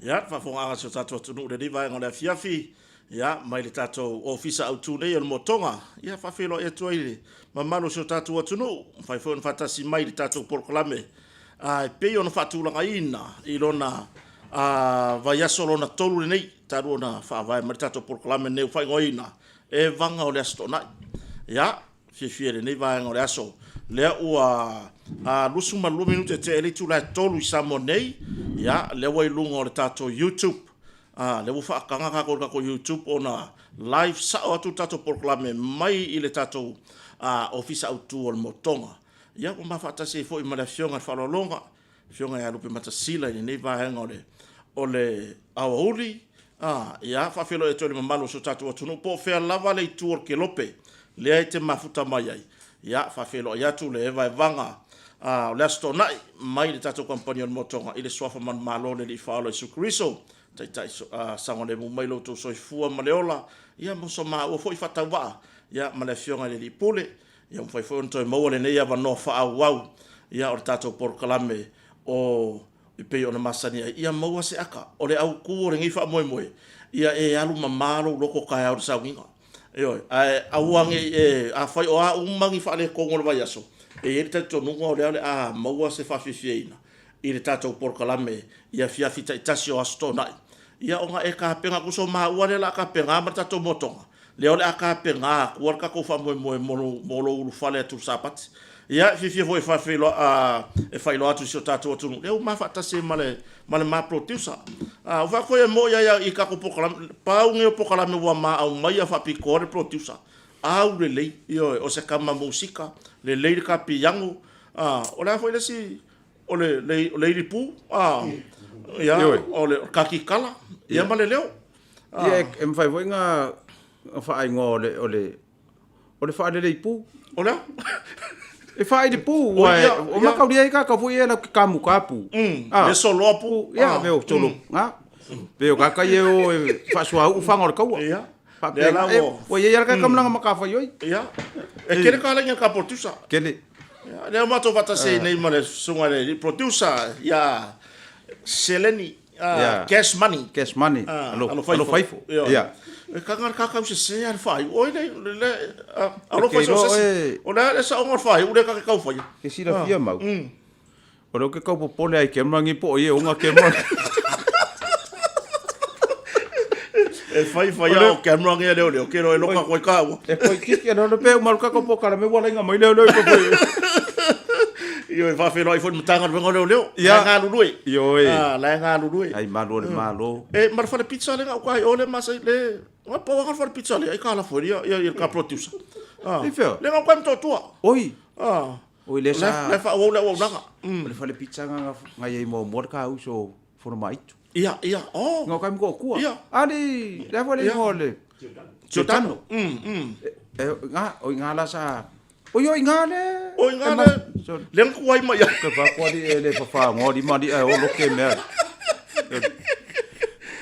Ia, le faafofogaaga a si o tatou atunuu i lenei vaega o le afiafi, ia, mai le tatou Ofisa Autu nei o le Motoga, ia, faafeiloai atu ai i le mamalu o si o tatou atunuu, mafai foi ona faatasi mai i le tatou polokalame, a, e pei ona faatulagaina i lona a, vaiaso lona tolu lenei, talu ona faavae mai le tatou polokalame lenei ua faaigoaina, E Vaga o le Aso Toonai. Ia, fiafia i lenei vaega o le aso. Lea ua 22 minute tea i le itula e 3 i Samoa nei. Ia, lea ua i luga o le tatou YouTube. Lea ua faataga tatou i le tatou YouTube ona live sao atu le tatou polokalame mai i le tatou Ofisa Autu o le Motoga. Ia, ua ma faatasi ai foi ma le Afioga i le Faaaloaloga, Afioga ia Lupematasila i lenei vaega o le, o le aoauli, a, ia, faafeiloai atu ai i le mamalu o si o tatou atunuu, po o fea lava le itu o le kelope lea e te mafuta mai ai, ia, faafeiloai atu le evaevaga a, o le Aso Toonai mai le tatou kamupani o le Motoga i le Suafa Manumalo o le Alii Faaola Iesu Keriso, Taitai a, saogalemu mai lo outou soifua ma le ola, ia, mo so maua foi faatauvaa, ia, ma le Afioga i le Alii Pule, Ia mafai foi ona toe maua lenei avanoa faaauau ia o le tatou polokalame o e pei ona masani ai, ia maua se aka. O le autu o lenei faamoemoe, ia e alu mama lou loto taeao i le sauniga. Ioe, ae aua ne i e, afai o a uma ni faaletonu o le vaiaso, e i ai le talitonuga o lea o le a maua se faafiafiaina i le tatou polokalame i afiafi taitasi o Aso Toonai. Ia ona e tapena, tusa o maua lea o le a tapena ma le tatou motoga, lea o le a tapena atua le tatou faamoemoe mo lou, mo lou ulufale atu i le Sapati. Ia, e fiafia foi e faafeiloa, e faailoa atu i si o tatou atunuu, lea ua ma faatasi ai ma le, ma le ma producer. Ua fai atu foi e moi ai i tatou polokalame, pau nei o polokalame ua ma aumaia faapitoa le producer. Aulelei, ioe, o se tama musika, lelei le ta piano, o le a foi le isi, o le, le, le ilipu, a, ia, o le kakikala, ia ma le leo. Ia, e mafai foi na faaigoa o le, o le, o le faalelei pu. O le a? E faaili pu, ua e, o makaulia ai kakau foi e lau ke kamuka pu. Le soloa pu. Ia, me o solo, nga. Pe o kakai e o e faasuauu fanga o le taua. Ia. Faapena, e, ua i ai lava le kakamalaga makafaioi. Ia. E tele kalaiga i le ka producer. Tele. Ia, lea ua matou faatasi ai nei ma le susuga i le producer ia Seleni Cash Money. Cash Money. Alofaifo. Ia. E kaga le kakau sese a le faaiu. Oi le le alofa so se. O le le saoga o le faaiu le ka ke kau faia. Ke silafia mau. O lea ou te tau popole ai camera ngi po o ia e ona camera. E fai fai o camera ngi leo leo ke ro e loka koe ka ua. E koi kiki ana le pe umalu kako po kala me wala inga mai leo leo i koe. Io e whawhelo ai fo matanga le leo leo. Ia. Ngā lulue. Io e. Ah, la ngā lulue. Ai malu o le malo. E ma le fale pizza le ngau kai ole ma sai le Ngā pau anga le fale pizza le ai ka la foi ia ia ka producer. Ah. I whea? Le ngau kai mtotua. Oi. Ah. Oi le sa. Le faaauau le auaunaga. O le fale pizza nga nga iai muamua le ka uso fono maitu. Ia, ia, oh. Nga kai mko kua. Ia. Ali, le fale Ia. ngo le. Giordano. E nga oi nga la sa. Oi oi nga le. Oi nga le. Le nga kuai mai ai. Ke fa kwa li e le fa fa ngo li ma li e o lo ke mea.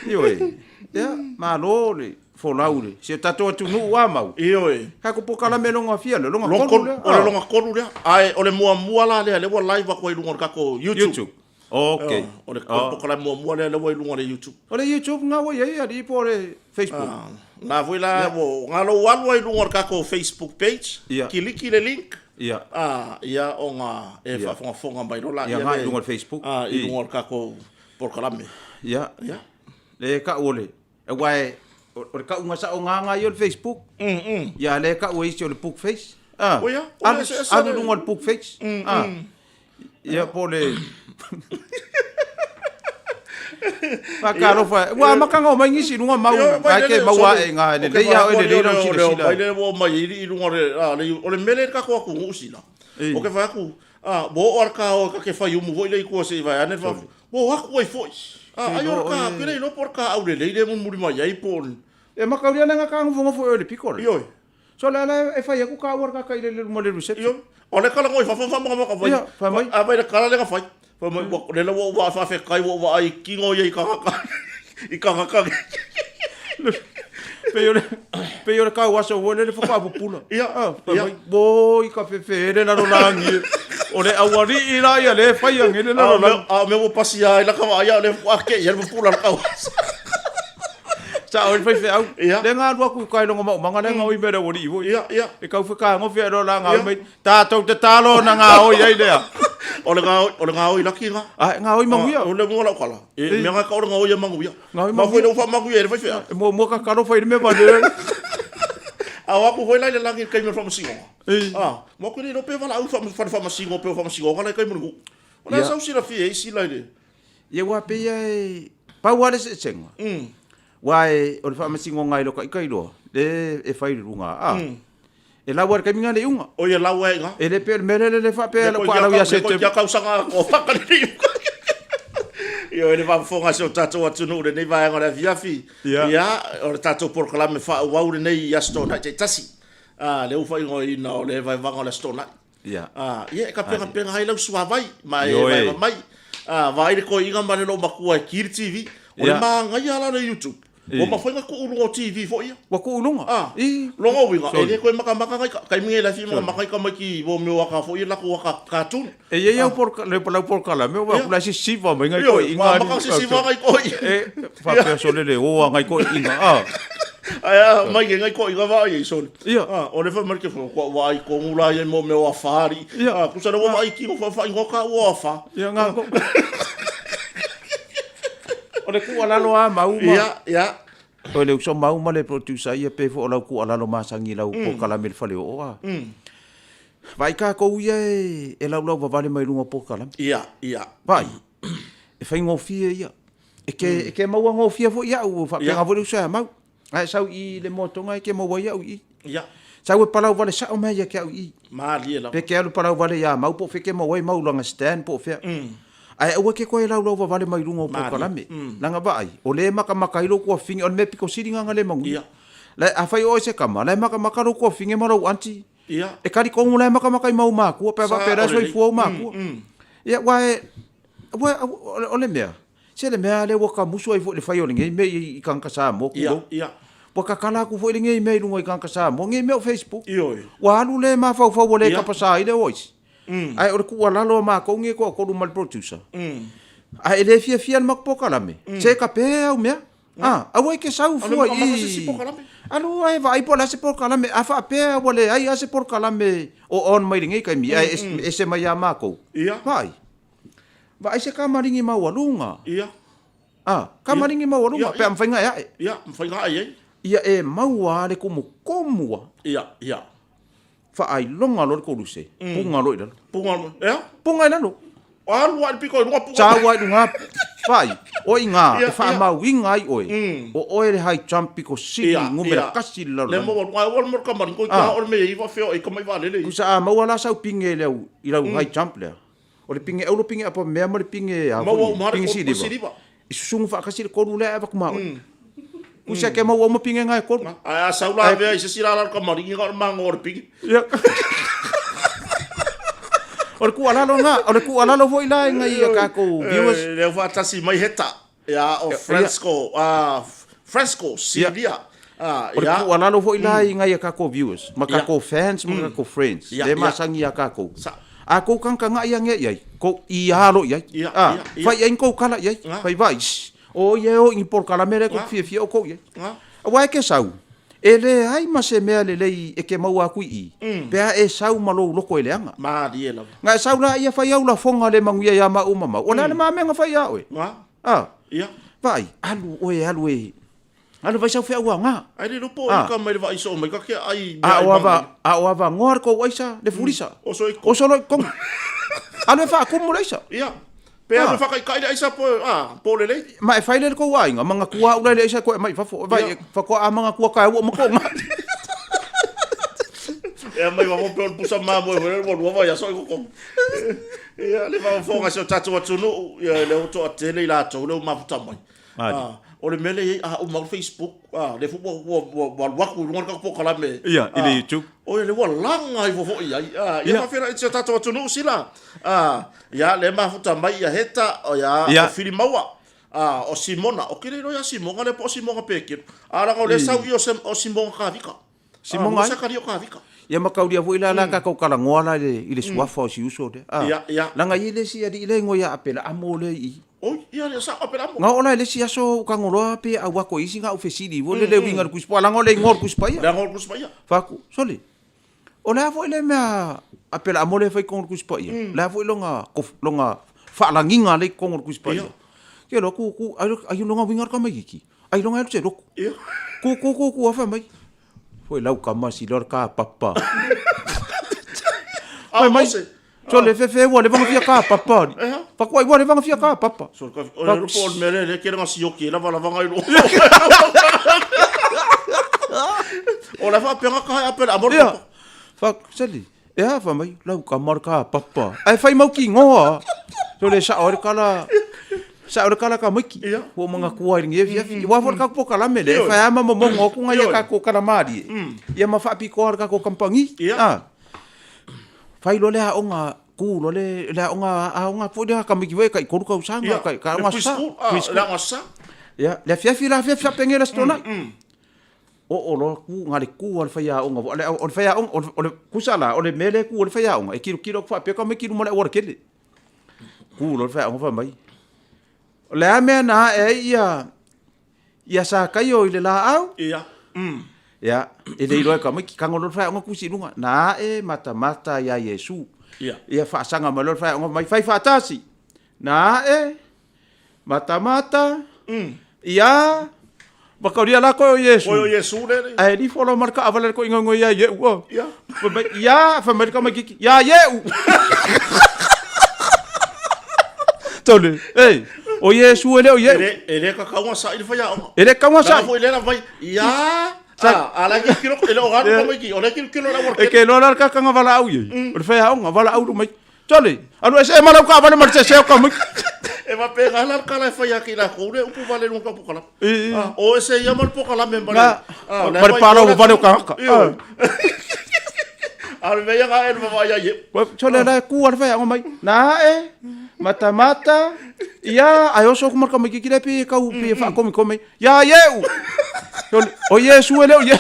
Ioe. Ia, malo le. Folau le. Si o tatou atunuu a mau. Ioe. Ka ko polokalame longa fia le, longa kolu lea. O le longa kolu lea. Ae o le muamua la lea, lea ua live atu ai i luga o le tatou YouTube. YouTube. Ok. O le polokalame muamua lea, lea ua i luga o le YouTube. O le YouTube na ua i ai alii po o le Facebook? Na foi la, na lou alu ai i luga o le tatou Facebook page, kiliki le link, ia ona e faafogafoga mai loa laia. Ia, na i luga o le Facebook. I luga o le tatou polokalame. Ia. Le kau o le Aua e, o le kauga saoga ia o le Facebook. Ia lea e kau e isi o le book face. Ah. Oi a, alu, alu luga o le book face. Ah. Ia po le Faatalofa. Ua amata ona omai nisi i luga mau, ai ke maua ae i ina, e lelei lava oe, lelei lau silasila. Mai le ua omai i luga o le, o le mea lea i le tatou atunuu sina. O ke fai atu, ua oo lava le ta o ta te fai umu foi lea i tua se i vaeane le Ua o atu ai foi. A, ai o le ka, ke le iloa po o le ka aulelei lea e mulimuli mai ai po o le. E mataulia lea na ta nofonofo i o i le pito lea. Ioe. So o le ala e fai atu taua le tata i le luma o le reception. Ioe. O le kala ngoi fafo whamangamaka whai. Ia, whai mai. A vai le kala le ka whai. Whai mai, ua, le la ua ua whawhekai, ua ua ai kingo ia i kangaka. I kangaka. Pei o le, pei o le kau aso ua le le whakaapupula. Ia, Ah, whai ia. mai, wo i ka whewhere lalo langi e. O le aualii la ia lea e fai age le lalolagi. A o mea ua pasia ai laka vaai, a o lea faatoa te i ai le pupula o le tauasa. Sao ai le faifeau. Lea na alu atu i uta i lona maumaga lea gaoi mai e le aualii foi. E tau fetagofi ae loa la gaoi mai. Tatou tatalo ona gaoi ai lea. O le gaoi, o le gaoi laki na. A, e gaoi manuia. O le mua lau tala. E mea na tau o le gaoi e manuia. Gaoi manuia. Ma foi le ufa manuia e le faifeau. E muamua tatalo fai le mea valea. A o aku foi la i le lagi i le taimi o le faamasinoga. A, mo aku le iloa pe valaau fale faamasino pe o faamasinoga la i taimi o le nuu. O le a sau silafia e isi la i le. Ia ua pei ia e pau lava le eseesega. Aua o le faamasinoga i lo taita iloa, le e fai i le luga, a. E lau lava i le taimi lena le iuga. Oi e lau lava i ina. E le pei o le mea lea le faapea lau paalau ia Setema. Ia tausaga atoa whakalili. Ioe le faafofoga a si o tatou atunuu i lenei vaega o le afiafi. Ia, o le tatou polokalame faaauau lenei i Aso Toonai taitasi. A, lea ua faaigoaina o le vaevaega o le Aso Toonai. Ia. A, ia e tapenapena ai lau suavai ma e vaeva mai. A, vaai le toeaina ma le loomatua e ki le TV. O le manaia la o le YouTube, ua mafai ona tuu i luga o TV foi ia. Ua tuu i luga? A, lona uiga, e le toe matamata nai taimi nei la e fia matamata ai tamaiti i mea o ata foi ia latou ata cartoon. E i ai au lau polokalame, ua vaai atu la e sisiva mai nai toeaiina. Ua amata ona sisiva nai toeaiina. E faapea sole le o a nai toeaiina, a. Ae a mai e nai toeaiina vaai ai sole. Ia. A, o le fai mai le telefoni, ua vaai tonu la ia i mea o afa alii. Ia. A, tusa lea ua vaai tino faaigoa taua o afa. Ia, na. O le tuualalo a Mau ma. Ia, ia. O le uso Mau ma le producer ia pei foi o lau tuualalo masani i lau polokalame i le faleoo a. Vaai tatou ia e laulau vavale mai luga o polokalame. Ia, ia. Vaai, e faigofie ia. E ke, e ke maua gofie foi ia'u, faapena foi le uso ia Mau. Ae sau i le moatoga e ke maua ai au i i. Ia. Sau e palau vale sao mai ia ke au i i. Malie lava. Pe ke alu palau vale ia Mau po o fea ke maua ai Mau lana stand po o fea. Ae aua ke koe laulau vavale mai luga o polokalame. Leaga vaai, o lea e makamaka ai lou tuafafine, o le mea pito sili lena na le manuia. Ia. La, afai o oe se tama, la e makamaka lou tuafafine ma lou aunty. Ia. E talitonu la e makamaka i mau makua, pe a faapea la e soifua ou makua. Ia, aua e, aua, o le mea, se le mea lea ua tamusu ai foi i le fai o lenei mea i tagata Samoa, tulou. Ia, ia. Ua tatala atu foi lenei mea i luga i tagata Samoa, lenei mea o Facebook. Ioe. Ua alu le mafaufau ua le tapasa ai le o isi. Ae o le tuualalo a matou nei e toatolu ma le producer, a e le fiafia i le matou polokalame, se tape au mea. A, aua e te sau fua i i. Alu ae vaai po o le a se polokalame. A faapea ua leai lava se polokalame o on mai lenei taimi ae ese mai ia matou. Vaai. Vaai se kamaligi maualuga. A, kamaligi maualuga pe a mafai ona e ae. Ia, mafai ona ae ai. Ia e maua lava le tumutumu lava. Ia, ia. Faailoga loa le koluse, puga loa i lalo. Puga loa, ea? Puga i lalo. Alu lava i le pito i luga puga. Sau lava i luga, vaai, o i ina e faamauina ai oe, o oe le high jump pito sili numera tasi i le lalolagi. Le maua, ae ua le kamali, koe kia o le mea i faafeoai i kamai vaalele. Tusa a maua la sau pine i lau high jump lea, o le pine auro, pine apamea ma le pine a foi, pine siliva. I susugu faatasi le tolu lea ae avatu ma oe. Tusa ke maua uma pine na e tolu. Ae a sau la avea i se isi lala o le kamaligi na o le mago o le pine. Ia. O le tuualalo lena, o le tuualalo foi la i nai a tatou viewers. Lea ua faatasi mai Heta, ia o Fresco, Fresco, Silia. O le tuualalo foi la i nai a tatou viewers, ma tatou fans ma tatou friends, lea e masani ia tatou. A kou tagatagai ane i ai, kou i alo i ai, a, fai i ai ni kou tala i ai, fai vai, o ia e o i ni polokalame lea tou te fiafia outou i ai. Aua e ke sau, e leai ma se mea lelei e ke maua atu i i, pe a e sau ma lou loto e leaga. Malie lava. Na e sau la ia fai au lafoga le manuia ia maʻu ma mau, o le a le mamea na fai ia oe? A, vaai, alu oe alu e Alu vai sau feau aoga. Ai le lopo o ika mai le vaai soo mai ka ke ai mea ai manga. A o avanoa le kou aisa le fulisa. Oso i Oso loa i totonu. Alu e faakumu le aisa. Ia. Pe alu e whakaikai le aisa po, a, po lelei. Ma e fai lea le kou aiga, mangatua au la i le aisa e koe mai i fafo. Vai, whakoa a mangatua ka e ua ma konga. E mai wafo pe o le pusa mamoe foi le ua lua vai aso i kokong. Ia, le whafofoga se o tatou atunuu, ia le o toatele i latou le o mafuta mai. Ah, o le mea lea e i ai, a uma le Facebook, ah, lea foi ua, ua, ua, ua alu atu i luga le tatou polokalame. Ia, i le YouTube. Oi, lea ua laga ifo foi i ai. Ah, ia faaferai i si o tatou atunuu sila. Ah, ia, lea e mafuta mai ia Heta, o ia, o Filimaua, ah, o Simona. O ke le iloa ia Simona lea po o Simona Pekelo. Ah, leaga o lea sau i o, o Simona Kavika. Simona ai? Ah, o Sakaria o Kavika. Ia ma kaulia foi la la tatou talanoa la i le suafa o si uso lea. Ah. Ia, ia. Leaga e i ai le isi alii lea e igoa ia Apelaamo lea i i. Oi, ia le sao Apelaamo. Na oo la i le isi aso ou tago loa pe au atu i isi na ou fesili foi lele e uiga i le Tusi Paia, leaga o le igoa o le Tusi Paia. Leaga o le Tusi Paia. Fai atu, sole, o le a foi le mea Apelaamo lea e fai i totonu o le Tusi Paia? O le a foi lona, lona faalagiga lea i totonu o le Tusi Paia? Ke loa tu, tu, ai lona uiga o le tamaititi, ailoga e alu se lotu. Tu, tu, tu, tu, fai mai, Foi lau kama sila o le kapapa. Fai mai, sole fefe ua leva na fia kapapa. Fakuai ua leva na fia kapapa. O le lupo o le mea lea, lea kele nga sioki e lava lava ngai lo. O le whaapenga ka hai apela amor papa. Fa, seli, e a fa mai, lau kama o le kapapa. Ae fai mau ki ngoa. Sole sao le kala, sao le kala ka maiki. Ua manatua ai lenei afiafi. Aua foi le tatou polokalame lea, e fai lava ma momono atu nai a tatou kalamalie, ia ma faapitoa le tatou kamupani. Fai loa le aoga, tu loa le aoga, aoga foi lea a tamaiti foi ia tai 3 tausaga, tai aoga Aso Sa. Le aoga Aso Sa. Ia, le afiafi la afiafi faapenei le Aso Toonai. Oo loa tu, na o le tu lava o le faiaoga foi, o le faiaoga, o le, tusa la, o le mea lea e tu ai le faiaoga, e tilotilo atu faapea tamaiti i luma o le aualatele. Tu loa le faiaoga fai mai, O le a mea na ae ai ia ia Sakaio i le laau? Ia. Ia, e le iloa e tamaiti, tago loa le faiaoga tusi i luga, na ae matamata iā Iesu. Ia. Ia faasaga mai loa le faiaoga mai, fai faatasi. Na ae matamata iā Mataulia la koe o Iesu. Koe o Iesu le le. Ae lifo loa ma le taavale le koigoigo ia Ieu o. Ia. Fai mai, ia, fai mai le tamaititi, ia Ieu. Tole, ei, o Iesu e le o Ieu. E le, e le kakauga sa'i le faiaoga. E le kakauga sa'i. Leaga foi lea na fai, ia, a, a la e kilokilo, e le o galu tamaiti, o lea e kilokilo i le aualatele. E ke loa la le kakanga valaau i ai, o le faiaoga, valaau mai. Tole, alu ese ma lau taavale ma le sese o ka mai. E faapena la le tala e fai ake i lakou le upu vale i luga o pokalame. O ese ia ma le pokalame ma le ma le palau vale o tagata. A o le mea ia na e vaavaai ai e. Tole la e ku a le faiaoga mai. Na ae, matamata, ia, ae oso atu ma le tamaititi lea pei e tau pei e faakomikomi. Ia Ieu! O Iesu e le o Ieu.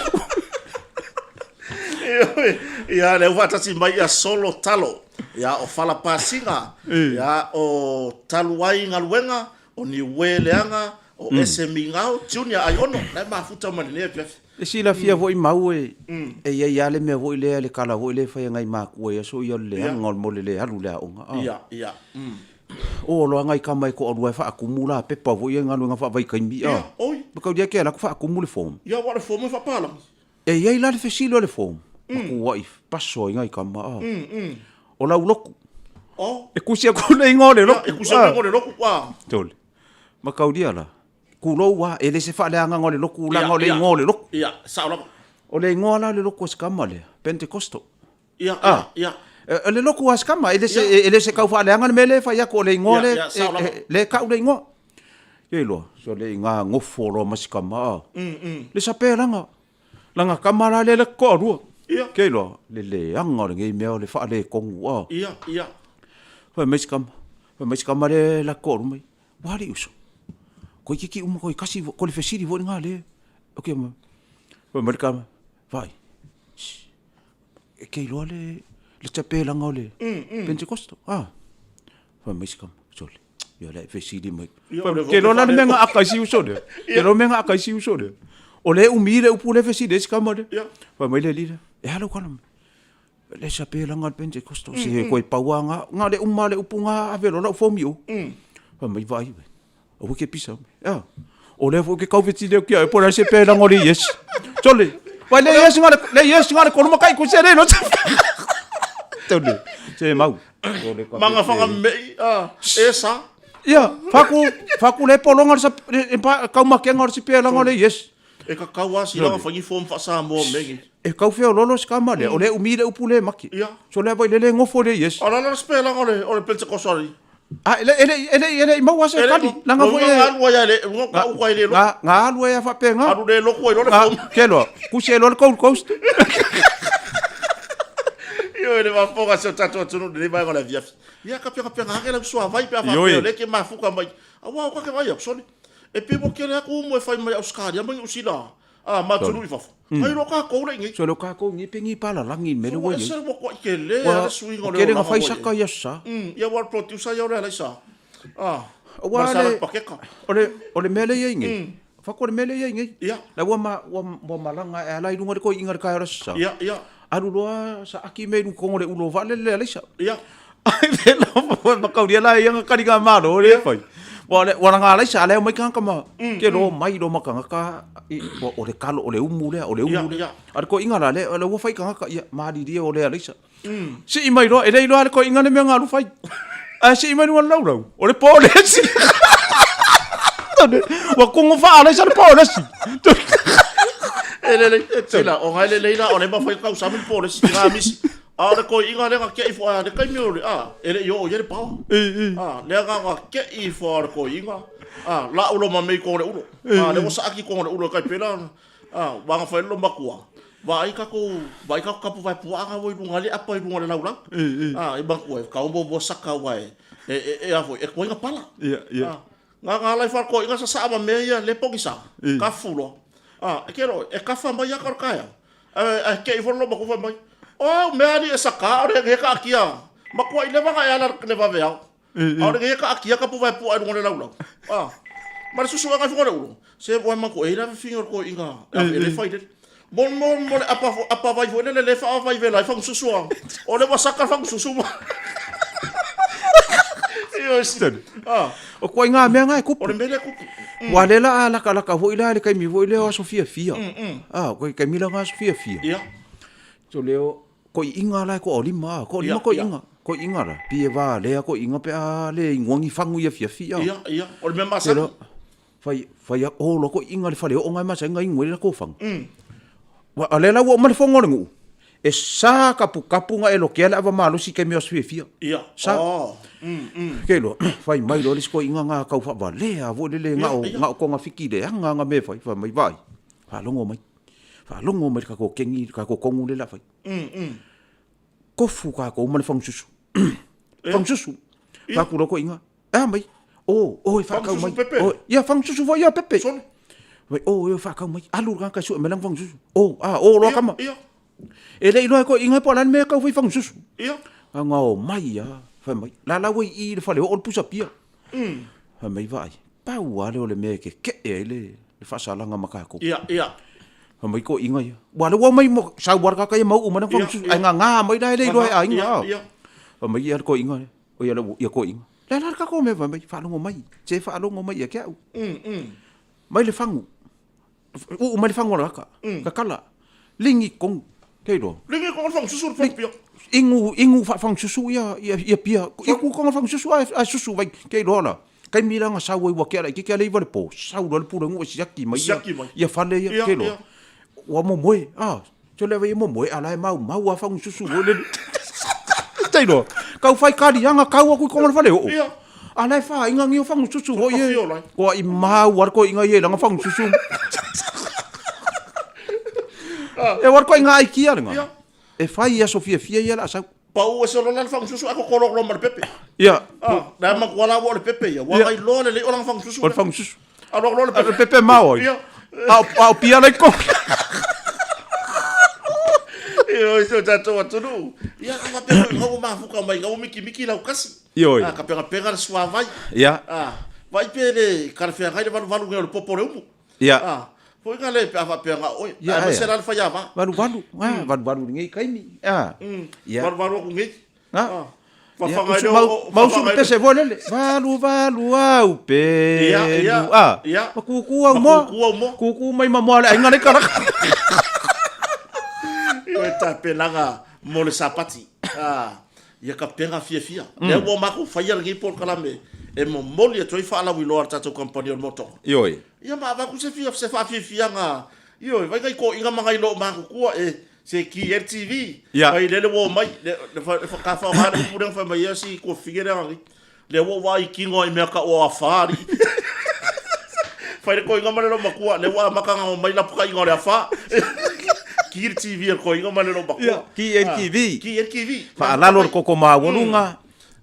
Ia, lea ua faatasi mai ia Solo Talo, ia o Fala Pasiga, ia o Talu Ai Galuega, o Niue Leaga, o Ese Migao, Junior Aiono, la e mafuta mai lenei afiafi. E silafia foi mau e e i ai lava le mea foi lea, le tala foi lea e fai e nai matua i aso ia o le leaga o le mo le le alu i le aoga. Ia, ia. Oo loa nai tama e toalua e faatumu la pepa foi ia i galuega faavaitaimi. Ia, oi. Mataulia ke alu atu faatumu le form. Ia, aua o le form e faapalagi. E i ai la le fesili o le form, matuai paso ai nai tama. O lau lotu. Oh. E kusi atu le igoa o le lotu. E kusi atu le igoa o le lotu. Tole. Mataulia la, tulou lava, e le se faaleagaga o le lotu leaga o le igoa o le lotu. Ia, sao lava. O le igoa la o le lotu a si tama lea, Pentecostal. Ia, ia, ia. O le lotu a si tama, e le se, e le se tau faaleaga le mea lea e fai atu, o le igoa lea, lea e tau le igoa. Ia iloa, so le iga gofo loa ma si tama, a. Le sapelaga, lana tama la lea le toalua. Ia. Ke iloa, le leaga o lenei mea o le faaletonu, a. Ia, ia. Fai mai si tama, fai mai si tama lea la toalua mai, ua alii uso, toeitiiti uma toe tasi, ko le fesili foi lena lea. Okay, ma, fai mai le tama, vaai, shh. E te iloa le, le tapelaga o le Pentecost. Ah. Fai mai si tama, sole. Ia le fesili mai. Te iloa la le mea na aka i si uso lea. Te iloa le mea na aka i si uso lea. O le umi le upu le fesili ai si tama lea. Fai mai le alii lea, e a lau tala mai? Le sapelaga o le Pentecost, se he koe pau a nga, nga le uma le upu nga ave loa lau form i o. Fai mai, vaai, Aua ke pisa mai. Ea. O lea foi ke kau fetili atu ia oe po o le a se pelaga o le Iesu. Sole, vai le Iesu nga le, le Iesu nga le kolu makai ko se le no. Tole, se mau. Manga whangamei, a, e sa. Ia, whaku, whaku le polonga le, le, le kaumakenga o le sipelaga o le Iesu. E ka kau a sila whangi form wha Samoa mengi. E kau feo lolo se kama lea, o le umi le upu le maki. Ia. So lea vai le le ngofo le Iesu. Ala la spelaga o le, o le Pentecostal. A, e le, e le, e le, e le i maua se kali. Langa foi e... Nga alu ai le, nga uka ai le loku. Nga alu ai a faapena. Alu le loku ai loa le form. Ke loa, kusi ai loa le Gold Coast. Ioe le faafofoga a si o tatou atunuu i lenei vaega o le afiafi. Ia ka pegapegaga ake lau suavai pe a faapea o lea e te mafuka mai. Aua o ka ke vaai atu, sole, e pei ua tele atu umu e fai mai Ausetalia ma Niu Sila. A, ma atunuu i fafo, nai lo tatou le i nei. Sole o tatou nei pe ni palalagi i le mea lea ua i ai. Ua ese le matuai tele lava le suiga o le olaga ua i ai. Tele na fai saka i Aso Sa. Ia ua producer ia o le Alaisa. A, ma le salad paketa. O le mea lea e i ai nei, fatu o le mea lea e i ai nei. Ia. La ua ua malaga ae ala i luga le toeaiina i le taeao o le Aso Sa. Ia, ia. Alu loa saaki mea i luga o le ulo o vaalele le Alaisa. Ia. Ai vela foi makaulia la ia nga kali malo le fai. Wa le wa nga laisa ale mai kanga ma ke lo mai lo makanga ka wa o le kalo o le umu le o le umu le. Ar ko inga la le le wa fai kanga ka ia mali ria o le alaisa. Si mai lo e le lo ale ko inga le me nga lu fai. A si mai lo lau lau. O le po le si. Wa kongo fa alaisa le po le si. E le le sila o ngai le leila o le ma fai kau sami po le si nga misi. A o le koiiga lea na keʻi foi a le taimi o le, a, e le i oo i ai le paoa. A, lea na na keʻi ifo a o le koiiga, a, laʻu loma mea i kona o le ulo. A, lea ua saʻaki kona o le ulo e kai pela, a, wa na fai le matua, vaai tatou, vaai tatou tapuvae puaa na ua i luga le apa i luga o le laulau. A, i matua e kau muamua saka aua e, e, e, e a foi, e tuai na pala. A, na na ala ifo a le koiiga sasaa ma mea ia le pogisa, kafu loa. A, e kelo, e kafa mai a ka o le taeao. Ae kei ifo le matua fai mai, O au mea alii e saka, ʻaʻole he kaakia. Makuaʻi leva na e ala le vaveao. ʻAʻole nei e kaakia ka puvae puaa i luga o le laulau. A, ma le susuega ifo le ulo, se ua maku e i la fefigi o le toeaiina e le fai lele. Mo mo mo le apa apa vai foi lele le whaawai vela i whangususu a. O le ua saka whangususu ma. Ah. O koa i ngā mea ngā e kupu. O le mea lea kupu. Ua le la a laka laka foi la le kaimi foi lea o aso fiafia. Ah, ko kaimi la ngā aso fiafia. Ia. So leo ko i inga la ko o lima, ko lima ko inga, ko inga la. Pi e va lea ko inga pe a le ingoangi fangu ia fiafia. Ia, ia. O le mea masani. Fai fai a o lo ko inga le fale o ngai masa inga ingo le ko fangu. Wa a le la ua uma le fongo o le nuu. E sa kapukapu nga e lokea le ava malosi kaimi o aso fiafia. Ia. Sa. Oh. Ke loa, fai mai loa le isi koiinga nga kau faavalea foi lele nga o nga o konga fiki leaga nga mea e fai, fai mai vaai, faalogo mai, faalogo mai le kakou kengi, le kakou kongu le la fai. Kofu kakou ma le fagususu. Fagususu. Faku loa koiinga, e a mai, o, o e faakau mai. O, ia fagususu foi ia pepe. Vai, o, e faakau mai, alu le tagata e sue mai lana fagususu. O, a, o loa kama. E le i loa e koiinga po o le a le mea e kau fai fagususu. Ia. Nga o mai a, fai mai, la la ua i i le fale oo le pusa pia. Fai mai vaai, pau a lea o le mea e kekeʻe ai le le faasalaga ma kakou. Ia, ia. Fai mai koiinga ia, ua le ua mai mo sau a le tagata ia mau uma lana fagususu, ae gaga mai la e le iloa e aiga. Ia, ia. Fai mai ia le koiinga lea, o ia le ia koiinga. Le la le kakou mea fai mai, faalogo mai, se faalogo mai ia ke au. Mai le fagu, Uu mai le fagu a le aka, kakala, ligi konu, kei loa. Ligi konu le fagususu le fagu pia. Inu, inu faafagususu ia, ia, ia pia. Iku konu le fagususu ae, ae susu vai, kei loa la. Taimi la na sau ai ua kea laitiiti a le 9 le po, sau loa le pulenuu e siaki mai ia, Siaki mai. ia fale ia, Ia, kei loa. ia. Ua momoe, a, se le vai e momoe, a la e maumau a fagususu foi lele. Tei loa, kau fai kaliaga, kau aku i kona le fale oo. Ia. A la e fāiga ni o fagususu foi e. Fio lai. Kua i mau a le koiga i e langa fagususu. E war koiga ai kia lenga. Ia. E fai i aso fiafia ia le a sau. Pau ese lola le fagususu ae kokolo loa ma le pepe. Ia. Ah, la matua la ua o le pepe ia. Ua Ia. ngai loa le lei o langa fagususu. O le fagususu. Alu loa le A le pepe. pepe mao ai. Ia. A o, a o pia lai kona. Ioe si o tatou atunuu. Ia, a faapea foi, ua mafuka mai, ua mikimiki lau kasi. Ioe. A, kapegapega le suavai. Ia. A, vaai pe le talafeagai le valuvalu nei o le popo o le umu. Ia. A, foi na le pe a faapea na o oe. Ia, Aemaise ae. la le faiava. Valuvalu, a, valuvalu i lenei taimi. A, ia. Valuvalu aku nei. A. Ia, Ia, usu, mau, mau usu le pese foi lele. Valuvalu au pelu. Ia, ia, A, ia. ma kūkū au moa. Ma kūkū au moa. Kūkū mai ma moa le aiga le kalaka. Ioe tapenaga mo le sapati. A, ia ka pega fiafia. Lea ua makou faia lenei polokalame e momoli atu ai faalauiloa a le tatou kamupani o le Motoga. Ioe. Ia ma avatu se fia se faafiafiaga. Ioe, vai nai toeaiina ma nai loomatutua e se ki ai le TV. Ia. Mai lele ua omai, le, le, le, le kafaoga le upu lea na fai mai ai si tuafafine lea ananei. Lea ua ou vaai i kino i mea tau o afa alii. Fai le toeaina ma le loomatua, lea ua amata ona omai lapataiga o le afa. Ki le TV a le toeaina ma le loomatua. Ia, ki ai le TV. Ki ai le TV. Faalalo le koko maualuga,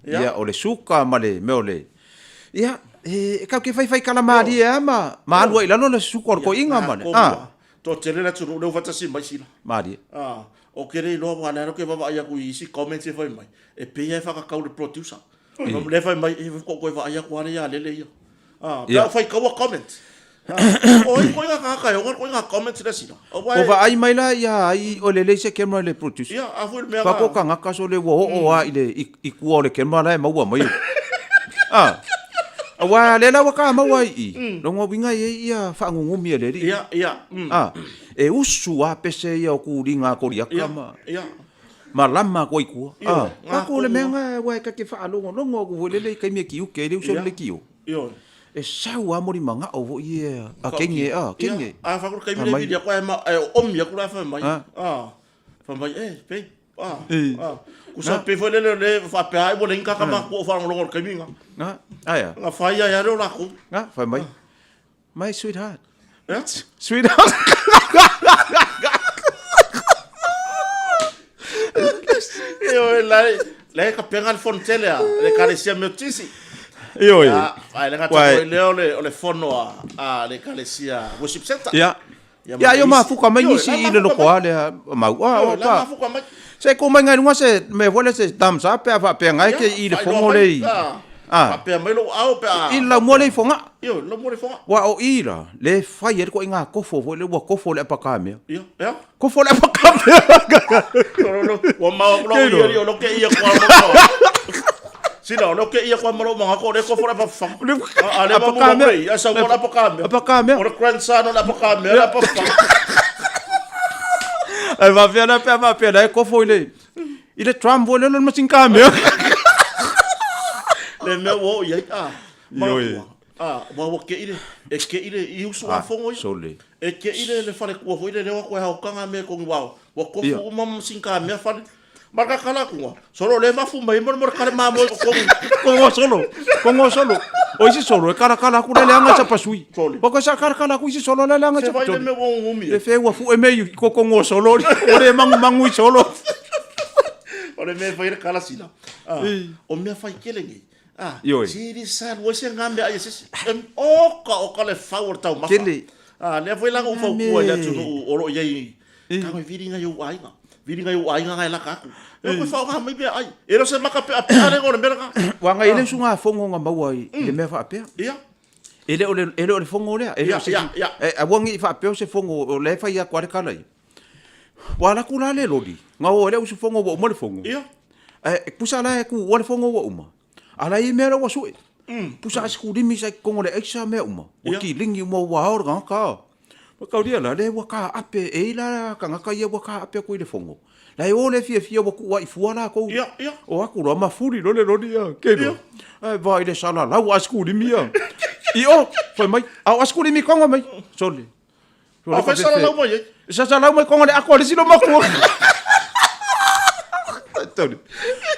ia, o le suka ma le mea o le, ia, e, e kau ke faifai kalamalie lava ma, ma alu ai i lalo le suka o le toeaina ma le, a. Toatele le atunuu lea ua faatasi mai sila. Malie. Ah, ou te le iloa aua o lea ou te vaavaai atu i isi comments ia e fai mai, e pei lava e faatatau i le producer. Lea e fai mai, e faatoa toe vaai atu lava lea ia Lele ia. Ah, pe a ou faitaua comment. Ah, o ai ituaiga tagata e ona le ituaiga comments lea sila. Aua e. Ua vaai mai la ia ai o lelei se camera i le producer. Ia, a foi le mea na. Faatoa tagata sole ua oo lava i le i tua o le camera la e maua mai. Ah. Aua o lea la ua ta maua ai i i, lona uiga e i ai ia faanunumi a le alii. Ia, ia. Ah, e usu lava pese ia o tuliga a Koliata ma. Ia, ia. Ma lama atu ai i tua. Ah, faatoa o le mea lena aua e ta te faalogologo atu foi lele i taimi e tiute ai le uso i le leitio. Ioe. E sau lava molimagao foi ia a kenge, a kenge. Ia, a fai atu le taimi lea e vili atu ae oomi atu la fai mai. A, fai mai, e, pei, a, a. Tusa pei foi lele o lea faapea ai ua leai ni tagata matutua o faalogologo i le taimi lena. Na, ae a? Na fai ai lava lea o latou. Na, fai mai, my sweetheart. Ia? Sweetheart. Ioe, la e tapena le fono tele a le Ekalesia Metotisi. Ioe. Ia, ae le gata foi lea o le fono a le Ekalesia Worship Center. Ia. Ia, ia mafuka mai nisi i le loko a lea mau. Ah, o pa. Mafuka mai. Se ko mai ngai lunga se me foi le se thumbs up pe a faapea ngai ke i le fongo le i. Ah. Faapea mai lou ao pe a. I laumua le i Fogaa. Ioe, laumua le i Fogaa. Ua o i la, le fai ai le ituaiga kofo foi le ua kofo le apakamea. Ia, ia. Kofo le apakamea. Ua mau aku lau ia o lo ke ia kua malo. Sila, o lo ke ia kua malo mga ko le kofo le apafaga. A le mamu mau ia sa mo le apakamea. Apakamea. O le grandson o le apakamea le apafaga. Ai faapea la pe a faapea la e kofo i le i le drum foi lea o le masikamea. Le mea ua oo i ai, a, manatua, a, ua ua kei le, e kei le, i usugafono ia. Sole. E kei le, le faletua foi lele o atu e haokaga mea i tonu ua, ua tofu uma ma masikamea fale. Ma le kakala atuga, solo o lea e mafu mai ai mo le kale mamoe i totonu. Kogo solo, kogo solo. O isi solo e kalakala aku le leaga i sapasui. Sole. O sa kalakala aku isi solo le leaga i Se vai le sapasui. mea ua umi Le ai. fe ua fue me i kokongo solo, o le mangumangu i solo. O le mea e fai ai le kala sila. Ah, o mea fai tele nei. Ah, Ioe. se le sa alu ai se ngā mea ai e se isi. E oka oka le fau o le taumafa. Tele. Ah, lea foi la na ou fautua i le atunuu o lo o i ai Tago e vili ngai ou aiga. Vili ngai ou aiga ngai laka atu. E koe whaonga mai mea ai. E le o se maka pea pea lenga o le mea lena. Ua ngai le usugafono na maua i le mea faapea. Ia. E le o le, e le o le fono lea. E le o se Ia, ia, E, aua ne i faapea o se fono o lea e fai atu a le kala ia. Ua alu atu la le loli, na o ai le usufono ua uma le fono. Ia. Ae pusa la e tuua le fono ua uma. A la e i ai mea la ua sue. Pusa a sekulimi sa i totonu o le aisa mea uma. Ua kiligi uma ua ao le tagata. Mataulia la, lea ua taape, e i ai la tagata ia ua taape atu i le fono. La e o le fiafia ua tuu ai fua latou. Ia, ia. O atu loa mafuli loa le loli ia, ke loa. Ae vaai i le salalau a sekulimi ia. I o, fai mai, a o a sekulimi kongo mai. Sole. A fai salalau mai ai. Salalau mai kongo le ako a le isi lo matua. Tole.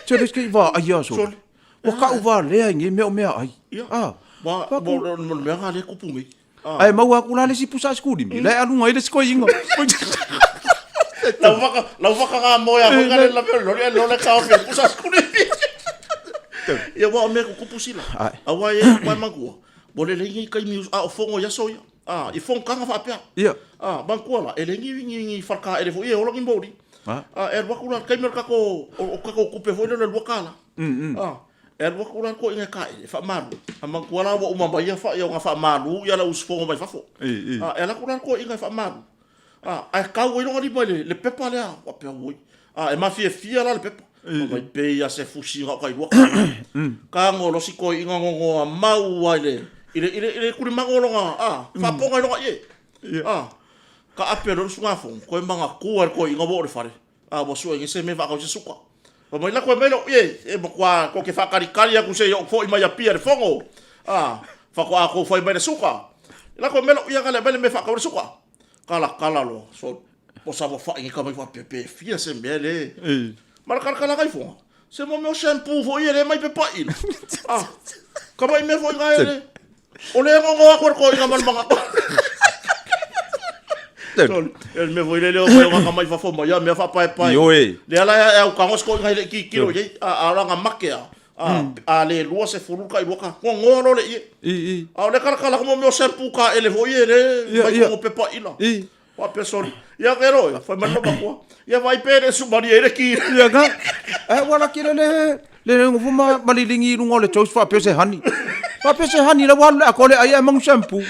Tole ke i vaai ia sole. Sole. Ua kau valea i nei mea o mea ai. Ia. Ah. Wa, Faku- mo le mea nga le kupu nei. Ah. Ae maua aku la le isi pusa a sekulimi, la e aluga ai le isi koiinga. Lau waka, lau waka ngā moe a hoi ngā le lawe o lori, a lole ka ofi, pusa a sekulimi. Ia wa o mea kukupu sila. Ae. A wa e, wa e mangua. Mo le lei ngi kai mi a o fongo ia so ia. A, i fongo kanga whaapea. Ia. A, mangua la, e le ngi ngi ngi wharka e le fo, ia ola ngi mori. A. A, e alu aku la, kai mea kako, o kako kupe fo i le lua kala. A, e alu aku la ko inga ka e whaamalu. A mangua la ua uma mai ia wha, ia o ngā whaamalu, ia la usufongo mai fafo. A, e alu aku la ko inga e whaamalu. A, ae kau ai loga lima i le, le pepa lea, faapea oi. A, e mafiafia la le pepa. Fai mai pei a se fusi ga o kai lua ka. Ka ngolosi koe inga ngongoa mau ai le, i le, i le, i le kulimago loga, a, faapoga i loga ie. A, ka ape loa le usugafono, koe magaku ai le koe inga ua o le fale. A, ua sue ai se mea faakau i se suka. Fai mai la koe mai lou, ie, e matua ko ke faakalikali aku se i ou foi mai Apia i le fono. A, faatoa kou fai mai le suka. La koe mai lou, ia ka le aumai le mea faakau i le suka. Kalakala loa, so po sa whawhai ngi ka mai whapea pe fia se mea le. Ma le kalakala kai fonga. Se mo mea o shampoo fo ia le mai pe pai la. Ah, ka mai mea fo inga e le. O le ngongo aku e ko inga mal manga. Sorry. E le mea foi le leo mai o ngā mai fafo mai, a mea whapaepae. Ioe. Le ala e au kangos ko inga hele ki kilo i, a a ranga make a. A, a le lua se fulu ka i lua ka. Ngongoa lo le ie. I, i. A o le kalakala ka mo mea o shampoo ka ele fo ie le Ia, mai ia. kongo pepa ila. I. Faapea soli, ia ke roe, fai mai le matua. Ia vai pe le sumari ai le ki. Ia ka. Ai ua laki le le le le ngofo ma ma lilingi i luga o le toast faapea se honey. Faapea se honey la ua alu le akole ai ai mangu shampoo.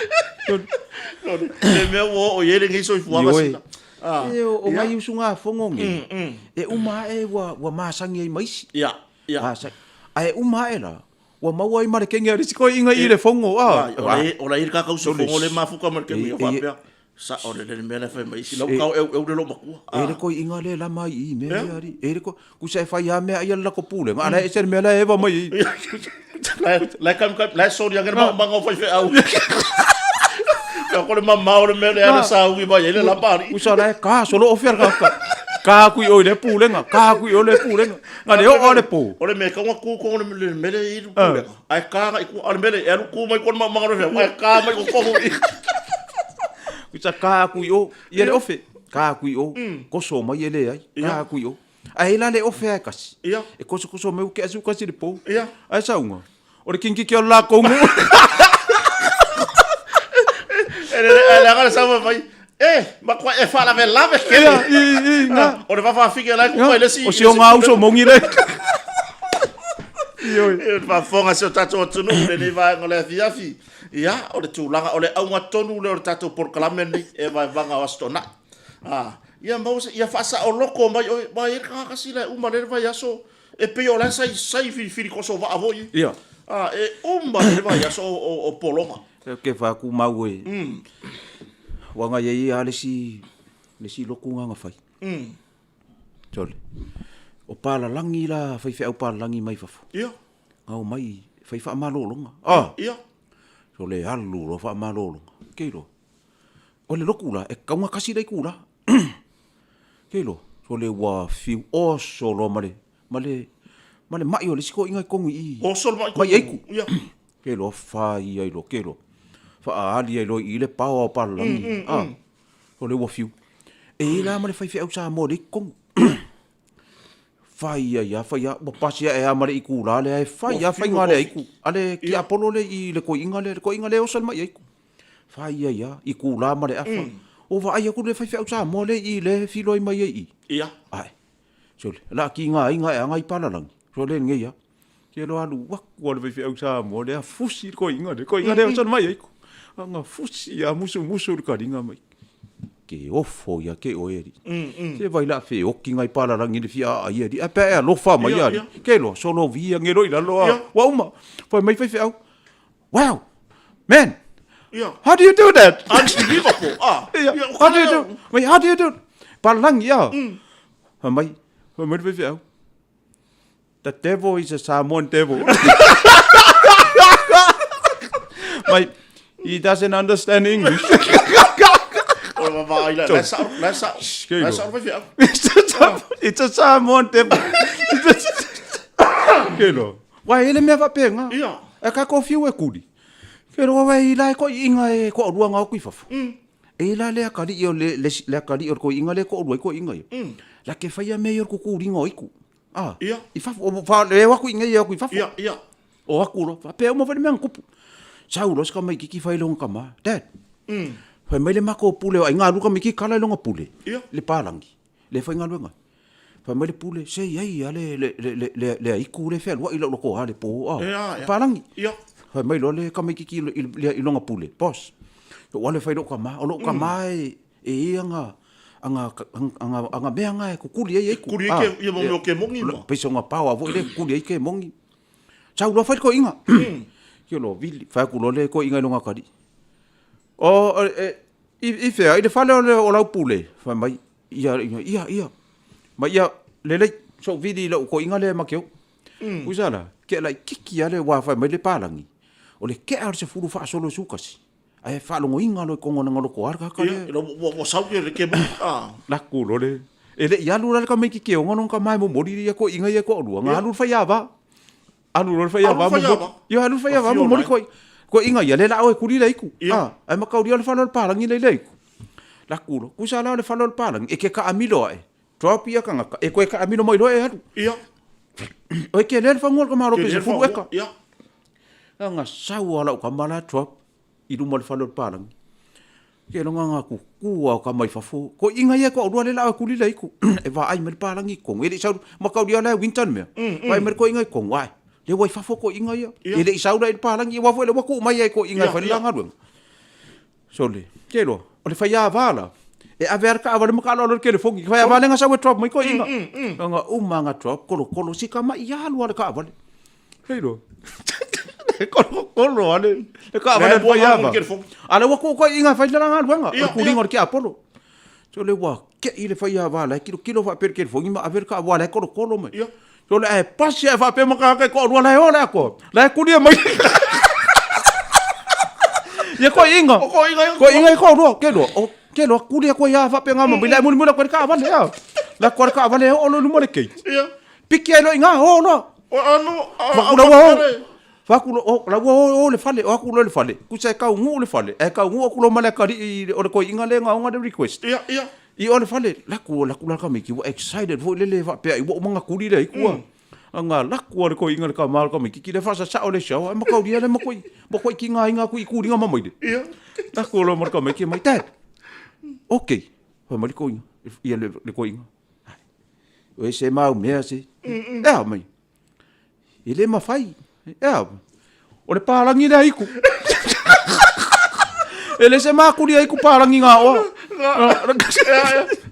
Le mea ua oo i ai lenei soifuaga sina. Ah. E o o ngai usugafono nei. E uma ae ua ua masani ai ma isi. Ia. Ia. Ae uma ae la Ua maua ai ma le kenge a le isi toeaiina i le fono, a. O la e i le kakau se fono le mafuta ma le kenge faapea. Sa o le le mea la fai mai isi lau kau eu eu le lo matua. E le toeaiina le lama ai i mea ia ali. E le ko kusa e fai a mea ia le lako pulega a la e ese le mea la e eva mai i. La kam kam la sori anga ma ma ngau fai fe au. Ka ko le mamao le mea le ala sa ui mai le lapa ali. Kusa la e ka solo ofi al ka. Ka kui oi le pulega, ka kui oi le pulega. Na le oo le po. O le mea kaunga ku ko le le mele i lu pulega. Ai ka i ku ale mele e alu ku mai ko ma ma le ai ka mai ko ko i. Kusa ka ku i o i le ofe. Ka ku i o koso mai e le ai. Ka ku i o. Ai la le ofe ai kasi. E koso koso mai ke asu kasi le po. Ai saunga. O le kingkiki o le lakou nuu. E le le aga le saua mai. E, matua e faalavelave kele. Ia, i, i, nga. O le faafaafike la e kupa i le isi. O si o ngā uso mongi le. Ioe. E faafofoga si o tatou atunuu i lenei vaega o le afiafi. Ia, o le tulaga, o le auga tonu lea o le tatou polokalame lenei e vaevaga o Aso Toonai. Ah, ia maua se, ia faasaoloko mai oe, aua e i ai le tagata sila e uma lea le vaiaso E pei o la sai sai filifili koso vaa foi. Ia. Ah, e uma le vaiaso o pologa. E ke fa ku mau e. Ua ngai ai a le si le si loku nganga fai. Tole. O palalangi la fai feau palalangi mai fafo. Ia. Ngau mai fai faamalologa. Ah. Ia. Tole alu lo faamalologa. Ke lo. O le loku la e kaunga kasi le ku la. Ke iloa, sole ua fiu oso loa ma le, ma le, ma le mai o le isi toeaiina i totonu i i. Oso le mai Mai aiku. Ia. Ke iloa fai ai loa, ke iloa. Faaali ai loa i i le pao o palalagi. Ah, sole ua fiu. E i ai la ma le faifeau Samoa lea i totonu. Fai ai lava, fai lava, ua pasi ae lava ma le itula lea e fai lava faiga a le aiku, a le tiapolo lea i le toeaina lea, le toeaina lea e oso le mai aiku. Fai ai lava, itula ma le afa. Ua vaai atu le faifeau Samoa lea i i lea e filua mai ai i i. Ia. Ae, sole, o le a tigaina ea nai palalagi, sole lenei lava. Ke loa alu atu a le faifeau Samoa lea fusi le toeaina lea, toeaina lea e oso mai aiku. Aga fusi lava musumusu le kaliga mai. Ke ofo ia ke oe alii. Se vai la feoki ngai palalagi le fia aai alii. Ae pe a e alofa mai alii. Ke loa solovia nge loa i lalo a. Ua uma. Fai mai faifeau. Wow! Man! How do you do that? Unbelievable! Ah. How do you do? Mai, how do you do? Palalagi a. Fai mai, fai mai le faifeau. The devil is a Samoan devil. Mai, he doesn't understand English. O le vavaai la, la sao, la sao. La sao fai fiau. It's a Samoan devil. Ke lo. Wai ele mea faapena. Ia. E ka ko fiu e kuli. Ke lo wai la e ko inga e ko rua ngā ku i fafo. E la le akali o le le akali o ko inga le ko rua ko inga. La ke whaia me i o kukuringa o iku. Ah, Ia. I fafo, o fa, le o aku i ngai e aku i fafo. Ia, ia. O aku lo, fa pea uma fai le mea kupu. Sau lo sika mai kiki fai longa kama. Dad. Fai mai le mako pule o ai ngā luka mai ki kala i longa pule. Ia. Le pālangi. Le fai ngaluenga. Fai mai le pule, se i ai a le, le, le, le, le, le aiku le whealua i lau loko a le pō. Ah, Ia, ia. Pālangi. Ia. Fai mai loa le kama i kiki i, i, i longa pule. Boss. O ale fai lou kama, o lou kama e, E i anga, anga, anga, anga mea nga e kukuli ai aiku. Kukuli ai ke, ia mo mea o ke mongi ma. Pei songa pao a voi le kukuli ai ke mongi. Sau loa fai le koiga. Kia loa vili, fai aku loa le koiga i longa kali. O, e, i, i whea, i le whale o, le, o lau pule, fai mai, ia, ia, ia, ia. Mai ia, lelei, so vili i lau koiga le ma keu. Uisa la, ke lai kiki ale wā fai mai le pālangi. O le kea o le sefulu whaasolo sukasi. Ae faalogoina loa i kogo na loko a le kaka lea. Ia, ua sau ia le ke ah. Laku loa le, e le i alu la le tamaititi e oga lona tama e momoli ia toeaiina ia e toalua, na alu le faiava. Alu loa le faiava momoli. Ia alu le faiava momoli toeaiina ia, lea la o e kuli le aiku. Ah, ae mataulia o le fale o le palagi lea i le aiku. Laku loa, tusa la o le fale o le palagi, e te taamilo ae, drop ia tagata, e toe taamilo mai loa e alu. Ia. O e tele le fanua o le tamaloa pe 10 eka. Ia. Na sau a lau tama la drop i luma o le fale o le palagi. Ke longa nga ku ku au ka mai fafo. Ko inga ia ko lua le la ku lila iku. E va ai mai palangi kongo. E le sau makaulia la winter mea. Vai mai ko inga i kongo ai. Le wai fafo ko inga ia. E le sau la i palangi wa fo le wa ku mai ai ko inga fa la ngaluenga. Sole, ke loa, o le fai ava la. E ave ara ka ava le maka lo le kelefongi. Fai ava le nga sau e drop mai ko inga. Nga uma nga drop kolo kolo si ka mai alu ala ka ava le. Hei loa. Le kolo kolo ale. Le ka ava le fai ava. Ale wa ko ko inga fai la ngaluenga. O kulinga o le ke apolo. So le ua ke'i le faiava la e kilokilo faapea i le kelefogi ma ave le kaavaa la e kolokolo mai. Ia. So le ae pasi ae faapea ma kahaka e toalua la e o le atoa. La e kulia mai. Ia koi'iga. O koi'iga ia. Koi'iga e toalua, ke lua. O ke lua kulia koe ia faapea nga ma mai la e mulimuli atu ai le kaavale a. La koa le kaavale e oo loa i luma o le gate. Ia. Piki ai loa i ina, o loa. O ano, a, Faku la ua o. Faku lo, o, la ua o, o le fale, o aku loa i le fale. Kusa e taunuu le fale, ae taunuu aku loa ma le atalii o le toeaina lea na ona le request. Ia, ia. I o le fale, laku, laku la tamaiti, ua excited foi lele faapea ai ua uma ona tuli le aitu a. Aga laku a le toeaina le tama o le tamaititi lea faasasao le shower, ae mataulia lea matua, matua tigaina atu i tuliga ma maile. Ia. Laku loa ma le tamaiti mai, Dad, okay. Fai mai le toeaina, ia le, le toeaina, o e se mau mea se. E a mai, E le mafai. E a? O le palagi lea iku. E le se makuli ai ku palagi ngā oa.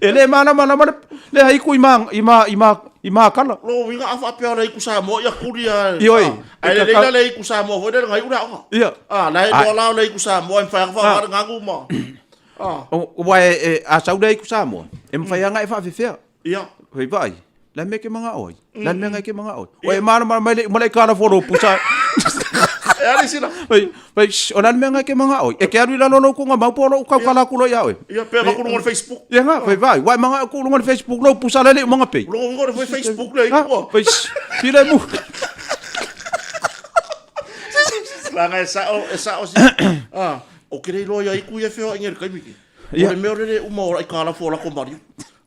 E le malamalama le, le haiku i ma, i ma, i ma, i makala. Lo uiga a faapea o le iku Samoa ia kuli a. Ioe. Ai le leila le iku Samoa foi le ngai ula oga. Ia. Ah, la e loa la o le iku Samoa e mfai a wha ngagu ma. Ah. Ua e, e, a sau le iku Samoa, e mfai anga e whaafewhea. Ia. Fai vaai, la mea ke mangao ai. La mea ngai ke mangao ai. O e malamalama mai le uma le kala folo pusa. E ali sila. Fai, fai, shh, o la mea ngai ke mangao ai. E ke alu i lalo lou konga mau po lou kau kala aku lo ia oe. Ia, pe ma ku lunga o le Facebook. Ia nga, fai vaai, wai mangao ku lunga o le Facebook lou pusa le le uma nga pei. Lunga o le Facebook le Ha, ikua. fai, shh, file mu. Langa e sao, e sao si. Ah, o ke rei loa ia iku ia whioa inge le kaimi ki. O le mea o le le uma o lai kala fo lako mariu.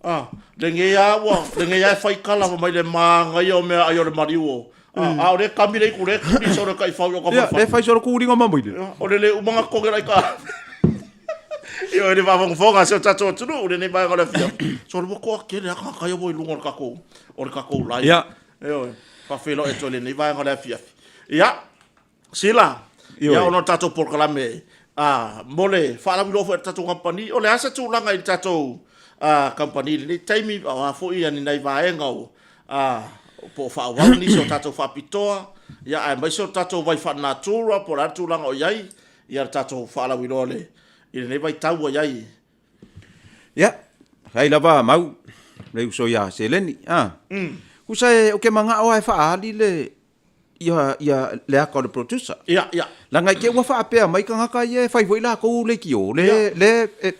Ah, lenei a ua, lenei a e fai kala fa mai le māngaia o mea ai o le mariu o. Ah, a o le kami le iku le kuri so le kai fau o ka Ia, le fai so le kūringa ma maile. O le le umanga koge lai ka. Ioe le faafogafoga a si o tatou atunuu i lenei vaega o le afiafi. So le ua toatele lava tagata ia ua i luga o le tatou, o le tatou live. Ia. Ioe, faafeiloai atu ai i lenei vaega o le afiafi. Ia, Sila, Ioe. ia ona o le tatou polokalame a, mo le faalauiloa foi a le tatou kamupani, o le a se tulaga i le tatou a, kamupani i lenei taimi, a o a foi ia ni nai vaega o, a, po o faaauau nisi o tatou faapitoa, ia aemaise o le tatou vai faalenatura, po o le a le tulaga o i ai ia le tatou faalauiloa i le, i lenei vaitau ua i ai. Ia, ai lava a mau le uso ia seleni, a. Kusa e, o ke mangao a e faaali le, ia, ia le aka o le producer. Ia, ia. Leaga i te i ua faapea mai tagata ia e fai foi latou leitio, le, Ia. le, e,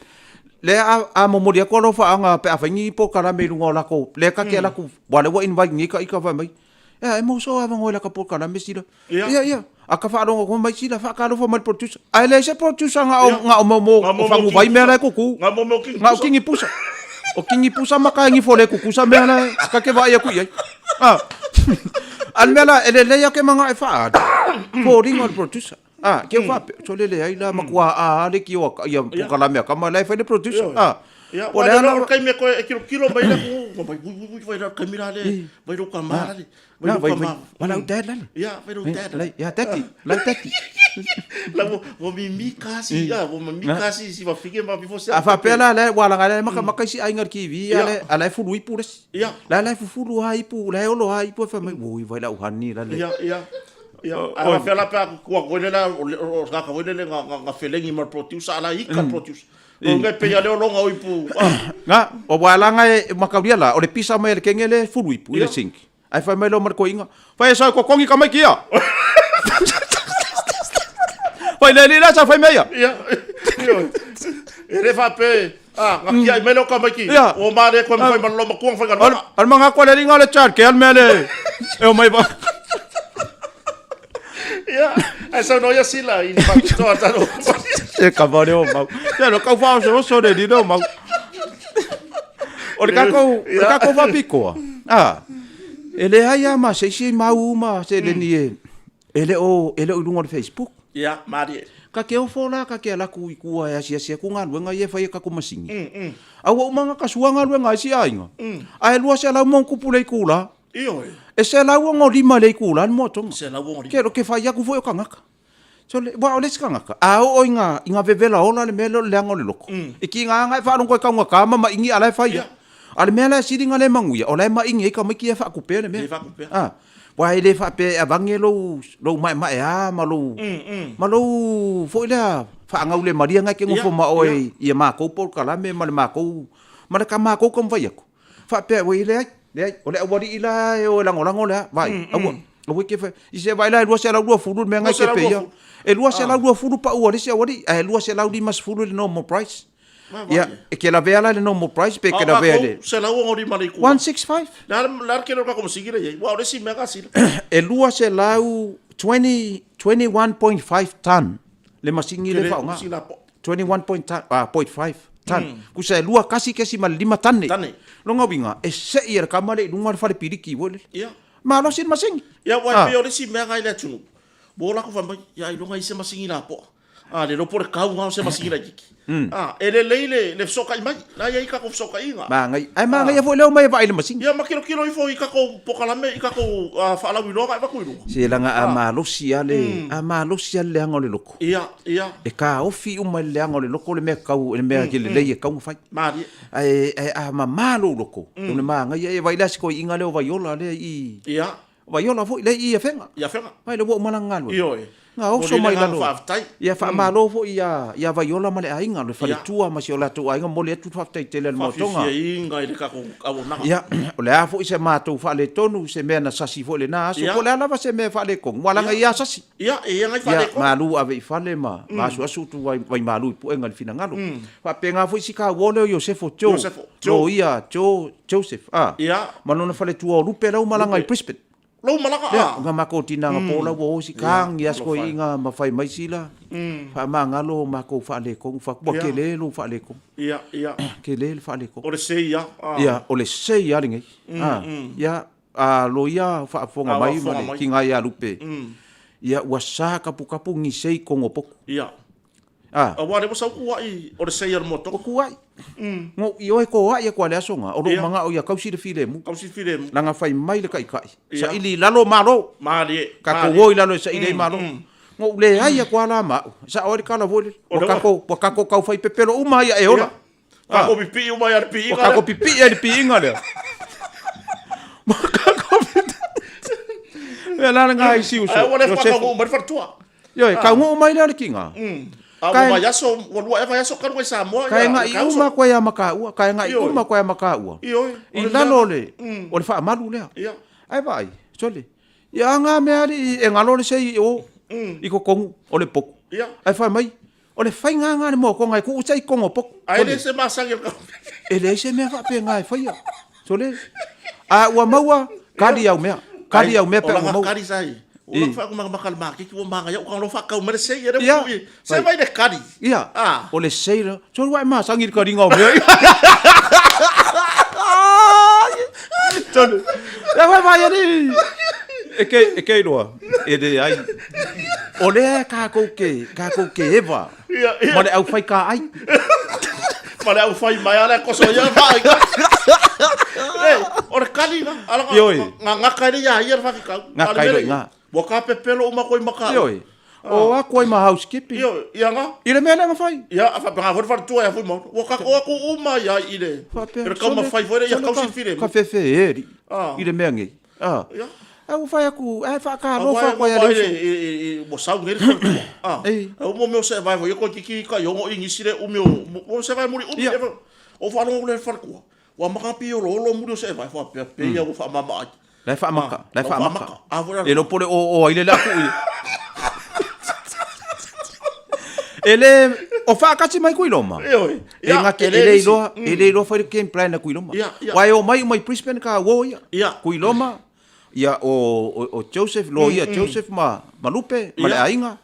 le a, a momoli atu alofaaga pe a fai ni polokalame i luga o latou, lea ta te alu atu, aua o lea ua invite nei ita fai mai, Ea, e maua sou avanoa i laka polokalame sila. Ia. Ia, ia. A ka faalogo atu mai sila, faatalofa mai i le producer. Ae leai se producer na o, Ia. na o mo, mo, Nga mo o mo faguvai kingi mea pusa. la e kuku. Nga mo mo kingi Na o pusa. kingi pusa. O kingi pusa ma kaingi fole kukusa mea la e, ka ke vaai atu i ai. Ah. A le mea la, e lelei lava ke manao e faaali, foliga o le producer. Ah, ke faapea, sole leai la, matua a a le kio a, ia polokalame a kama la e fai le producer. Ioe. Ah. Ia, Po o wa le a le lava- o le taimi e koe e kilokilo mai le atunuu, mai ui ui ui vai le taimi la le, vai lou tama la le, vai Na, lou vai, tama. vai, vai lau dad lale. Ia, vai lou dad. Lai, ia, daddy, lau daddy. La ua ua mimi kasi, ia, ua mimi kasi si mafike ma before se. A faapea la, la, ua laga la e makamaka isi aiga i le TV, a Ia. la, a la e fulu ipu le isi. Ia. La la e fufulu lava ipu, la e olo lava ipu e fai mai, oi, vai lau honey lale. Ia, ia. Ia, a faapea la pe a kua koe le la, o le o tagata foi lele nga nga felegi ma le producer, a la ika le producer. O ngai pei a leo longa o ipu. Ah. Nga, o ua laga e makaulia la, o le pisa mai a le kenge le fulu ipu i le Ia. sink. Ae fai mai loa ma le koiga, Fai e sau kokongi ka maiki ia! Fai le alii la sa fai mea ia! Ia, ioe. E le faapea, ah, nga kiai mai leo ka maiki. Ia. Ua male koe ma fai ma le loma matua fai galuega. O le manga koa le alii nga o le child care le mea le e omai va. Ia, ae saunoa ia Sila i le faapitoa talo. E kava le o mau. Ia lo kau whaososo le ni o mau. O le kākou, o le kākou whapikoa. Ah, e leai a ma se isi mau ma se le ni e, e le o, e le o i lunga o le Facebook. Ia, malie. Ka ke ofo la ka ke alaku i kua e asiasi aku galuega ia e fai e kaku masini. A ua uma ona kasua galuega a isi aiga. Ae 200+ le itula. Ioe. E 165 le itula le moatoga. 165. Ke, ke fai aku foi o kangaka. So, le, wa o le isi kangaka, a oo i nga, i nga vevela ola le mea lea o le leaga o le loko. E ki nga anga e faalogo e kaugata ma maingi a la e fai ia. A le mea la e sili nga le manuia, o la e maingi ai tamaiti ia e faatupea le mea. Le faatupea. A, wa e le faapea e avange lou, lou maemaea ma lou, ma lou foi lea faagaulemalie nga e te nofo ma oe i a matou polokalame ma le matou, ma le ka matou taumafai atu. Faapea, oi, leai, leai, o le aualii la e o e lagolago le a, vaai, aua, aua e te fai, i se vaai la e 220 le mea na e te peia. E 220 pau a le isi aualii, ae 250 le normal price. Ia, e te lavea la i le normal price pe e te lavea i le... 165 le itula. 165. Le a le tele o le tatou masini lea e i ai? Aua o le isi mea gasina. E 200, 20, 21.5 ton le masini lea e faaaoga. 21.5 ton. Tusa e 21.5 tane. Tane. Lona uiga, e sei e le tama lea i luga le fale piliki foi lele. Ia. Malosi le masini. Ia, aua e pei o le isi mea na i le atunuu, ua o latou fai mai, ia ailoga i ai se masini lapoa. A, le iloa po o le kau na o se masini laitiiti. A, e lelei le, le fesootai mai. La e i ai tatou fesootaiga. Manaia. Ae manaia foi le omai e vaai i le masini. Ia ma tilotilo ifo i tatou pokalame, i tatou faalauiloa na e avatu i luga. Se leaga a malosi lava le, a malosi lava le leaga o le loko. Ia, ia. E taofi uma i le leaga o le loko le mea tatau, le mea lelei e tatau ona fai. Malie. Ae, ae a mama lou loko, o le manaia, e vaai la si toeaina lea o Vaiola lea i i. Ia. Vaiola foi lea i i Afega. I Afega. Mai le ua uma lana galuega. Ioe. Na oso mai lalo. Faafetai. Ia faamalo foi ia ia Vaiola ma le aiga, le faletua ma si o latou aiga, momoli atu le faafetai tele a le Moatoga. Faafiafiaiga i le tatou auaunaga. Ia, o le a foi se matou faaletonu, se mea na sasi foi i lena aso, po o le a lava se mea faaletonu, aua leaga ia sasi. Ia, e i ai nai faaletonu. Ia, malu ave i fale ma asuasu tu vaimalu i puega i le finagalo. Faapena foi si kauo lea o Iosefo Joe, Loia Joe Joseph, a, Ia. ma lona faletua o Lupe la ua malaga i Brisbane. Lou malaga, a. Lea, nga makou tina nga po la ua o si kang ia sko i nga ma fai mai sila. Faamagalo o makou faaletonu, fa ua tele lou faaletonu. Ia, ia. Tele le faaletonu. O le sei a. Ia, o le sei a lenei. A, ia, a loia faafofoga mai ma le tiga ia Lupe. Ia, ua sa kapukapu ni sei kogo poku. Ia. A. Aua lea ua sau kuaʻi o le sei a le moto. Ua kuaʻi. Ngo i oe koaʻi aku a le aso nga, o lou manao ia kausi le filemu. Kausi le filemu. Langa fai mai le taitai, saili i lalo malo. Malie. Kakou o i lalo e saili ai malo. Ngo u leai aku a la ma au, sao ai le kala foi lele. Ua kakou, ua kakou kau fai pepelo uma ai ia e ola. Kakou pipii uma ai a le piiga lea. Ua kakou pipii ai le piiga lea. Ua kakou pipii. Mea la le nga i si uso. Ae ua le whakataunuu mai le faletua. Ioe, taunuu mai lea le kiga. A ua vaiaso, ua lua ea vaiaso talu ai Samoa. Ka e gaʻi uma atu ai ia Mataua, ka e gaʻi uma atu ai ia Mataua. Ioe. I lalo o le, o le faamalu lea. Ia. Ae vaai, sole, ia a nga mea alii e galo le sei i o, i totonu o le potu. Ia. Ae fai mai, o le faiga nga le moatoga e tuu se i totonu o potu. Ae le se masani o le E leai se mea faapena e faia. Sole, a ua maua, kali au mea. Kali au mea pe ua maua. O lana kali sa i. Ua lana whaku maka maka le makeki ua manga iau kanga lofa kau mere sei ere ua ui. Se mai le kali. Ia. O le sei la. Sole ua e masangi le kaliga o mea. Sole. Ia wai vai ani. E ke, e ke iloa. E leai. O lea kākou ke, kākou ke ewa. Ia, ia. Ma le au whai ka ai. Ma le au whai mai ala koso ia whai. Ei, o le kali na. Ala nga, Ioi. nga ngaka ele ia ia le whaki kau. Ngaka Ale ilo mele i ngā. Ua ka pepelo uma koe maka. Ioi. O aku ai ma housekeeping. Ioi, ia nga. I le mea lea na fai. Ia, a whapanga fo le whanatua ia fui mauna. Ua ka ko aku uma ia i le. Whapea. I le kau mawhai fo ia kau silfire. Ka whewhe e ri. Ah. I le mea ngei. Ah. Ia. Ai ua fai aku, ai whaakalofa koe a le uso. Ua sau nei le whanatua. Ah. Ei. Ai ua meo se vai fo ia koe kiki ka iongo i ngisi le umi o, o se vai muri umi. Ia. O whalongo le whanatua. Ua maka pi o lolo muri o se vai fo pea pea ia ua whaamama ai. La e whaamaka, la e whaamaka. Ah, fo E lo pole o o ai le la ku i. E le, o whaakati mai kui loma. Ioi. E nga ke e le iloa, e le iloa fai le game plan a Kuiloma. Ia, ia. Wai o mai o mai Brisbane ka wo ia. Ia. Kuiloma, ia o, o, o Joseph, lo ia Joseph ma, ma Lupe, ma le Ia. aiga.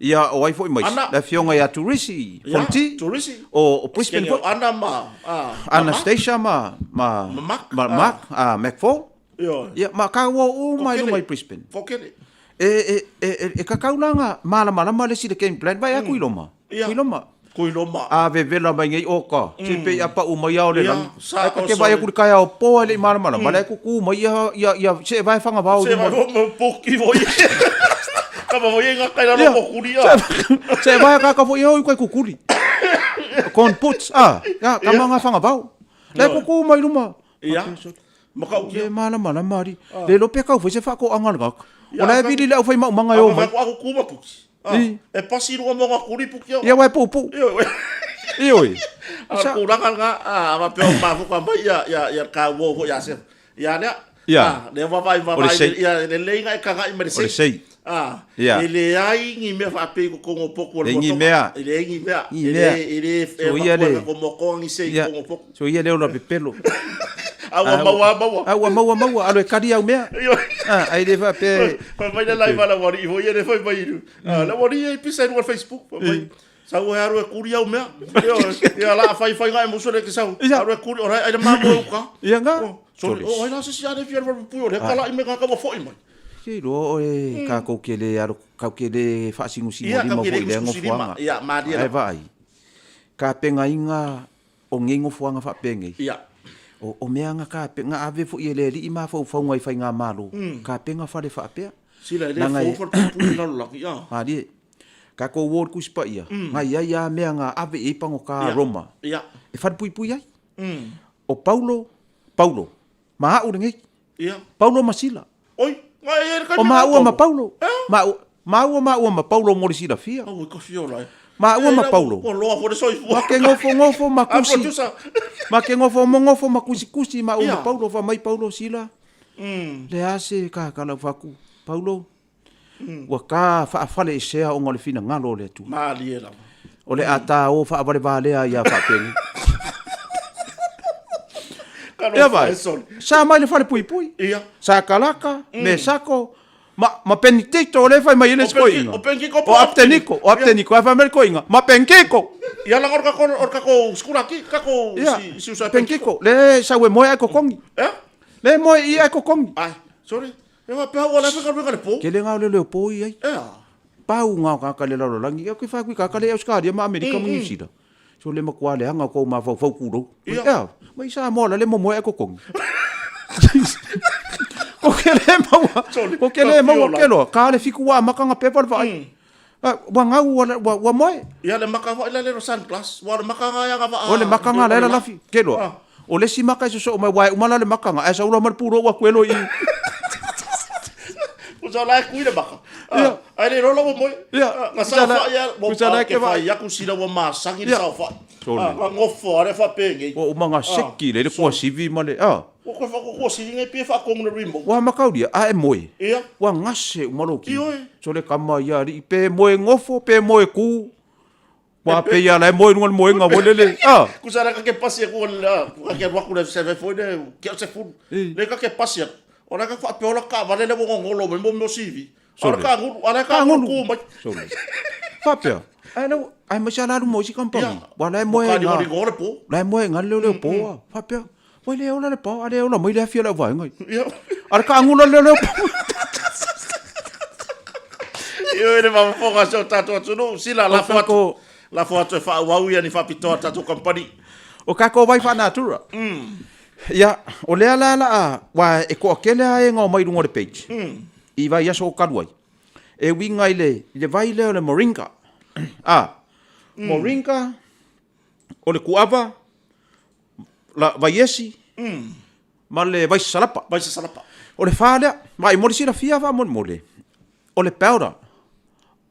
Ia o ai foi mai. Ana. Le afioga ia Turisi, Ia, Fonti. Turisi. O, o Brisbane Kenge o foi. Ana ma, ah, Anastasia ma, ma, Ma Mark, ma ah. Mark, ah, McFall. Ioi. Ia, ma ka wo uma i Kokele. lunga i Brisbane. Kokele. E, e, e, e, e kakau la nga malamalama le isi le game plan. Vai a Kuiloma. Kuiloma. Kuiloma. A vevela mai nei oka. Se pe ia pau mai ao le lagi. Ai ka ke vai aku le kai ao po ai le malamalama. Le kuku mai ia ia ia se vai whanga vao. Se vai mo poki voi. Ka ma voi nga kai lalo ko kuria. Se vai ka ka voi au kai kukuri. Kon puts a. Ya ka ma nga whanga vao. Le kuku mai luma. Ia. Makautia. Le malamalama ari. Le lo pe kau foi se whakoanga le kaka. O la e vili le au whai maumanga e o mai. Aku aku kuma puki. E pasi runga mo nga kuri puki. Ia wai pupu. Ioe. Ioe. A tulaga lena, a faapea o mafuka mai ia ia ia ka uo foi ia Sefa. Ia lea. Ia. Le vaavaai vaavaai ia lelei na e kaga'i mai le sei. O le sei. Ia. E leai ni mea faapei i totonu o potu o le Leai ni mea. E leai ni mea. Ni mea. E le e So ia le. Ko mokoa ni sei i totonu o potu. So ia le ola pepelo. A ua maua maua. A ua maua maua alo e kali au mea. A ai le faapea. Fai mai le laiva la wari iho ia le fai mai iru. La wari e pisa i luga Facebook. Fai mai. Sau e aru e kuri au mea. Ia la fai fai ngai muso le ke sau. Aru e kuri ora ai le mamo e uka. Ia nga. Sorry. O ai la se si ane fia le pui o le kala i me ka ka foi mai. Ke iloa oe kākou ke le alo kau ke le faasinosino lima foi i lea nofoaga. Ia, malie Ae vaai, kapegaiga o nei nofoaga faapenei, Ia. o, o mea nga kape, nga ave foi e le alii mafaufauga i faigamalo, kapega fale faapea. Sila e le fou falepuipui i le lalolagi, ia. Malie, kākou o le Tusi Paia, nga i ai lava mea nga ave i ai pagota a Roma, Ia. e falepuipui ai. O Paulo, Paulo, ma a'u lenei. Ia. Paulo ma Sila. Oi, nga e le O maua ma Paulo. Maua, maua maua ma Paulo mo le silafia. Aue ka fiola e. Maua ma Paulo. Ua loa foi le soifua. Ma ke ngofongofo ma kusi. Ma ke ngofomongofo ma kusikusi maua ma Paulo fa mai Paulo Sila. Le a se kakala faku Paulo. Ua ka faafaleesea ona o le finagalo o le Atua. Malie lava. O le a tā o faavalevalea ai a faapenei. Ia vai, sa mai le falepuipui. Ia. Sa Kalaka, Mesako, ma, ma Penitito, o le fai mai e le isi koiga. O Penkiko po. O Apteniko, o Apteniko, e fai mai le koiga, ma Penkiko. Ia laga o le kako, o le kako skulaki, kako Ia, si usa e Penkiko, le sau e moe ai kokongi. Ea? Le moe i ai kokongi. Ai, sorry. E faapea ua la faigaluega le po. Tele ngā o leo leo po i ai. Ea. Pau ngā o kāka le lalolagi. Ia koe whākui kāka le Australia ma Amerika ma New Zealand. So le matua leaga o kou mafaufau kulou. Ia. Ea, mai Samoa la le momoe ai kokongi. Ko ke le maua, ko ke le maua ke loa, ka le fiku wa makanga pepa le vaai. Ua gau ua, ua, ua moe. Ia le maka foi la le ro sunglass. Ua le maka nga ia nga vaa. O le maka nga la lalafi. Ke loa. O le isi maka e sosoo mai ua e uma la le makanga ae saula mai le pulou ua kuelo i. Kusa la e kui le maka. Ia. Ai le lola ua moe. Ia. Nga saofai ia. Ua ke fai aku sila ua masagi le saofai. Nga ngofo a le faapengei. Ua uma nga seki le le kuasivi ma le. Ua koe whakakuasivi ngai pia whaakongu le remote. Ua makaulia a e moe. Ia. Ua gase uma lou kino. Ioe. So le kama ia alii pe moe ngofo pe moe ku. Ua pei a la e moe luga le moega foi lele. A. Kusa la kake pasi aku ka ke alu aku le seve foi le ke o se fulu. Le kake pasi aku. O la ka whaapeola ka vale le wonga ngolo mai mo meo CV. Sole. Ala ka ngulu, ala ka ngulu ku mai. Sole. Faapea, ai lau, ai ma se ala alu mo isi kampani. Ia. Ua la e moe Ka nga. ringoringo le po. La e moe nga le leo leo po a. Faapea, Wai le ola le pao, a le ola mai le afi o le auvaega. Ia. A le kaangula le leo leo po. Ioe le faafofoga a si o tatou atunuu, sila lafo atu, kako- lafo atu e faaauau ia ni faapitoa a tatou kamupani. O kako vai faanatura. Ia, o lea la la a, wa e toatele lava e ga omai i luga o le page. I vaiaso o talu ai. E uiga i le, i le vai lea o le moringa. A, moringa, o le kuava, la, vaiesi, ma le vaisasalapa. Vaisasalapa. O le fa lea, ma i mo le silafia faamolemole, o le powder,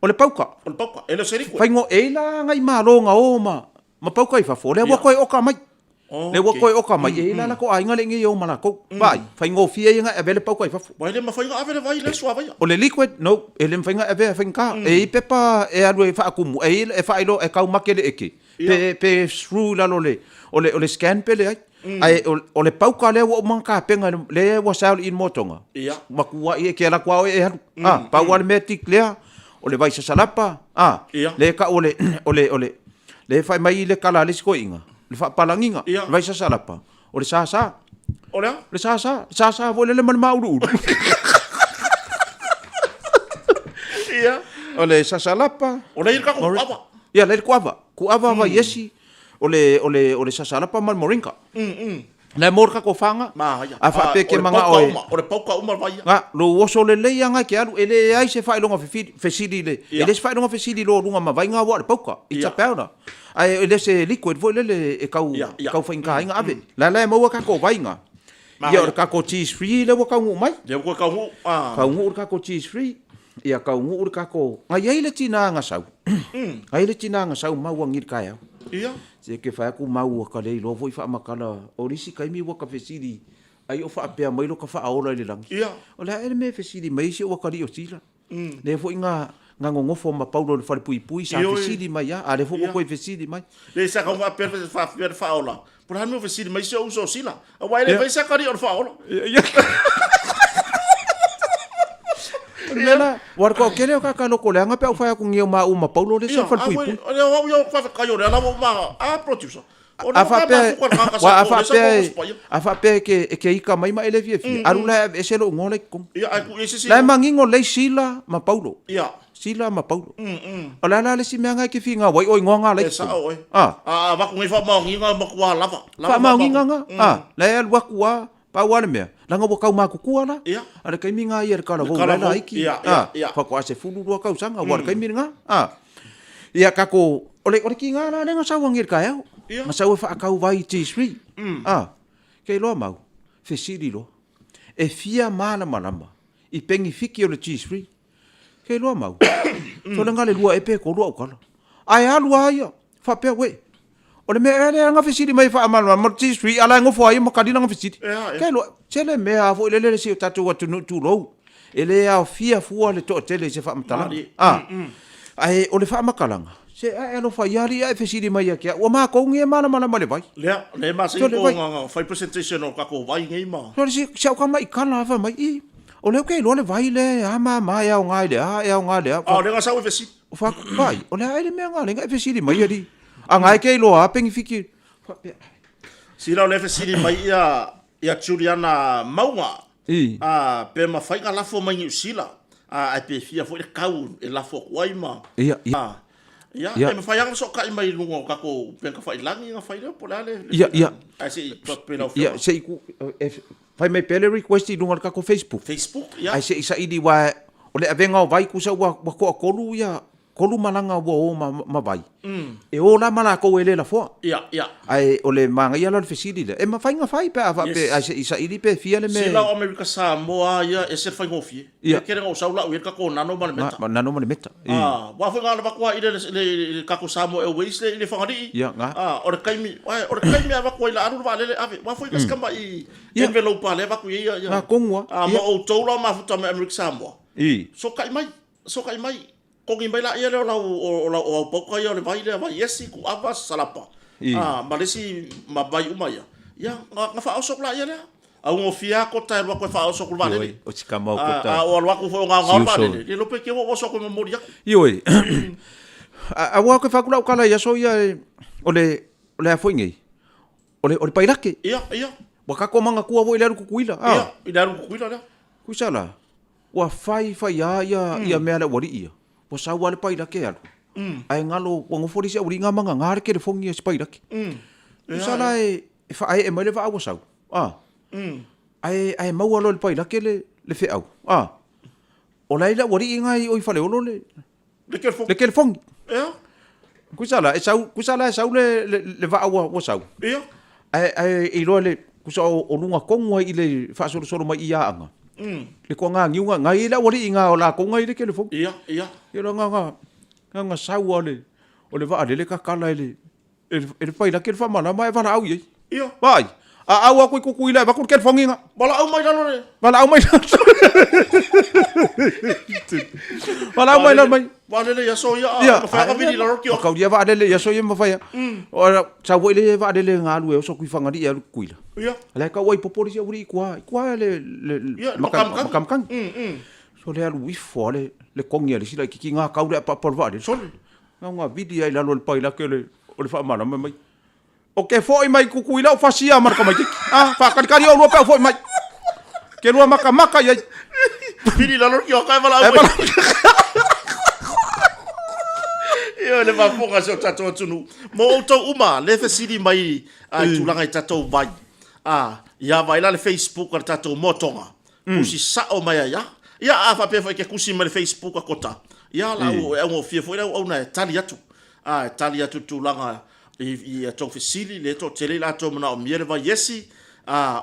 o le pauka. O le pauka, e le o se liquid. Faigo, e i la agai malo ga o ma, ma pauka i fafo, o lea ua toe oka mai. Lea ua toe oka mai, e i la latou aiga le nei e o ma latou. Vaai, faigofie ia na e ave le pauka i fafo. Ua e le mafai ona ave le vai i le suavaia. O le liquid, no, e le mafai ona avea e faigata. E i ai pepa e alu e faakumu, e i e faailoa e taumate le eke, pe, pe screw i lalo o le, o le, o le scan pe leai. Ae o, o le pauka lea ua uma ona tapena, lea ua sell i le motoga, matuai e te alu atu lava oe e alu. A, pau lava le mea declare, o le vai sasalapa, a, lea e tau o le, o le, o le, lea e fai mai le tala a le isi toeaina, le faapalagiga, le vai sasalapa, o le sasa. O le a? Le sasa, sasa foi lele ma le mauluulu. O le sasalapa. O lea i le tatou kuava. Ia, lea i le kuava. Kuava vaiesi, o le, o le, o le sasalapa ma le moringa. La e maua le tatou faga. Manaia. A faapea e te manao e. O le pauka uma le vai ia. Ga, lou oso lelei lava ga e te alu, e leai se faailoga fefili, fesili i le, e leai se faailoga fesili i lo luga ma vai ga ua o le pauka. It's a powder. Ae e le se liquid foi lele e tau, e tau faigata ai na ave. La la e maua tatou vai ga. Ia o le tatou cheese free lea ua taunuu mai. Lea ua taunuu. Taunuu le tatou cheese free. Ia taunuu le tatou, na i ai le tina na sau. Na i ai le tina na sau mau agi i le taeao. Ia. Se ke fai atu mau ua ka le iloa foi faamatala o le isi taimi ua ka fesili ai o faapea mai lo ka faaola i le lagi. Ia. O le a ea le mea e fesili mai ai si ou atalii o Sila. Lea foi na na nonofo ma Paulo i le falepuipui sa fesili mai lava, a lea foi ua toe fesili mai. Lea sa tau faapea faapea le faaola, po o le a le mea ua fesili mai si ou uso o Sila, aua e le fai se atalii o le faaola. O le mea la, aua o le toatele o tagata lotoleaga pe a ou fai atu nei o maua ma Paulo le isi o le falepuipui. Ia, a o au ia faafetai o lea la ua uma, a producer. A faapea, aua a faapea, a faapea e te, e te ika mai ma e le fiafia, alu la e aveese lou igoa la i totonu. Ia, ae tuu i ai se isi La e manino lelei Sila ma Paulo. Ia. Sila ma Paulo. O le a la le isi mea na e te finau ai o igoa na la i E totonu? sao oe. A. A avatu nei faamaoniga matua lava. Lava Faamaoniga na. A. La e alu atu lava, pau lava le mea, leaga ua tau matutua la. Ia. A o le taimi na ia le talavou Le la e talavou, laiti. ia, ia, ia. A, faatoa 12 tausaga, aua o le taimi lena. A. Ia tatou, o le, o le tiga la lea na sau agi i le taeao. Ia. Na sau e faatau vai i T3. A, kei loa mau, fesili loa. E fia malamalama i penifiki o le T3. Kei loa mau, sole na le lua ea pe tolu au tala. Ae alu lava ia, faapea, uē, o le mea ea lea na fesili mai e faamalamalama o le T3, a la e nofo lava ia ma tali lana fesili. Ea, ea. Kei loa, tele mea lava foi lele si o tatou atunuu tulou. E le aofia fua le toatele i se faamatalaga. Malie. A, ae o le faamatalaga, se ae alofa ia alii ae fesili mai ia te au, ua matou nei e malamalama i le vai. Lea, lea e masani Sole ko vai. nga fai presentation o tatou vai nei ma. Sole si, si au tamaitala lava fai mai, i, o lea ou te iloa le vai lea e a ma ma e aoga i le a, e aoga i le a. A o lea na sau e fesili. O fa, vai, o le a ea le mea nga lea na e fesili mai alii. A nga e te iloa a penifiki. Faapea. Sila o lea e fesili mai ia, ia Juliana Mauga. I. Ā, pe mafai na lafo mai Niu Sila, ā, ae pe fia foi le kau e lafo atu ai ma. Ia, ia. Ā, ia, Ia. e mafai lava ona sootai mai i luga o tatou upega tafailagi na fai lea, po o le a le, le Ia, ia. Ae se i tuu atu pea i lau Ia, afioga. se i ku, e fai mai pea le request i luga o le tatou Facebook. Facebook, ia. Ae se i saili aua o le avega o vai tusa ua, ua toatolu ia, tolu malaga ua o ma, ma vai. E o la ma latou e le lafoa. Ia, ia. Ae o le manaia la o le fesili lea, e mafai ona fai pe a faapea, Yes. ae se i saili pe fia le mea. Sila o Amerika Samoa ia, e ese le faigofie. Ia. E tele na ou sau lau i ai le tatou nano ma le meta. Ma, nano ma le meta. I. Ah, aua foi na avatu ai i le, le, le tatou Samoa Airways le, i le Fagalii. Ia, ga. Ah, o le taimi, ae, o le taimi e avatu ai la alu le vaalele ave. Aua foi kasi tama'i Ia. envelope a lea avatu i ai ia, ia. Ga tonu lava. Ah, Ia. ma outou la o mafuta mai Amerika Samoa. I. Sokai mai, sokai mai. Kogi mai laia lea o lau, o lau, o au pauka ia o le vai lea, vai esi, kuava, salapa, I. a, ma le isi, ma vai uma ia. Ia, na, na faaoso atu laia lea. A ua gofie lava kota e alu atu e faaoso atu i le vaalele. Ioe, o si kama o A, kota. a o alu atu foi o gaogao le Si uso. vaalele, le iloa pe te i ua oso atu e momoli atu. Ioe. A, aua ou te fai atu lau tala i aso ia e, o le, o le a foi nei, o le, o le pailake. Ia, ia. Ua tatou manatua foi i le alu Tutuila, a. Ia, i le alu Tutuila lea. Tusa la, Ua fai fai a ia ia mea le aualii ia. Ua sau a le pailake e alu. Ae galo ua nofo le isi aualii nga ma gaga le telefoni a si pailake. Tusa la e e faaee mai le vaa ua sau. A. Ae ae maua loa e le pailake le le feau. A. O la e i le aualii nga i o i Faleolo le Le telefoni. Le telefoni. Ea. Kusa la e sau, kusa la e sau le, le, le vaa ua, ua sau. Ia. Ae, ae iloa le, kusa o, o luga tonu ai i le faasolosolo mai i Aana. Le toaga niu nga, ngai i le aualii nga o latou ngai i le telefoni. Ia, ia. Ia la nga, nga, nga, nga sau a le, o le vaalele tatala e le, E le pailake le faamalama ae valaau i ai. Ia. Vaai, a au atu i Tutuila e avatu le kelifogiga. Valaau mai lalo le. Valaau mai lalo. Valaau mai lalo mai. Vaalele i aso ia, a mafai ona vili i lalo le tioata. Mataulia vaalele i aso ia mafai a. Sau foi le vaalele galu e oso atu i Fagalii e alu i Tutuila. Ia. A la e tau ai popo le isi aualii i tua, i tua le Makamakagi. So le alu ifo a le kogi a le isi laitiiti gakau le apaapa o le vaalele. Sole. Na una vili ai lalo o le pailake o le, o le faamalama mai. O ke foi mai Kukuila o fasia ma le tamaititi. Ah, faakalikali o lua pe au foi mai. Ke lua makamaka i ai. Vili lalo ki o kai wala au. Ioe, le faafofoga a si o tatou atunuu. Mo outou uma le fesili mai i tulaga i tatou vai. Ia vaai la le Facebook a le tatou Motoga, tusi sao mai ai lava. Ia, a faapea foi e te tusi mai le Facebook a Kota, ia la ua e augofie foi le auauna e tali atu. E tali atu i le tulaga i a outou fesili, lea e toatele i latou e manaomia le vai esi,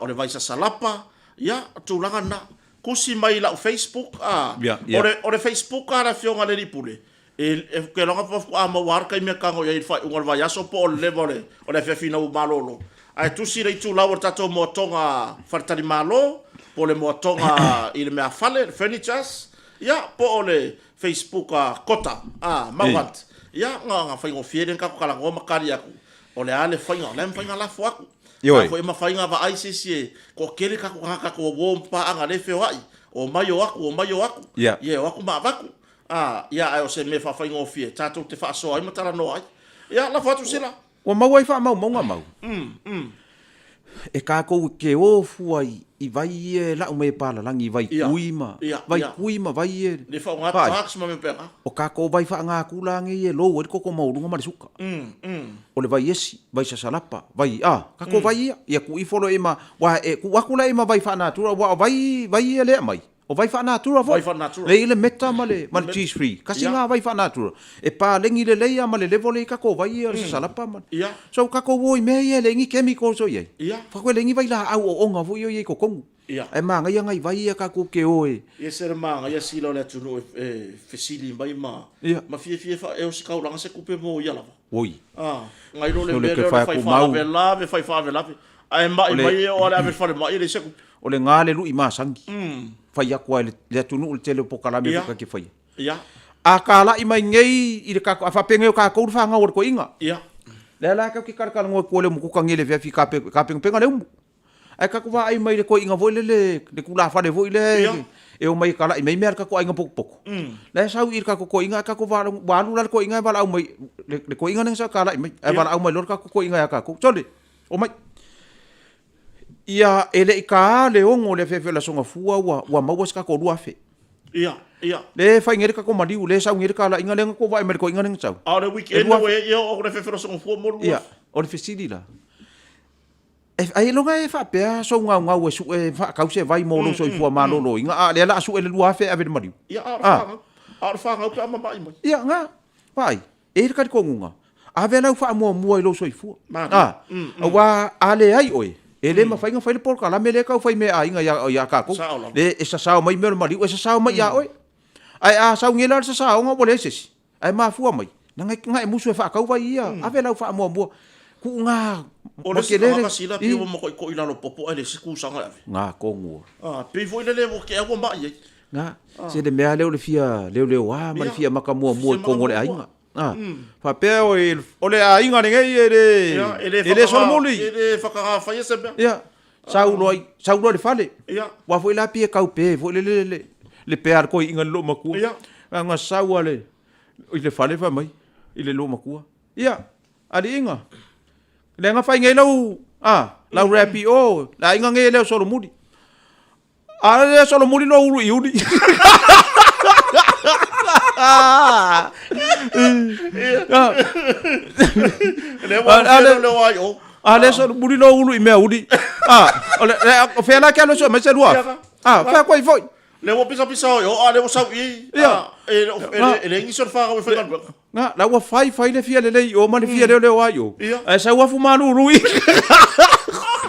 o le vai sasalapa, ia, o tulaga na. Tusi mai i lau Facebook, o le Facebook a le Afioga i le Alii Pule, E ou te iloa faatoa maua lava le taimi e tago i ai i le faaiuga o le vaiaso po o le leva o le afiafi ina ua malolo. Ae tusi le itulau o le tatou moatoga faletalimalo, po o le moatoga i le meafale, le furnitures, ia, po o le Facebook a Kota, a Mauhant. Ia, ona faigofie lea ona tatou talanoa ma tali atu, o le a le faiga, o le a le mafai ona lafo atu. O le a foi e mafai ona vaai se isi e toatele tatou tagata tatou uo ma paaga lea e feoai, omai o atu, omai o atu, ia e o atu ma avatu. A, ia, ae o se mea faafaigofie tatou te faasoa ai ma talanoa ai. Ia, lafo atu sila. Ua maua ai faamaumauga mau e tatou te o fua i vai ia e lau mai e palalagi i vai kui ma vai kui ma vai ia Le faaaoga drugs ma mea faapena. O tatou vai faagakula nei e lou ai le toto maualuga ma le suka. O le vai esi, vai sasalapa, vai a, tatou vai ia. Ia tuu ifo loa i ma, aua e tuu atu la i ma vai faanatura aua o vai vai ia lea e aumai. O vai faanatura foi. Vai faanatura. Lea i le meta ma le, ma le cheese free. Kasi ngā vai faanatura. E palegi lelei a ma le level e i kako vai ia o le sasalapa ma. Ia. So kako o i mea ia e leai ni chemicals o i ai. Ia. Whako e leai ni vai laau o onga foi o i ai totonu. Ia. Ae māngaia ngai vai ia kakou ke o e. Ia se le māngaia sila o le atunuu e fesili mai ma, Ia. ma fiafia e fa, e ositaulaga se tupe mo ia lava. Oi. Ah, ngai lo le mea lea o le fai faalavelave, fai faalavelave. Ae ma'i mai e oo lava le ave i le falemai e leai se tupe. O le ga le lui masani. Fai atu ai le atunuu le tele o pokalame foi ka te faia. Ia. A kala'i mai nei i le kakou, a faapea nei o kakou le fagau o le toeaina. Ia. Lea la tatou te talatalanoa atu ai le umukuka nei i le afiafi ka pegapega le umu. Ae tatou vaai mai i le toeaina foi lele, le tulafale foi lea e omai e kala'i mai mea a le tatou aiga potopoto. La e sau i le tatou toeaina ae tatou faalogo, ua alu la le toeaina ae valaau mai, le toeaina lea sa kala'i mai, ae valaau mai loa le tatou toeaina ia tatou, sole, omai. Ia, e le i taā le 6 o le afiafi o le Aso Gafua ua, ua maua se tatou 2000. Ia, ia. Lea e fai nei le tatou maliu, lea e sau nei le talaiga lea na tou vaai mai i le toeaina lea na sau. A o le weekend ua i ai, ia oo le afiafi o le Aso Gafua mo le 2000. Ia, o le fesili la, e, ailoga e faapea sou gaugau e sue e faatau se vai mo lou soifua maloloina, a o lea o le a sue le 2000 e ave i le maliu? Ia, a o le fanau, a o le fanau pe a mama'i mai. Ia, na, vaai. E i ai le talitonuga, ave lau faamuamua i lou soifua. A, aua a leai oe, e le mafai ona fai le polokalame lea e tau fai meaaiga ia tatou. Le e sasao mai mea o le maliu, e sasao mai ia oe. Ae a sau nei la le sasaoga ua leai se isi, ae mafua mai, na e musu e faatau vai ia, ave lau faamuamua. Tuu na O le isi tagata sila pei ua matoitoi i lalo popo ae leai se kusaga e ave. Nga tonu. A, pei foi lele ua tea ua mai ai. Na, se le mea lea o le fia leoleoa ma le fia maka muamua i totonu o le aiga. A, faapea o o le aiga lenei e le, e le solomuli. E le whakagāwhaia se mea. Ia, sau loa i, sau loa i le fale. Ia. Aua foi la pei e taupe foi lele le, le pea a le toeaina i le loomatua. Ia. Ana sau a le, i le fale fai mai i le loomatua. Ia, aliiga, lea na fai nei lau, a, lau rap i o, le aiga nei e le o solomuli. A le solomuli lo ulu i uli. Le ua le le ai o. A le solomuli lo ulu i mea uli. A, o le o fea la ke alo so mai se lua. A, fea koi foi. Le ua pisa pisa o a le ua sau i. Ia. E e le ngi so fa ga fai galuega. Na, la ua fai fai le fia lelei i o ma le fia leoleo ai o. Ae sau afu malulu i.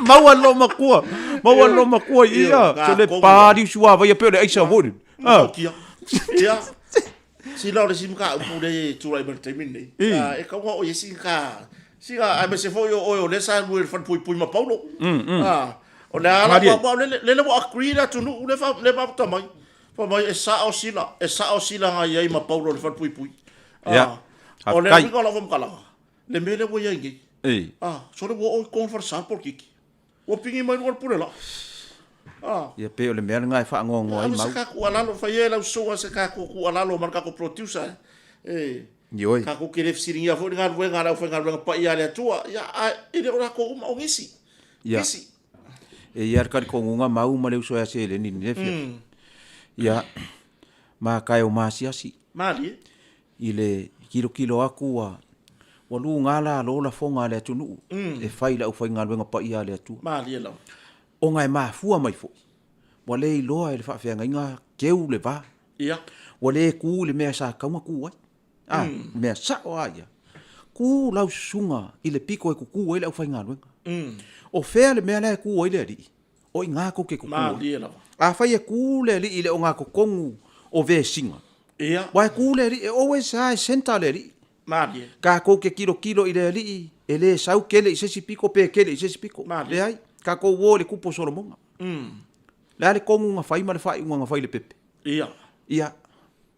Maua le loomatua. Maua le loomatua i ia. So le pa liu suavai ia pei o le aisa foi. Ah. Ia. Sila o le isi mataupu lea e tulai mai i le taimi lenei. E tatau ona oo i ai sina, sina, aemaise foi o oe o lea sa alu i le falepuipui ma Paulo. O le a la, aua o lea ua agree le atunuu lea e mafuta mai. Fai mai, e sao Sila, e sao Sila na i ai ma Paulo i le falepuipui. Ia, O le uiga o lau faamatalaga, le mea lea ua i ai nei, Ei. ah, sole ua oo i totonu o le falesa le polokiki. Ua pigi mai luga o le pule laa. Ah. Ia, pei o le mea lena e faanoanoa ai mau. Se ka tuualalo, fai e lau susuga se ka tuualalo ma le tatou producer, e. Ioe. Tatou te le fesiligia foi le galuega a le aufaigaluega paia a le Atua, ia, ae e le o latou uma, o nisi. Ia. Nisi. E i ai le talitonuga mau ma le uso ia seleni i lenei afiafi. Ia, ma tae o maasiasi. Malie. I le Tilotilo atu ua ua luga lalo lafoga a le atunuu e fai i le aufaigaluega paia a le Atua. Malie lava. Ona e mafua mai foi, ua le iloa e le faafeagaiga keu le va. Ia. Ua le tu i le mea sa tatau ona tu ai. A, le mea sao lava ia, tu lau susuga i le pito e tutu ai le aufaigaluega. O fea le mea la e tu ai le alii? O i ina tou te tutu ai. Malie lava. Afai e tu le alii i le ogatotonu o vesiga, Ia. aua e tu le alii, e always lava e centre le alii. Malie. Tatou te tilotilo i le alii, e le sau kele i se isi pito pe kele i se isi pito. Malie. Leai, tatou o i le tupu o Solomona. Le a le tonu na fai ma le faaiuga na fai i le pepe? Ia. Ia,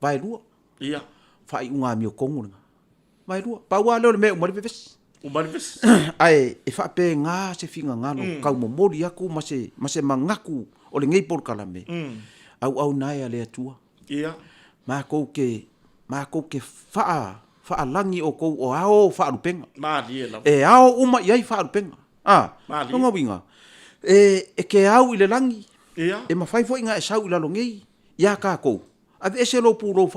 vaelua. Ia. Faaiuga amiotonu lena. Vaelua. Pau lava lea o le mea e uma ai le vevesi. Uma ai le vevesi. Ae e faapena se finagalo taumomoli atu ma se, ma se manatu o lenei polokalame, auauna e a le Atua. Ia. Matou te, matou te faa, faalagi outou o ao faalupega. Malie lava. E ao uma i ai faalupega. A, Malie. lona uiga, e, e te au i le lagi, Ia. e mafai foi ona e sau i lalo nei, iā tatou, Aveese lou pulou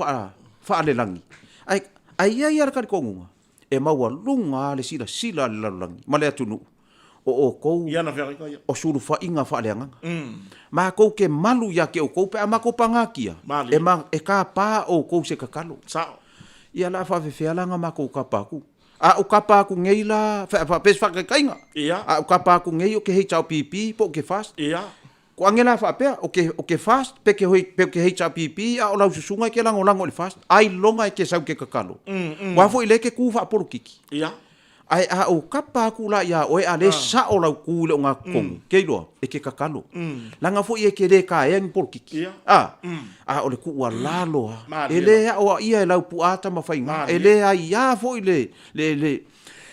faalelagi, ae ae i ai lava le talitonuga, e maualuga lava le silasila a le lalolagi ma le atunuu o outou o sulufaiga faaleagaga. Matou te malu ia te outou pe a matou pagatia, e ma, e tapa outou se tatalo. Ia o le a faafefea la ona matou tapa atu? A ou tapa atu nei la, pe se faataitaiga, a ou tapa atu nei ou te HRPP po ou te fast, Ko ange la faapea, o ke, o ke fast, pe ke hoi, pe o ke HRPP, a o lau susuga e ke lagolago i le fast, ailoga e ke sau ke kakalo. Ua foi le ke ku faapolokiki. Ia. Ae a ou kapa aku la ia oe a le sao lau ku i le ogatotonu, ke iloa, e ke kakalo. Leaga foi e ke le kaea ni polokiki. Ia. A, a o le tuualalo a, Malie e le aoaia e lau puaa Tamafaiga, e le aiā foi le, le, le,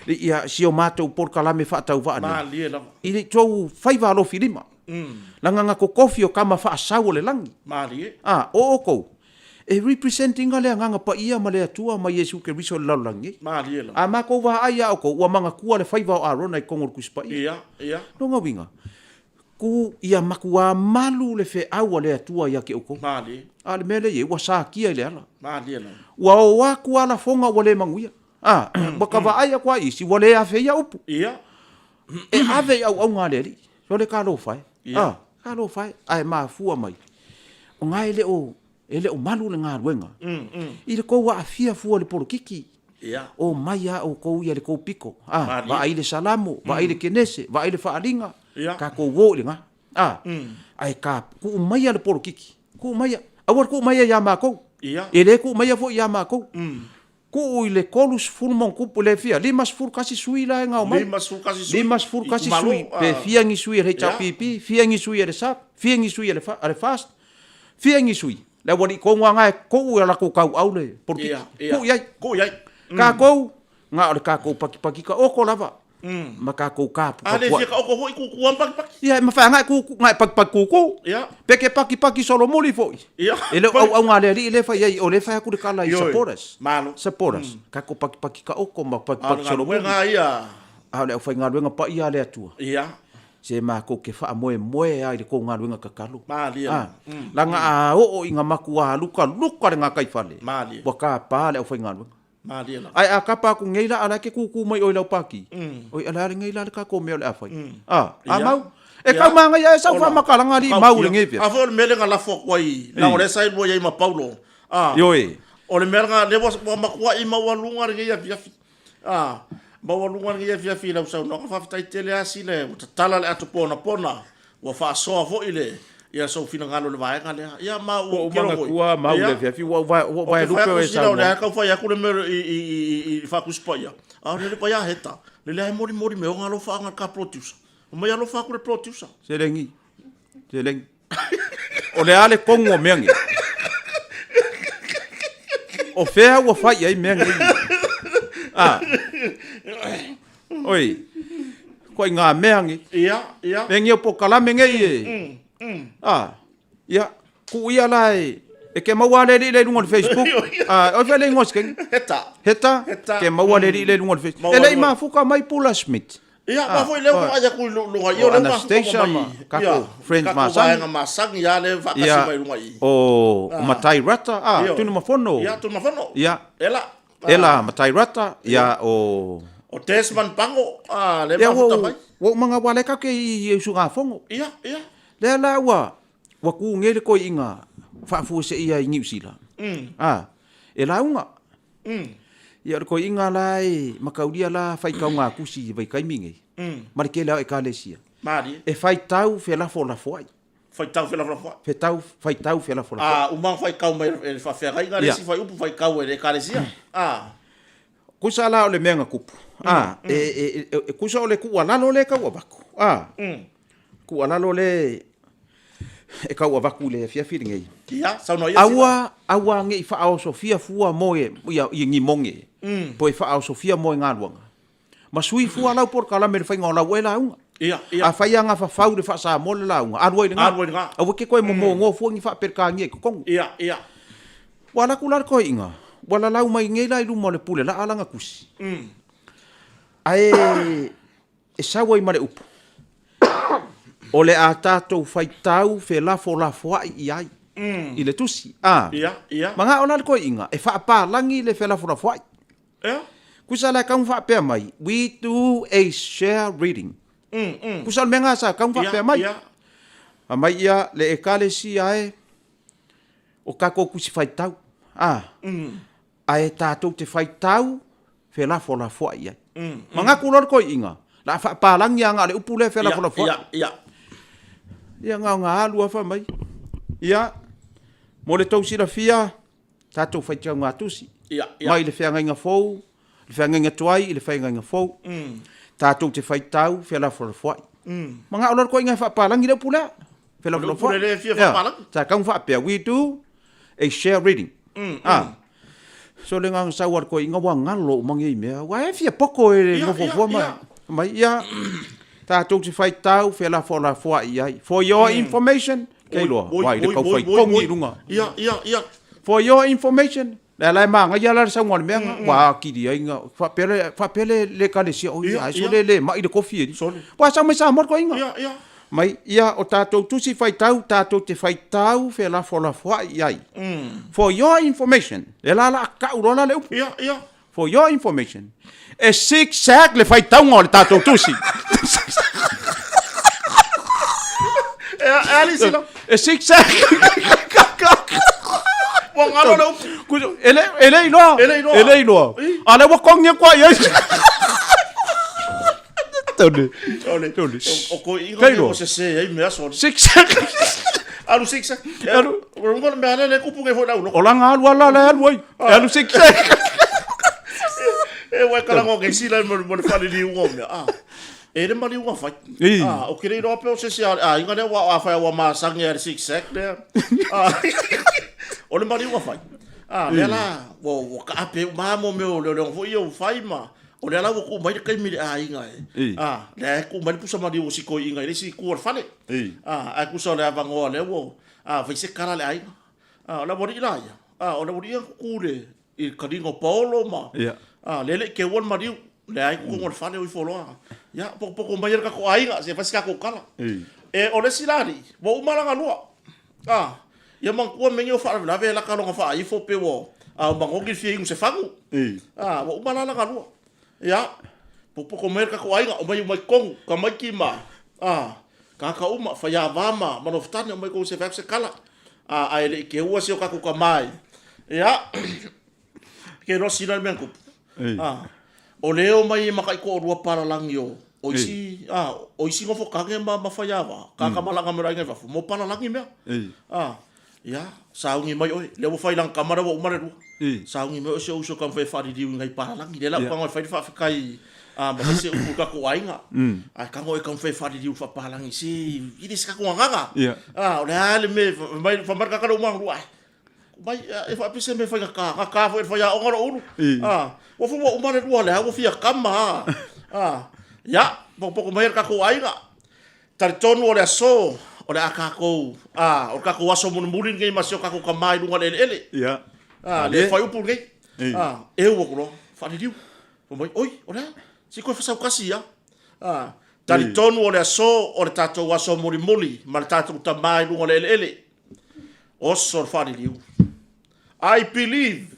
le, ia, si o matou polokalame faatauvaa nei. Malie lava. I le tou faiva alofi lima. Leaga na totofi o tama faasau o le lagi. Malie. A, o outou, e represent ina le Agaga Paia ma le Atua ma Iesu Keriso i le lalolagi nei. Malie lava. A matou vaai ia outou, ua manatua le faiva o Arona i totonu o le Tusi Paia. Ia, ia. Lona uiga, ku ia matua malu le feau a le Atua ia te outou. Malie. A o le mea lea e i ai, ua satia i le ala. Malie lava. Ua o atu a lafoga ua le manuia. A, ua ka vaai atu a isi, ua le afe ia upu. Ia. E ave i auauna a le Alii. Sole talofa e. Ia. A, talofa e. Ae mafua mai, ona e le o, e le o malu le galuega. I le tou aafia fua i le polokiki. Ia. Omai lava outou ia i le tou pito. A, Malie. vaai le Salamo, vaai le Kenese, vaai le Faaaliga. Ia. Tatou o i lena. A, ae ka, tuu maia le polokiki. Tuu maia. Aua le tuu maia ia matou. Ia. E le tuu maia foi ia matou. Tuu i le 30 ma ona tupu, le fia, 51 sui la e gao mai. 51 sui. 51 sui, pe fia ni sui a le HRPP, fia ni sui a le SAP, fia ni sui a le, a le FAST, fia ni sui. Le aualii tonu lava na e tuu i a latou tauau le polokiki. Ia, ia. Tuu i ai. Tuu i ai. Tatou, na o le tatou pakipaki taoto lava. Ma tatou kapu A le fia taoto foi kuku lava ma pakipaki. Ia, e mafai lava na e kuku, na e pakipaki kuku. Ia. Pe ke pakipaki solomuli foi. Ia. E le o auauga a le alii lea e fai ai, o lea e fai atu le tala i supporters. Malo. Supporters. Tatou pakipaki taoto ma pakipaki solomuli. A o le galuega ia. A o le aufaigaluega paia a le Atua. Ia. Se matou ke faamoemoe lava i le kou galuega tatalo. Malie. A, leaga a oo ina matua lukaluka le gataifale. Malie. Ua tapa le aufaigaluega. Malie lava. Ae a kapa aku nei la, a la e ke kūkū mai oe i lau pākī. Oi, a le a lenei la le kākou mea o le a fai. A, a mau. E kau māngaia e sau whaamakalaga alii mau lenei fia. A foi o le mea lea na lafo atu ai, leaga o lea sa ilua i ai ma Paulo. A, Ioe. O le mea lena, lea ua matuai maualuga lenei afiafi. A, maualuga lenei afiafi i lau saunoaga. Faafetai tele lava Sila, ua tatala le ato ponapona. Ua faasoa foi le ia sou finagalo i le vaega lea. Ia ma ua ou kelo foi. Ua mau le afiafi ua ua ua vae lupe o e saunoa. O lea tau fai atu le mea i i i i faakusi paia. A o le paia heta. Le lea e moli moli me o alofa anga ka producer. O mai alofa atu le producer. Selengi. Selengi. O le a le kongu o mea nei. O fea ua fai ai mea nei. Ah. Oi. Ko i ngā mea ngi. Ia, ia. Mea ngi o polokalame nei e. Ah, ia, ku ia la e, e ke maua le li le lunga o le Facebook. Ah, oi fele ingoa se kengi. Heta. Heta, Heta. ke maua le li le lunga o le Facebook. Maua E le i lunga. mafuka mai Pula Smith. Ia, ma foi lea ua ai aku i luga i, o O lea ua mafuka Anastasia mai. ma kako friends Kako masani. vaega masani, ia lea faatasi Ia, mai luga i. o Matai Rata, ah, Io. Tunumafono. Ia, Tunumafono. Ia. Ela. Ela Matai Rata, ia o... O Desmond Pango, a, le mafuta mai. Ua uma ngā wale kau ke i usugafono. Ia, ia. Lea la ua, ua ku nei le toeaiina faafuaseia i Niu Sila. A, e lauga. Ia o le toeaina la e mataulia la faitauga tusi i vaitaimi nei, ma le tele lava o ekalesia. Malie. E faitau felafolafoai. Faitau felafolafoai. Fetau, faitau felafolafoai. A, uma ona faitau mai e le faafeagaiga le isi fuaiupu faitau e le ekalesia. A. Kusa la o le mea na tupu, a, e, e, kusa o le tuualalo lea e tau avatu, a, tuualalo lea e tau avatu i le afiafi lenei. Ia, saunoa ia. Aua, aua ne i faaosofia fua moe, ia, ia ni moge, po e faaosofia moegaluaga. Ma sui fua lau polokalame i le faiga o lau oe lauga. Ia, ia. Afai lava gafafau i le faa-Samoa le lauga, alu ai i lena. Alu ai i lena. Aua e te toe momono fua ni faa-Peretania i totonu. Ia, ia. Ua alu atu la le toeaina, ua lalau mai nei la i luma o le pule laa lana tusi. Ae e sau ai ma le upu, o le a tatou faitau felafolafoai i ai i le tusi. A, Ia, ia. manao la le toeaina e faapalagi le felafolafoai. Ea? Kusa la e tau faapea mai, we do a share reading. Kusa o le mea lena sa tau faapea mai. Ia, ia. Aumai ia le Ekalesia e, o tatou tusi faitau, a, ae tatou te faitau felafolafoai i ai. Manatu loa le toeaina, o le a faapalagi lava na o le upu lea felafolafoai. Ia, ia. Ia na ona alu lava fai mai, ia, mo le tou silafia, tatou faitauga-tusi, Ia, ia. mai le feagaiga fou, le feagaiga tuai i le feagaiga fou. Tatou te faitau felafolafoai. Manao loa le toeaina e faapalagi le upu lea. Felafolafoai. O le upu lea e fia faapalagi. Ia, sa tatau ona faapea, we do a share reading. Ah. So le agaga sau a le toeaina ua galo uma nei mea, aua e fia poto e Ia, nofo ia, fua ma ia. mai, ia, tatou te faitau felafolafoai i ai. For your information, Kei loa, wai le kau whai kongi i runga. Ia, ia, ia. For your information, le ala e māngaia la le sauga o le mea nga, ua akili ai nga, faapea le, faapea le, le ekalesia, oi, ai sole le mai le kofi e li. Ua sau mai Samoa le toeaina. Ia, ia. Mai, ia, o tātou tusi faitau, tātou te faitau felafolafoai i ai. For your information, le la la kau loa la le upu. Ia, ia. For your information, e zigzag le faitauga o le tatou tusi. E, e ali sila. E zigzag. Ua galo le upu. E le, e le iloa. E le iloa. E le iloa. A lea ua kongi aku ai ai. Tau Ole. Tau le. O ko inga Kei ni loa. o se se ai mea sole. Zigzag. Alu zigzag. Alu. O ngo le mea le kupu ke foi lau O langa alu ala le alu ai. E alu zigzag. E wai kala ngo ke sila mo mo le fale liuga o mea. Ah. E le maliuga fai. Ei. Ah, o ke le iloa pe o se se a inga lea ua a fai ua masangi a le zigzag lea. Ah. O le maliuga fai. Ah, lea la ua ua kaape uma mo mea o leoleo foi ia ua fai ma O lea la ua tuu mai le taimi i le aiga e. Ei. A, lea e tuu mai le pusa maliu o si toeaina i le isi itu o le fale. Ei. A, ae tusa o le avanoa lea ua, a, fai se kala a le aiga. A, o le aualii la ia, a, o le aualii ia na tutu i le, i le taliga o Paolo ma, Ia. a, lea e le i keua le maliu, lea e i totonu o le fale o ifo loa. Ia, potopoto mai le tatou aiga, se i fai se tatou tala. Ei. E, o le isi la alii, ua uma lana lua. A, ia manatua mea nei o faalavelave e laka lona faaifo pe ua, a, ua manogi le fia inu se fagu. Ei. A, ua uma la lana lua. Ia, potopoto mai le tatou aiga, omai uma i totonu, tamaiti ma, a, tagata uma, faiava ma, ma Lofutane, omai totonu se i fai atu se tala. A, ae le i keua si o tatou tama i, ia, ke iloa sila le mea na tupu. Ei. A, o lea e omai e makaʻi toalua palalagi o, o isi, a, o isi nofotage ma, ma faiava, tagata malaga mai le aiga i fafo, mo palalagi mea. Ei. A, ia, sauni mai oe, lea ua fai lana tama lea ua uma le lua. Ei. Sauni mai oe si ou uso e taumafai e faaliliu i nai palalagi. Lea la ua Ia. tago e fai le faafetai, a, ma fai se upu i le tatou aiga. Ae tago e taumafai e faaliliu i le faapalagi, se i le se tatou agaga. Ia. A, o le a le mea, fai mai, fai mai le tagata lea ua uma ona lua, ai, Mai, e faapea se mea faigata, gata foi e le faiaoga lou ulu. A, ua foi ua uma le lua lea, ua fia kama, a. A, ia, potopoto mai e le tatou aiga. Talitonu o le aso, o le a tatou, a, o le tatou aso mulimuli lenei ma si o tatou tama i luga o le eleele. Ia. A, le fuaiupu lenei. A, eu atu loa, faaliliu. Fai mai, oi, o le a? Se i toe fasautasi ia. A, talitonu o le aso, o le tatou aso mulimuli ma le tatou tama i luga o le eleele. Oso le faaliliu. I believe.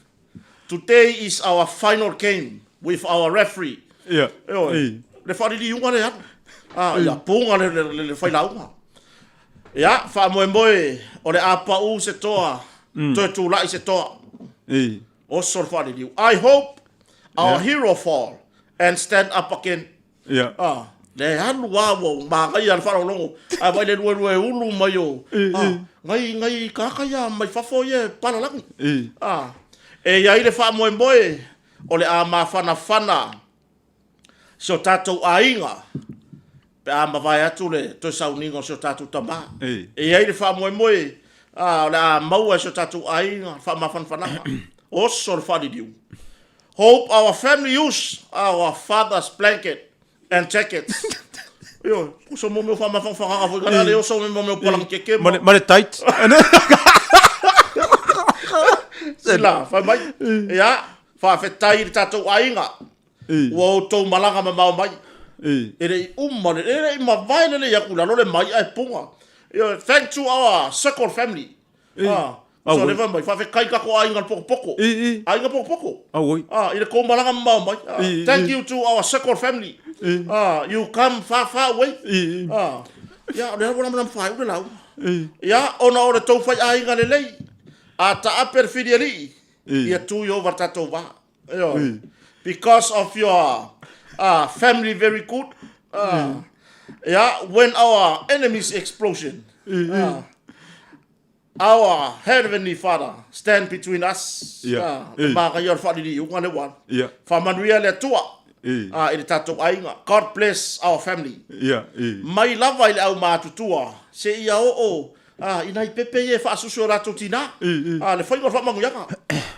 Today is our final game with our referee. Ia. Ioe. Le faaliliuga le alu. Ah, ia puga le, le, le, le failauga. Ia, faamoemoe o le a pau se toa, toe tulai se toa. Oso le faaliliu. I hope our hero fall and stand up again. Ia. Ah, le alu lava ua magaia le faalogologo, ae vaai le luelue ulu mai o, ah, ngai, ngai kaka ia mai fafo ia e palalagi. Ah, e i ai le faamoemoe o le a mafanafana si o tatou aiga pe a mavae atu le toe sauniga o si o tatou tama. E i ai le faamoemoe ah, o le a maua e si o tatou aiga le faamafanafanaga. Oso le faaliliu. Hope our family use our father's blanket and jackets. Ioe, oso mo mea faamafanafanaga foi kana le oso mo mea palangekeke ma. Ma le tight. Sila, fai mai. Ia, faafetai i le tatou aiga. Ua outou malaga mamao mai. E le i uma, e le i mavae lelei atu i lalo le mai ae puga. Ioe, thank to our circle family. Ah, so le mai, faafetai tatou aiga le pokopoko. Aiga pokopoko. Ah, i le kou malaga mamao mai. Ah, thank you to our circle family. Ah, you come far far away. Ah, ia, o le ua lama whai ule lau. Ia, ona o le tou whai aiga lelei. A taape le whirialii. Ia tui ova le tatou vā. Ioe. Because of your family very good. Yeah, when our enemies explosion. Our heavenly father stand between us. Yeah. Le mākaia o le whaaliliuga le ua. Yeah. Whamanuia le Atua. I. I le tatou aiga. God bless our family. Yeah. I. Mai lava i le au mātutua, se ia oo Ā, i nai pepe ia e faasusu e o latou tinā. Ā, le faiga o le faamanuiaga.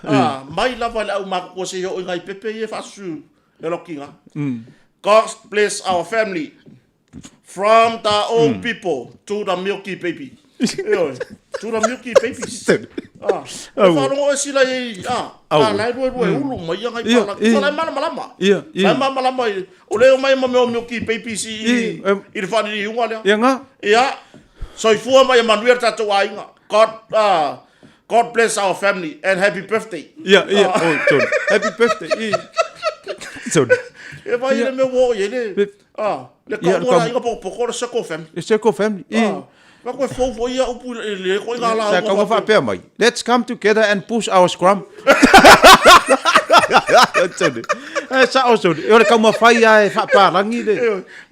Ā, mai lava i le aumākukua seia oo i nai pepe ia e faasusu e o latou tinā. God bless our family from the old people to the milky baby. Ioe, to the milky babies. Ā, e faalogo oe sila i, ā, ā, la e luelue ulu mai ia ngai pala. So la e malamalama. La e malamalama i, o le omai ma mea o milky babies i, i, i le faaliliuga lea. Ia ngā. Ia, Soifua ma ia manuia le tatou aiga. God, God bless our family and happy birthday. Ia, ia, oh, sorry. Happy birthday. I. Sorry. E vai le mea ua oo i ai le, ah, le Ia, kaua la aiga pokopoko o le circle family. Le circle family. I. Ah, ka koe fou foi ia upu i le koe ngā la Sa kaua faapea mai. Let's come together and push our scrum. Sorry. Eh, sao, sorry. E o le kaumawhai a e whaaparangi le.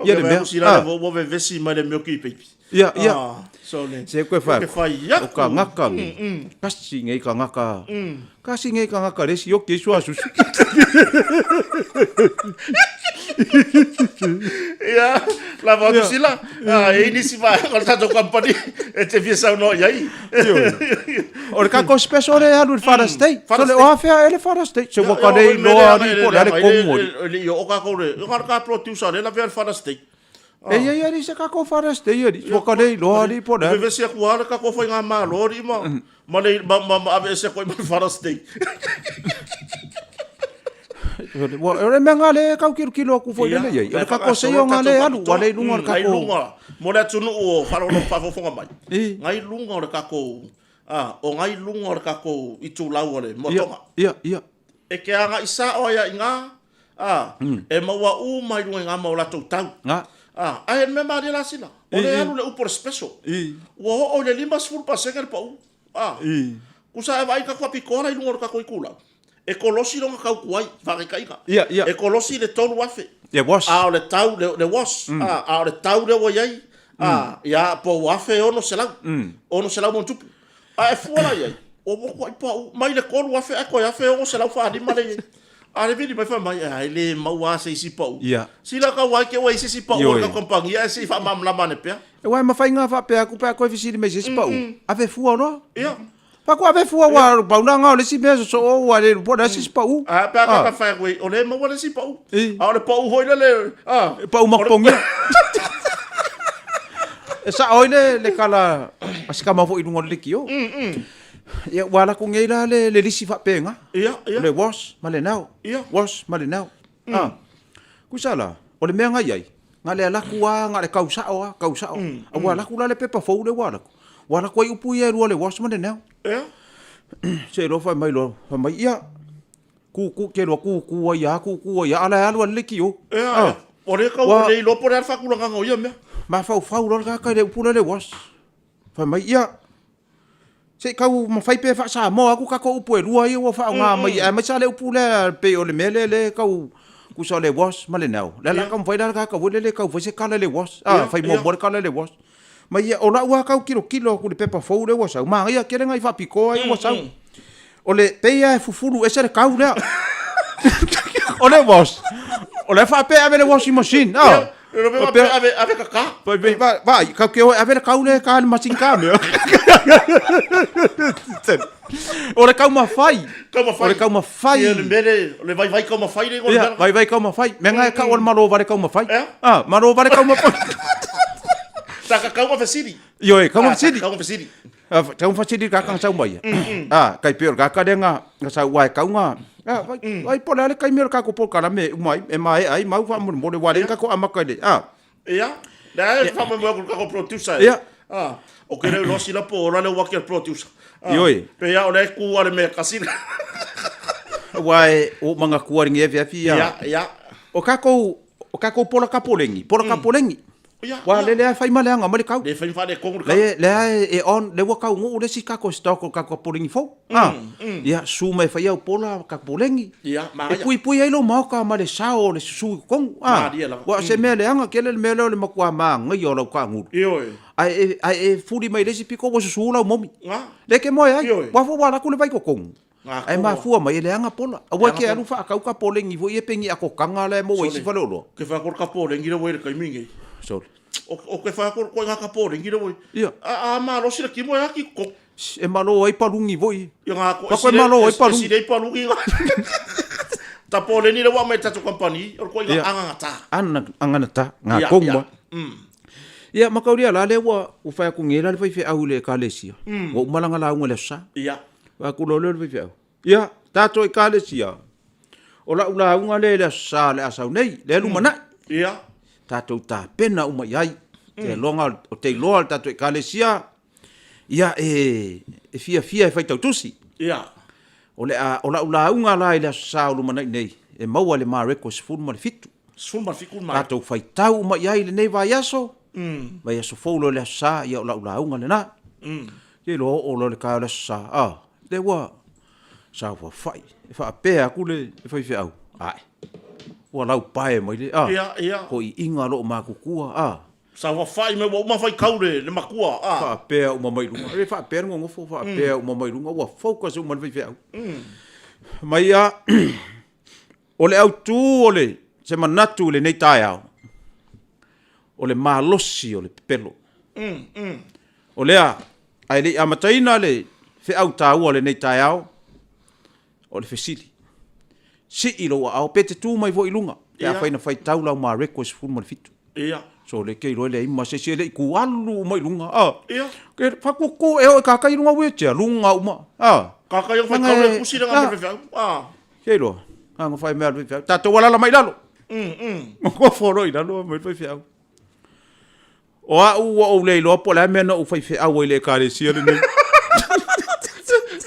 Ia le mea. Ah. Ua vevesi mai le milky baby. Ia, ia. Ah, so le. Se koe whai. Ke whai aku. O ka ngaka ngi. Kasi ngei ka ngaka. Kasi ngei ka ngaka resi o ke sua susu. Ia, lava atu sila. Ah, e nisi vaega o le tatou company e te fia saunoa i ai. O le kako special le alu i le Father's Day. So le oa fea e le Father's Day. Se ua ka nei loa ni po le ale kongo. E le i o kako le, o ka producer le la fea le Father's Day. E ia ia ni se kako Father's Day ali. Ua ka nei loa ni po le. Vevesi aku a le kako whai ngā malo ni ma. Ma le ma ma ma ave ese koe ma Father's Day. Ua o le mea ngā le kau kilo kilo aku foi le ia. O le kako se o ngā le alu, ua le lunga o le Ngai kako. lunga, mo le atunuu o whalolo whaafofonga mai. I. Ngai lunga o le kako, ah, o ngai lunga o le kako i tūlau o le Ia, motonga. ia, ia. E ke anga i sa o ia i ngā, ah, e maua u mai lunga i ngā mau latou tau. Ngā. Ah, ai mea malie la sila. O le alu le upu o le special. I. Ua oo i le 50% le pau. Ah. I. Kusa e vaai kako apikoa la i lunga o le kako i kūlau. E kolosi longa kaukuai, whakekaiga. Ia, ia. E kolosi le 3,000. Le wash. A o le tau, le, le wash. A, a o le tau lea ua i ai. A, ia, po ua 1,600. 600 ma tupu. A e fua la i ai. Ua matuai pau mai le 3,000 ae toe 1,645 le i ai. A le vili mai fai mai, ai le maua lava se isi pau. Ia. Sila kau ai ke ua i se isi pau o le Ioe. kau kampangi ae se i faamalamalama ane pea. E ua e mafai ngā faapea atu pe a koe fesili mai se isi pau. Ave fua loa. Ia. Fa ku ave fua ua pau na ngā o le isi mea sosoo ua le po le isi pau. A pe a ka fai atu ai, o le maua le isi pau. I. A o le pau foi lele, a. E pau makupongia. E sao ai le, le kala a se kama foi i luga o le lekiō. Ia, ua ala atu nei la le, le lisi faapena. Ia, ia. Le wash ma le now. Ia. Wash ma le now. Ah. Kusa la, o le mea nga i ai, nga le ala atu a, nga le kau sao a, kau sao. A ua ala atu la le pepa fou le ua ala atu. Ua ala atu ai upu ia e lua le wash ma le now. Ia. Se loa fai mai loa, fai mai, ia. Kūkū, ke lua kūkū ai a, kūkū ai a, ala e alu a le lekiō. Ea, ea. O lea kau o le iloa po o le a le faatulagaga o ia mea. Mafaufau loa le tagata i le upu lea le wash. Fai mai, ia, se i tau mafai pe faa-Samoa atu tatou upu e lua ia ua faaaoga mai, aemaise lava le upu lea pei o le mea lea lea e tau tusa o le was ma le now. O le a la taumafai la le tagata foi lele e tau fai se tala i le was, a, fai muamua le tala i le was. Ma ia, o lau lava tau tilotilo atu i le pepa fou lea ua sau, manaia tele nai faapitoa ia ua sau. O le, pei lava e fufulu ese le tau lea. O le wash, o la e faapea e ave i le washing machine, a. Faapea ave, ave kaka. Vaai, kau ke o e ave le kau lea e ka i le masini ka mea. O le taumafai. Taumafai. O le taumafai. Ia, le mea le, o le vaivai taumafai le igoa. Ia, vaivai taumafai. Mea na e tau o le malo vale taumafai. Ea? Ah, malo vale taumafai. Taka kaunga fesili. Ioe, kaunga fesili. Kaunga fesili. Kaunga fesili ka kanga sau mai. Ah, kai pe o le kaka lea nga nga sau wae kaunga. Ah, vai, vai po le ale kai mea o le kako polokalame e uma ai, e maea ai mau faamolemole, ua le kako amaka i le, ah. Ia, lea e faamoemoe atu i le kako producer e. Ia. Ah, o ke leo losi la po ola le uaki a le producer. Ah, Ioe. Pe ia o lea e ku a le mea kasi le. Aua e o mangatua i lenei afiafi ia. Ia, ia. O kakou, o kakou pola kapolengi, pola kapolengi. Ia, Ua ia. le lea e fai ma leaga mai le kau. Le fai ma faaletonu le kau. Le, lea e on, le ua taunuu le isi kakou stock o kakou kapolengi fou. Ah, ia, su mai e fai au pola kapolengi. Ia, E manaia. puipui ai lou maoka ma le sao o le susu i totonu. Ah, Malie lava. ua o se mea leaga tele le mea lea o le matua magaia o lau taagulu. Ioe. Ae e, ae e fuli mai le isi pito ua susu lau momi. Ga. Le ke moe ai. Ioe. Ua fo ua alu atu le vai totonu. Ga Ae koro. mafua mai e leaga pola. Aua e Leaga ke pola. alu faatau ka polengi foi ia pe ni akokaga la e maua i isi Sole. faleoloa. Ke whai kore ka pōrengi rewa i le taimi nei. Sole. O, o ke whai kore koe ngā ka pōrengi rewa i. Ia. A, a malosi le kimo e aki ko. E malo ai palungi foi. Ia ngā ko Pa koe malo ai palungi. E sirei palungi ngā. Ta pōreni rewa mai tatou company, o koe ngā Ia. angangata. Ana, anganata, ngā Ia, konga. ia. Ia, ma kaulia la lea ua, ua whai aku ngela le faifeau i le ekalesia. Ua uma langa lauga i le aso Sa. Ia. Whai aku loa lea le faifeau. Ia, tatou ekalesia, o lau lauga lea i le Aso Sa o le a sau nei, lea lumanai. Ia. Tatou tapena uma i ai. Te iloga, o te iloa le tatou ekalesia, ia e, e fiafia e faitau tusi. Ia. O le a, o lau lauga la i le Aso Sa o lumanai nei, e maua i le Mareko 17. 17 le Mareko. Tatou faitau uma i ai i lenei vaiaso, vaiaso fou loa i le Aso Sa, ia o lau lauga lena. Te iloa oo loa le taeao i le Aso Sa, a, lea ua saofafai, e faapea atu le faifeau, ae, ua laupae mai le, a, Ia, ia. toiiga o loo matutua, a. Saofafai mai ua uma faitau le, le matua, a. Faapea uma mai luga, e faapea le nonofo, faapea uma mai luga, ua focus uma le faifeau. Mai a, O le autu o le se manatu i lenei taeao, o le malosi o le pepelo. O lea, ae le i amataina le feau taua o lenei taeao, o le fesili. Sii lou aao, pe te tu mai foi i luga, pe afai na faitau lau Mareko e 17. Ia. So le ke iloa le ai ma se isi e le i ku alu uma i luga. Ah. Ia. Ke whakuku e o e kakai i runga wheelchair, lunga uma. Ah. Kakai o whaikau le pusi le ngā mea Ah. Ke iloa. Ngā whai mea le whai. Tātou alala mai lalo. Ngofo roi lalo mai whai whiau. O a ua ou le iloa po le a mea na ou whai whiau ai le ekalesia lenei.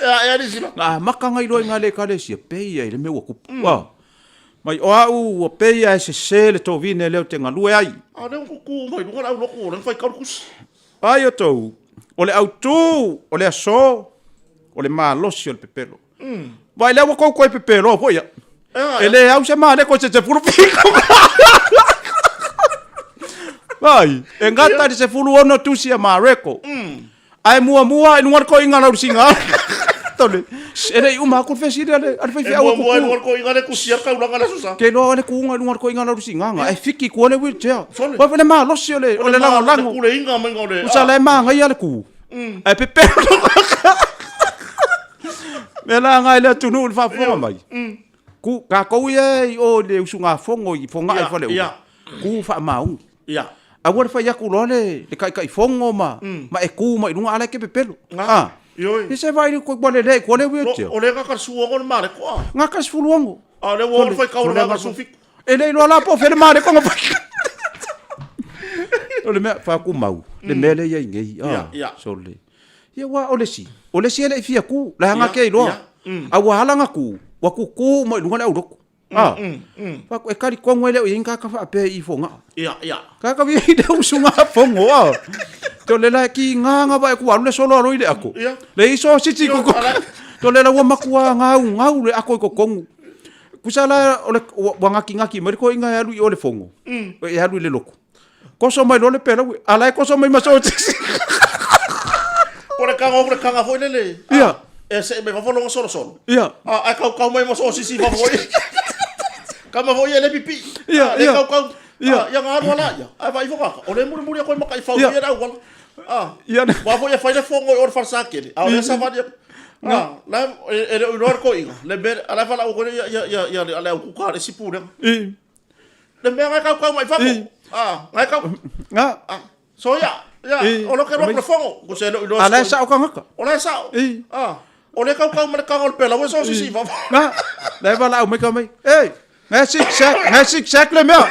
Ea, ea nisi la. Nā maka ngai loa i ngā le ekalesia, pei ai le mea ua kupu. Ah. Mai o au ua pei a e sese le tovine lea ou te galue ai. A lea ua kuku mai luga le au loku o lea na fai kau le kusi. Ai outou, o le autu, o le aso, o le malosi o le pepelo. Vai lea ua kou koe pepelo foi ia. E le au se male ko se te fulu piko. Vai, e ngata le se fulu ono tusi a Mareko. Ae muamua e luga le koiga lau singa. Tole, e le i uma aku le fesili a le faifeau E e kuku. muamua e luga le koiga le kusi a le taulaga le Aso Sa. Ke iloa le kuuga i luga le koiga lau singaga, e fiki kua le wheelchair. Sole. Ua le malosi o le, o le lagolago. O le kuleiga maiga o le. Usa la e magaia le ku. Ae pepelo. Mea la ngai le atunuu i le faafofoga mai. Ku, tatou ia i o i le usugafono i Fogaa i Faleula. Ku faamaoni. Ia. Aua le fai atu loa le, le taitaifono ma, ma e tu mai i luga a la e ke pepelo. Ah. Ioe. Ia se vaai le ua lelei kua le wheelchair. O le gaka le 16 le Mareko a. Gaka le 16. A o lea ua oo le faitau o le gaka le 17. E le iloa la po o fea le Mareko na fai. O le mea, faakumau, le mea lea i ai nei. Ia, ia. Sole. Ia ua o le isi, o le isi e le i fia ku, leaga ke iloa. Ia, A ua ala na ku, Ua kukū uma i luga le aulotu. A, fai atu, e talitonu e le o i ai ni tagata faapea i Fogaa. Ia, ia. Tagata vi i le usugafono, a. Te o le la e kiga na vae atu ua alu le solo a loi le ato. Ia. Le iso sisi koko. Te o le la ua matua gaugau le ato i totonu. Kusa la o le ua gatigati mai le toeaina e alu i o le fono. E alu i le lotu. Koso mai loa le pelaue, a la e koso mai ma sosisi. Po o le kaga o le kaga foi lele. Ia. E see mai fafo lona solosolo. Ia. A, ae kaukau mai ma sosisi i fafo foi. Kama foi e le pipii. Ia, Le ia. kaukau. Ia. Ia na alu ala ia. Ae vaai ifo kaka. O le mulimuli aku e maka i fau Ia. ia le auala. A. Ia. Ua foi e fai le fogo i o le falesatele. A o le savali aku. A, la e le o iloa le toeaina. Le mea, a la e valaau atu ia ia ia ia le au kuka a le isi pulega. I. Le mea ngai kau kau mai fafo. Ah, ngai kau. Nga. Ah, so ia, ia, o lo ke lo fogo, ko se lo ilo. A la e sao kangaka. O la e sao. I. Ah, o le kau kau ma le kanga o le pela, o so sisi fafo. Nga. La e valaau mai ka mai. Ei, ngai sik sak, ngai sik sak le mea.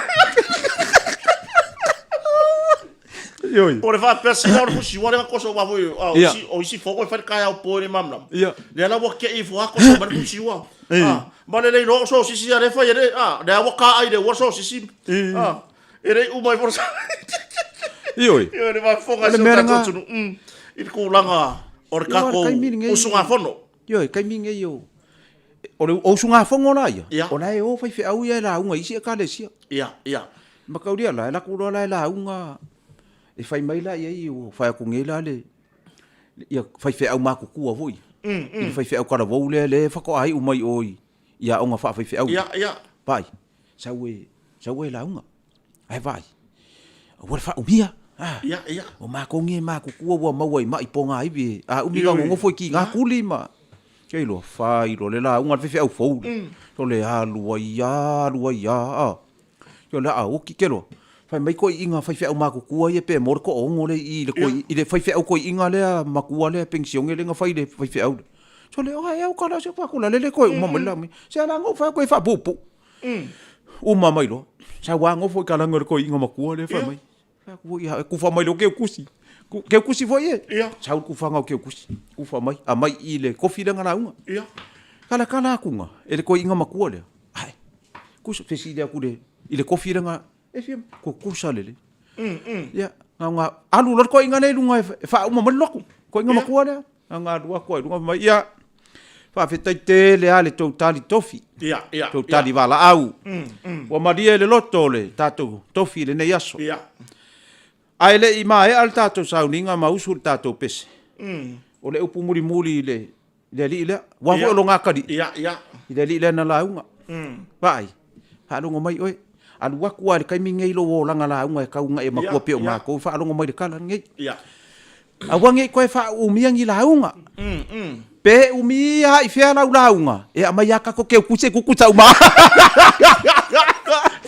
Ioi. Po le faapea sina o le fusi ua le koso wa foi o Ia. isi o isi fogo e fai le kaeao po e le mamlam. Ia. Lea la ua kei ifo a koso ma le fusi ua. Ah, ma le lei no so sisi a le fai e le ah, lea ua ka ai le ua so sisi. Ah, e le uma ifo sa. Ioi. Ia le mafofoga O le si o mea tatou lena. atunuu. Mm. I le tulaga o le Ia, o le tatou taimi lenei. usugafono. Ioe, taimi lenei o o le o usugafono la ia. Ia. O la e o faifeau ia e lauga i isi ekalesia. Ia, ia. Mataulia la, e alu atu loa la e lauga, e fai mai la i ai, ua fai atu nei la le, ia faifeau matutua foi. I le faifeau talavou lea, lea faatoa iu mai o i, i aoga faafaifeau. Ia, ia. Vaai, sau e, sau e lauga. Ae vaai, aua le faaumia. Ah, Ia, ia. o matou nei matutua ua maua i mai pogaivi, a umi ka nonofo i kiga kuli ma, Ke iloa, fai loa le lauga a le faifeau fou lea. O le alu ai lava, alu ai lava, a. Ia o le a oki ke loa. Fai mai toeaiina faifeau matutua ia pe mo le toaono lea i i le toi, i le faifeau toeaiina lea matua lea penisione lea na fai i le faifeau lea. Sole, oa e au ka la se fa kula lele koe uma mai la mai. Se ala ngo fa koe fa pupu. Uma mai loa. Sa wa ngo foi ka la ngo le toeaiina matua lea fai mai. Fai atu foi ia, e kufa mai loa keukusi. Keukusi foi e. Ia. Sau le kufaga o keukusi. Kufa mai, aumai i le kofi lea na lauga. Ia. Kalakala atuga e le toeaiina matua lea. Ae, kusa, fesili atu le, i le kofi lea na, e fia, kukusa lelei. Ia, na ona alu loa le toeaina lea i luga e faauma mai le lotu. Toeaina matua lea. Na ona alu atu lava i luga fai mai, ia, faafetai tele lava i le tou tali tofi. Ia, ia. Tou tali valaau. Ua malie le loto o le tatou tofi i lenei aso. Ia. Ae le i maea le tatou sauniga ma usu le tatou pese. O le upu mulimuli i le i le alii lea. Aua foi o lona atalii. Ia, ia. I le alii lea na lauga. Vaai, faalogo mai oe. Alu atu lava i le taimi lenei i lou olaga lauga e tau agai e matua pei o matou, faalogo mai i le tala lenei. Ia. Aua ne i toe faaumia ni lauga. Pe umi lava i fea lau lauga, e aumai lava tatou keukusi e kukuta uma.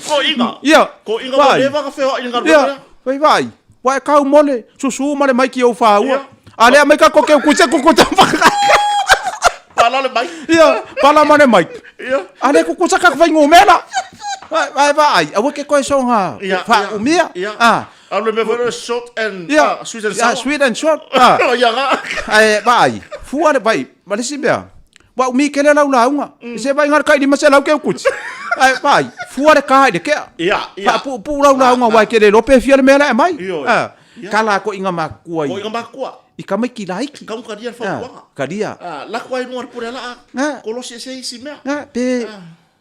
Koiga. Ia. Koiga ua leva ona feoai i le galuega lea. Fai vaai, ua e kau mo le susu ma le maiki ou faua. A lea aumai tatou keukusi e kukuta uma. Pala le mai. Ia, pala ma le maiki. Ia. A lea kukuta tatou fuainumera. Vaai vaai, aua ke toe soga faaumia. Ia. Ah. A le mea foi lea short and Ia, ah, sweet and sour. sweet and short. Ah. Ia ga. Ae vaai, fua le vai, ma le isi mea, ua umi tele lau lauga. Se vaai na o le tai 500 ke ukuti. Ae vaai, fua le ka i le kea. Ia, ia. Faapuupuu lau lauga aua e te le iloa pe fia le mea la e aumai. Ioe. Ah, Ia. kala koiga makua i. Koiga makua. I tamaiti laiti. Kau kalia le fautuaga. Ah, kalia. Ah, lako ai luga o le pule alaa. Ah. Kolosi ese isi mea. Ah, pe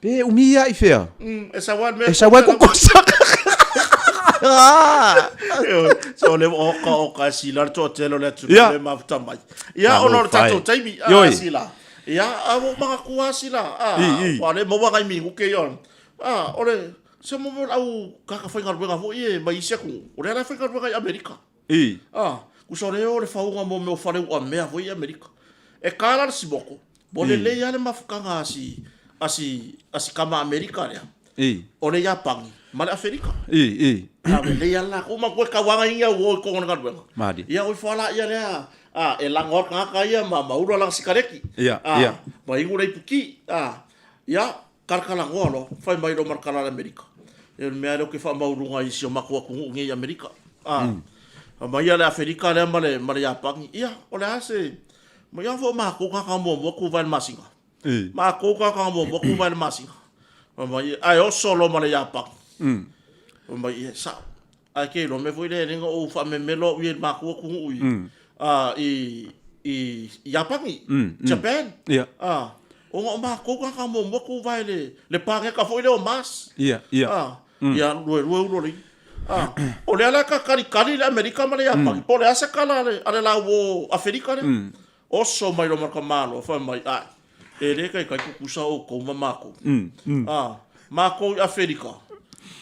Pe umi ia i fea? Mm, e sau ai le mea. E sau ai kokosa. So le oka oka e sila le toatele o le atunuu Ia. le mafuta mai. Ia ona o le tatou taimi a Ioi. sila. Ia a ua magatua sila. A I, i. ua le maua ngai minuke ia. A o le se mo mo au kaka faigaluega foi e mai isi atunuu. O lea la e faigaluega i Amerika. I. A, kusa o lea o le fauga mo mea o fale uamea foi i Amerika. E ka la le simoko, mo lelei lava le mafutaga a si, a si, a si kama Amerika lea. I. O le Iapani ma le Aferika. I, i. A lelei lava lakou ma koe tauaga i au o i kona galuega. Malie. Ia oi foa la ia lea, a, e lago atu tagata ia ma, ma ula lana sikareti. Ia, A, ia. ma inu le ipuki. A, ia, Kalakalagoa loa, fai mai loa ma le kala a le Amerika. Ia o le mea lea ou te faamaualuga i si o matou atunuu nei i Amerika. A, aumai ia le Aferika lea ma le, ma le Iapani. Ia, o le a se, ma ia foi o matou tagata muamua tuvae i le masina. Makou tagata muamua kuvae le masina. Fai mai, ae oso loa ma le Iapani. Fai mai, ia e sao. Ae ke iloa mea foi lea e le na ou faamemelo au ia i le matou atunuu i, i, i Iapani, Japan. Ona o matou tagata muamua tuvae le, le paneta foi lea o Mars. Ia luelue ulo le O lea la e talitali le Amerika ma le Iapani, po o le a se tala a le lauo Aferika lea. Oso mai loa ma le tamaloa, fai mai, Ae, e le taitai tutusa outou ma matou. A, matou i Aferika,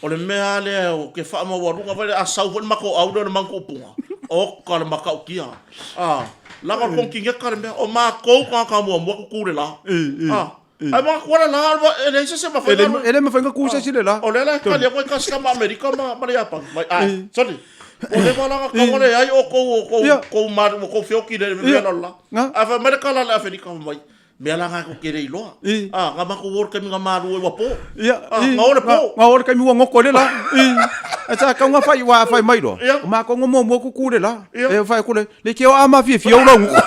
o le mea lava lea ou te faamaualuga foi lea, a sau foi le matou au lea o le manutuupuga, oka le matautia. A, leaga o le konekineta le mea, o matou tagata muamua tutu i le la. A, ae manatua le la, e leai se isi e mafai ona alu. E le mafai ona tu se isi i le la. O lea la e tali atu ai kasitama Amerika ma le Iapani, mai, ae, sole, ua leva la ona tatau ona leai outou, outou, outou malu, outou feoti i le mea la o le la. Ae fai mai le tala a le Aferika, fai mai, mea la na e tou te le iloa. A, na matou o i le taimi na malu ai ua po. A, na o le po. Na o le taimi ua goto ai le la. Ae sa tatau ona fai, aua a fai mai loa, o matou na muamua tutu i le la. E fai atu le, le kio a mafiafia ou lauga.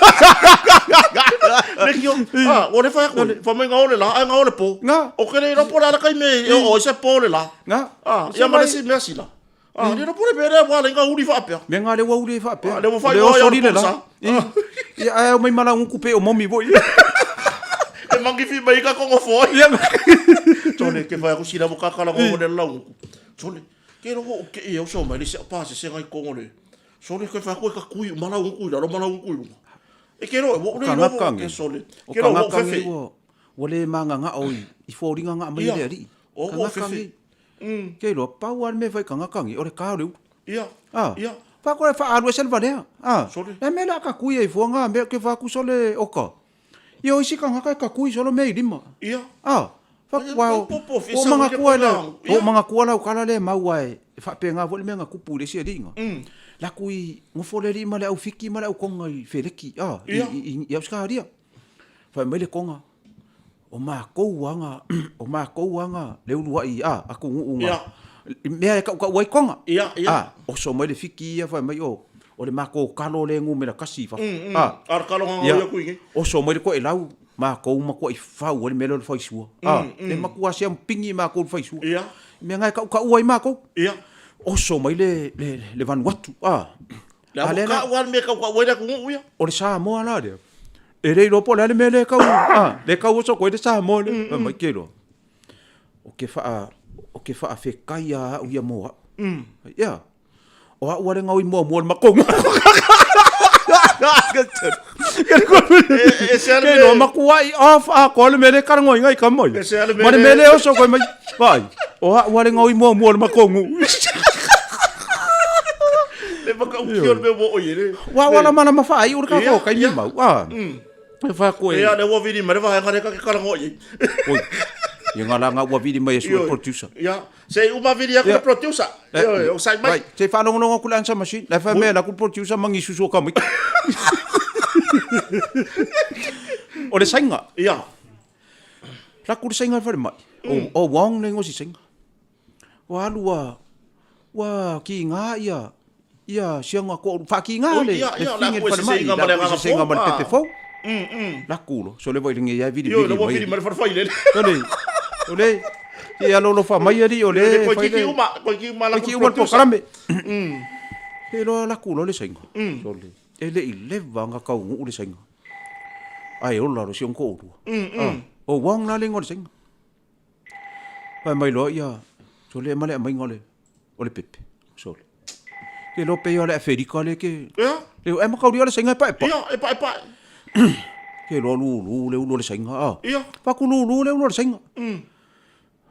Le kio, a, ua le fai atu, fai mai na o le la, ae na o le po. Ou te le iloa po o le a le taimi e oo ai se po le la. A, ia ma le isi mea sila. A, le iloa po o le mea lea ua ala ai ona uli faapea. Mea na lea ua uli ai faapea. A, lea ua faaigoa ai o le sa. Ia, ae omai ma laugutu pei o momi foi. E mangifi mai ka kongo foi. Tole, ke fai aku sila mo kakala ngo le laugutu. Tole, ke ro o ke e oso mai le se pa se se ngai kongo le. Sole ke fai aku e ka kui ma laugutu i lalo ma laugutu i lunga. E ke ro e wo le ro ke sole. Ke ro wo fefe. Ua le magagao i foliga nga mai le alii. O wo fefe. Ke iloa, pau lava le mea e fai i tagata nei, o le ka o le ulu. Ia, A, ia. Faa koe faalu ese le valea. A, Sole. le mea le a kakui ai fua nga mea ke faaku sole oka. Ia o isi tagata e kakui solo mea i lima. Ia. A, fa Ia, ua po, po, po, o fisa mangatua uli le, le o mangatua lau kala le mau ae e faapena foi le mea na tupu i le isi alii na. Laku i nofo le alii ma le au Fiti ma le au Tonga i Feleki, a, i, Ia. i, i, i Ausetalia. Fai mai le Tonga, O makou aga, o makou aga le uluai a atunuu na i mea e tautau ai Tonga. A, oso mai le Fiti ia fai mai o, o le matou talo lea e numera tasi i fafo. A, ia, oso mai le toelau, makou matuai fau ai le mea lea o le faisua. A, le matua siamupini makou i le faisua. Mea na e tautau ai makou. Oso mai le, le, le Vanuatu. A, Le a lea la mea tautau ai le atunuu ia. O le Samoa la lea. E le iloa po o le a le mea lea e tau, a, lea e tau oso atu ai le Samoa lea. Fai mai ke iloa, o ke wha, o ke whaafetai a au ia mō au. Ia, o au ale ngau i muamua le makonga. E se ale Ke iloa makuai off a koa le mea lea e karagoiga i ka mai. E se ale Ma le mea lea e oso koe mai, vai, o au ale ngau i muamua le makongu. Le whakaukio le mea ua oi e le. Ua wala mana ma whaai o le kako kai mi mau. Ah. E wha koe. Ia le ua vili mai le vaega le ka ke karango i. Oi. Ia ngā la ngā ua vili mai e sua producer. Ia. Se i uma vili aku le producer. Ia o sai mai. Se whaalongolongo aku le answer machine. La wha mea la ku producer mangi susu ka mai. O le sainga. Ia. La ku le sainga whare mai. O Wong le ngosi sainga. Ua alu ua ua kiga ia ia siaga ko faakiga le Ia, le ia, la figa i le ku e falemai seseiga ma le la ku agaga seseiga fou, ma le ah. pepe fou la ku lo so le vai lenge ia vili Io, vili le ua mai vili mai le farefai lele. ole ole ia alolofa mai alii o Le le koe fai kiki le uma, koe kiki uma la koe ku ki uma le producer. polokalame e loa la ku lo le saiga so le e le i leva nga kaunuu le saiga ae ola lo si ona toalua ah o Wong la le igoa o le saiga. Fai mai loa ia, sole ma le aumaiga o le, o le pepe, sole. Ke iloa pei o le Aferika lea ke... Ia. Le e makaulia le sainga e paepae. Ia, e paepae. Ke iloa lulu le ulu o le sainga, a. Ia. Faku lulu le ulu o le sainga.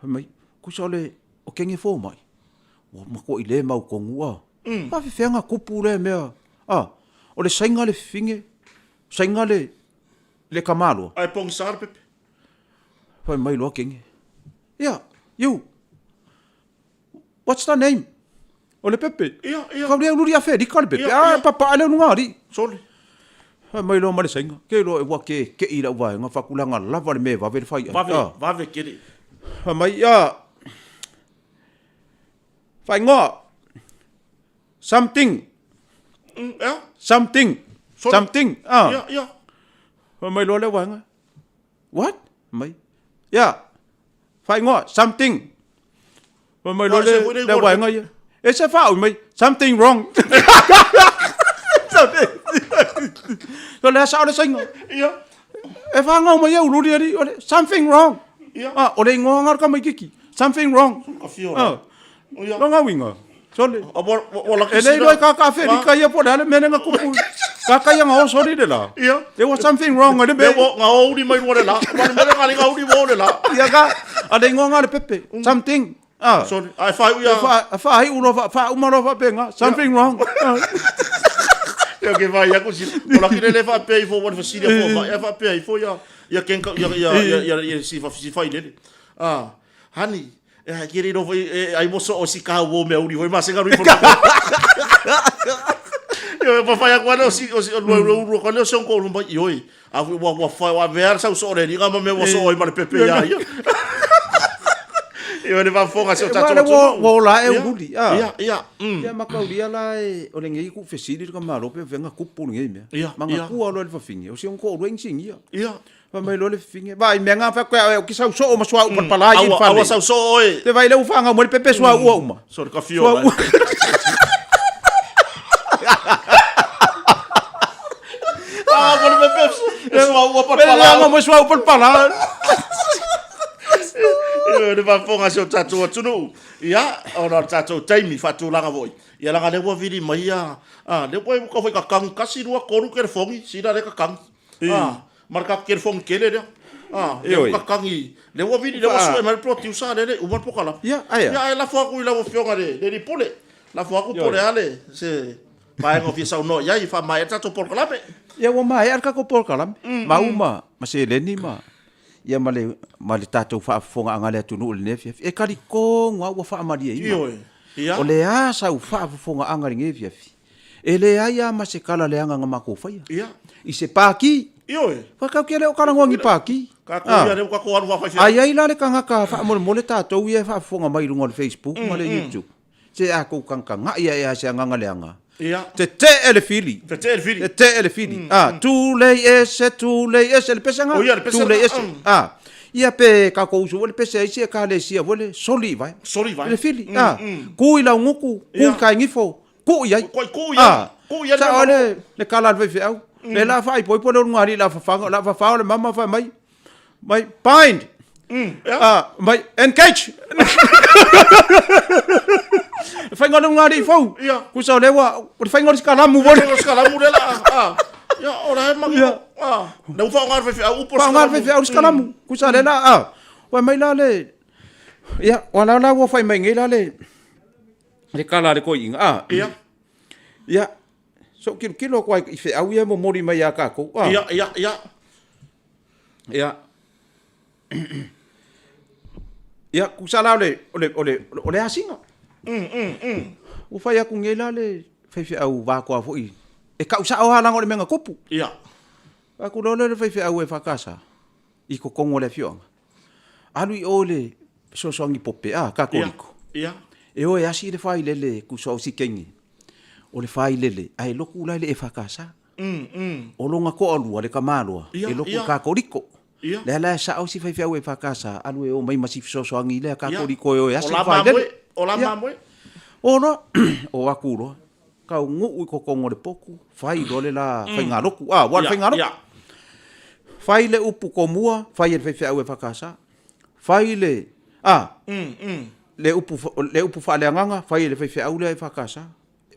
Fai mai, kusa o le, o kenge fō mai. Ua matuai le mautonu, a. Faafefea tupu lea mea, a. O le sainga le fifine, sainga le, le tamaloa. Ae pogisa le pepe. Fai mai loa kenge. Ia, you. What's the name? O le pepe. Ia, ia. Kau lea ululi Aferika le pepe. Ia, Ah, ia. papa ale ulu ngari. Sole. Fai mai loa ma le sainga. Ke loa e ua ke ke i lau vaenga whakulanga lava le me vave le whai ai. Vave, Ah. vave kere. Fai mai, ia. Whaingoa. Something. Ia. Something. Sole. Something. Ah. Ia, ia. Fai mai loa le vaenga. What? Mai. Ia, faaigoa, something. Fai mai loa le, le vaega ia. E se faaui mai, something wrong. So le sao le sainga. Ia. E whangau mai au ruri ari, ole, something wrong. Ia. Ah, o le ingoa ngā ka mai kiki. Something wrong. Ka fio. Ah. Ia. Longa winga. Sole. A wa wa la E le iloa i ka ka Aferika ia po o le a le mea lea na kupu. Ka kai anga o sori le la. Ia. There was something wrong le Me mea. wo nga o uri mai rua le la. Wa le mea nga nga uri wo le la. Ia ka a le ingoa nga le pepe. Something. Ah. Sorry. Ai fa ia. Fa fa ai ulo fa fa uma lo fa penga. Something wrong. Ah. Ia ke vai ia ku si. O la kile le fa pe i fo wa fa si le fo ma. Ia fa pe i fo ia ia ken ka ia ia ia ia ia si fa si fa i le. Ah. Hani. E hai kiri no foi e ai mo so o si ka wo me uri foi ma se ngaru i Yo pa fai akwa no si o si lo lo ro ko le so ko lo mai oi. A wa wa fa wa ver sa so re ni ma me wo so oi ma le pepe ya yo. Yo le va fonga se o tatu. Wale wo wo la e uli. Ah. Ia ia. Ia makaulia la e o le ngei ku fesili le ka malo pe venga kupu le ngei mea. Ia, Manga ia. kua lo le fafinge. O si on ko ro ing ia. Ia. Fai mai loa le fafine, vaai mea nga fai koe au ki sau soo ma suauu palapala ai i le Aua fale. aua sau soo oe. Te vai lea ua faagau mai le pepe suauu ua uma. Sorry ka fio Suauu. Ah, mo le pepe suauu ua palapala. Pele mai suauu palapala. Ia le faafofoga a si o tatou atunuu. Ia, ona o le tatou taimi faatulaga foi. Ia leaga lea ua vili mai ia, ah, lea ua foi kakagu kasi lua tolu kelefogi, sila lea kakagu. Ah, ma le tatou telefoni tele lea. Ah, lea ua kakagi, lea ua vili, lea ua sue mai le producer lea le uma le polokalame. Ia, aia. Ia, ae lafo atu i lau Afioga i le alii Pule. Lafo atu po o le a le, se vaega o fia saunoa i ai e faamaea le tatou polokalame. Ia, ua maea le tatou polokalame. Ma uma ma seleni ma, ia ma le, ma le tatou faafofogaaga a le atunuu i lenei afiafi. E talitonu lava ua faamalieina. Ioe. Ia. O le a sau faafofogaaga i lenei afiafi? E leai lava ma se kala leaga na matou faia. Ia. I se pākī. Ioe. Fa tatou te le o talanoa ni pākī. Tatou ia lea ua tatou alu faafaifeau. A i ai la le tagata faamolemole tatou ia e faafofoga mai i luga o le Facebook ma le YouTube, se a tou tagatagai ae lava i se agaga leaga. Ia. Tetee le fili. Tetee le fili. Tetee le fili. A, tulei ese, tulei ese, le pese lena. O ia, le pese lena. Tulei ese. A, ia pe tatou usu foi le pese a isi ekalesia foi le soli i vae. Soli i vae. Le fili. A, ku i laugutu, ku i kaegifo, Kuu i ai. Koi kuu i ai. Kuu i ai. Sao ai le, le kala a le faifeau. Le la faaipoipo le ulugalii i le afafaga, o le afafao o le mama fai mai, mai bind. Yeah. Ah, mai engage. Le faiga o le ulugalii fou. Ia. Kusa o lea ua, o le faiga o le sikalamu foi. O le sikalamu lea la, ah. Ia, o la e manino. Ia. Ah. Lea ua faaaoga e le faifeau upu o le Faaaoga e le sikalamu. faifeau le sikalamu. Kusa lea la, ah. Fai mai la le, ia, o la la ua fai mai nei la le, le kala a le toeaina, a. Ia. Ia, se i tilotilo atu lava i feau ia e momoli mai ia tatou, a. Ia, ia, ia. Ia. Ia, tusa la o le, o le, o le, o le asiga. Ua fai atu nei la le faifeau vatoa foi, e tau sao lava leaga o le mea na tupu. Ia. Fai atu loa lea i le faifeau EFKS i totonu o le afioaga. Alu i o i le fesoasoani pope, a, Katoliko. Ia. E o e asi le failele tusa o Sikenge. O le failele, ae lotu la i le EFKS. O lona toalua, le tamaloa, Ia, e lotu i ia. Katoliko. Ia. Lea la e sao si faifeau EFKS, alu e o mai ma si fesoasoani lea Ia. Katoliko e o e asi O le la failele. mamoe, o la Ia. mamoe. O loa, o atu loa, taunuu i totonu o le potu, fai loa le la faigalotu. A, ua o le Ia, faigalotu. ia. Fai le upu tomua, fai e le faifeau EFKS. Fai le, a, le upu, le upu faaleagaga, fai e le faifeau lea EFKS.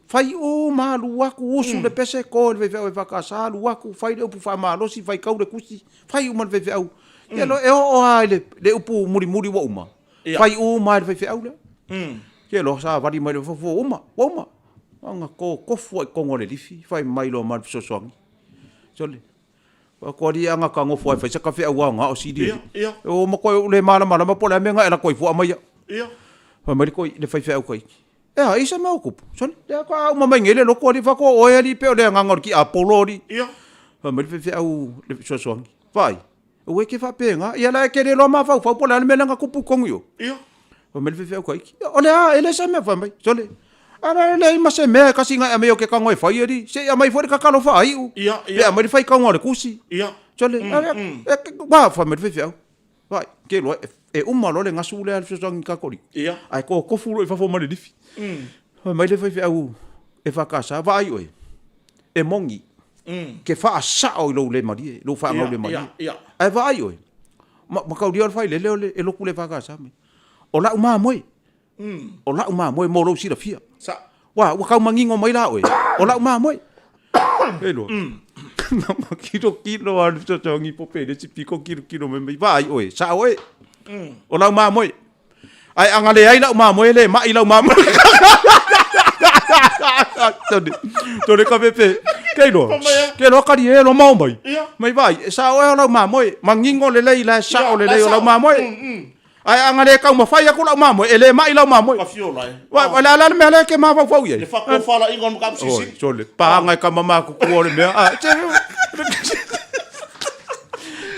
Fai uma, alu atu, usu le pese, to e le faifeau EFKS, alu atu, fai le upu faamalosi, faitau le tusi, fai uma le faifeau. Ia loa, e oo lava i le, le upu mulimuli ua uma, fai uma lava e le faifeau lea. Ia loa, savali mai le fafo, ua uma, ua uma. Ona to tofu lava i totonu o le lifi, fai mai loa ma le fesoasoani. Sole, Ko alii a gata nofo ai fai sa ka feau aoga o sili. Ia, ia. O matua e le malamalama po o le a mea na e lako ai fua mai ia. Ia. Fai mai le koi le faifeau kai. E a, i se mea o kupu. Sole, lea ka a uma mai nei le loto alii faatoa oe alii pe o le agaga o le tiapolo alii. Ia. Fai mai le faifeau le fesoasoani. Vaai, aua e te faapena. Ia la e te le iloa mafaufau po o le a le mea lea na tupu i totonu i o. Ia. Fai mai le faifeau kai. O le a, e le se mea fai mai. Sole, Ala e leai ma se mea e kasi na e aumai o ke tago e fai alii. Se i aumai foi le tatalo faaiu. Ia, ia. Pe aumai le faitauga o le tusi. Ia. Sole, wā, fai mai le faifeau. Vaai, ke loa, e uma loa le gasu lea a le fesoasoani Katoliko. Ia. Ae totofu loa i fafo ma le lifi. Fai mai le faifeau EFKS, vaai oe, e moni, ke faasao i lou le malie, lou faagau le malie. Ia, ia. Ae vaai oe, ma, mataulia o le failele o le, e lotu le EFKS mai. O lau mamoe, O la'u mamoe mo lou silafia. Sa. Ua, ua tau manino mai la oe, o la'u mamoe. E lua. Na ma kilo kilo a le fesoasoani po pe le si piko kilo kilo mai mai vaai oe, sao oe. O lau mamoe. Ae a na leai la'u mamoe, e le ma'i lau mamoe. Tone, tone ka pepe. Ke iloa, ke iloa kali e loa mao mai. Mai vaai, e sao oe o lau mamoe. Manino lelei la e sao lelei o lau mamoe. Ae a na le taumafai atu lau mamoe, e le mai lau mamoe. Ka fiola e. Wa, o le a la le mea lea e te mafaufau i ai? Le faatofalaiga o le mataupu silisili. Oi, sole, paga e kama matutua o le mea. A, te...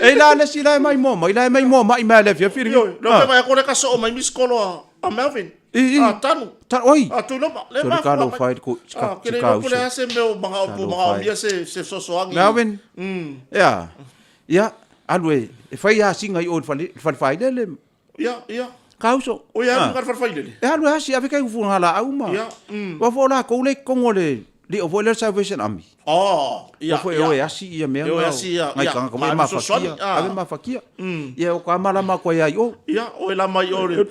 Ei la le si la e mai moa mai, la e mai moa mai mea le afiafi. Ioe, le pe mai ko le ka soo mai miskolo a Melvin. I, i. A Tanu. Ta, oi. A Tuiloma. Le Sole mafua ka lo mai. fai ko Ah, ka ke le ka iloa po le uso. a se mea o mangao po Talofa mangao e. mia se se fesoasoani. Melvin. Ea. Ia, alu e, e fai asiga i o i le fale, le fale failele. Ia, ia. Ka uso. O ia alu i le fale failele. E alu e asi, ave kai ufuga laau ma. Ia. Ua foi o lakou lea i totonu o le, lio foi lea o le Salvation Army. Oh, ia, Ua foi e o e asi ia mea E o e na, asi ia, nai ia, tagata ma foi e ave fesoasoani, mafatia, ah. ave mafatia. Ia, o ka malama atu ai ia i o. Ia, o e lama i o le.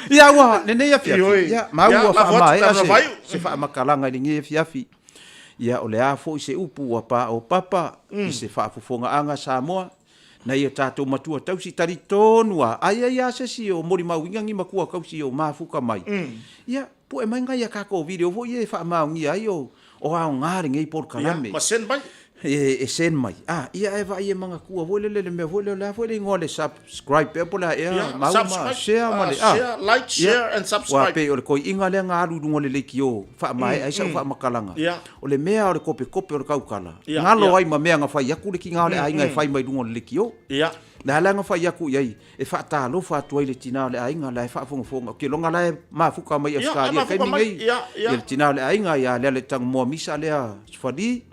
Ia, ua, lenei afiafi. Ioe. Ia, ma Ia, ua lafo atu faamaea tana se, vaiu. se faamatalaga i lenei afiafi. Ia, o le a foi se upu ua paopapa i se faafofogaaga Samoa, nai o tatou matua tausi talitonu lava, a i ai lava se isi o molimauina ni matua tausi o mafuta mai, ia, pue mai nai a tatou video foi ia e faamaonia ai o aoga lenei polokalame. Ia, ma send mai. E send mai. A, ia ae vaai e manatua foi lele le mea foi lea, o le a foi le igoa o le subscribe ea po o le a ea, Ia, mau ma subscribe, share ma le, a. Share, like, share and subscribe. Aua pei o le toeaiina lea na alu i luga o le leitio faamaea ai sau faamatalaga. Ia. O le mea o le kopekope o le taukala, Ia, galo ia. ai ma mea na fai atu le tina o le aiga e fai mai luga o le leitio. Ia. Le a la na fai atu i ai, e faatalofa atu ai le tina o le aiga la e faafogafoga, ou te iloa la e mafuta mai i Ausetalia i le taimi nei, ia le tina o le aiga ia Lealetagomoa Misa lea Sefali,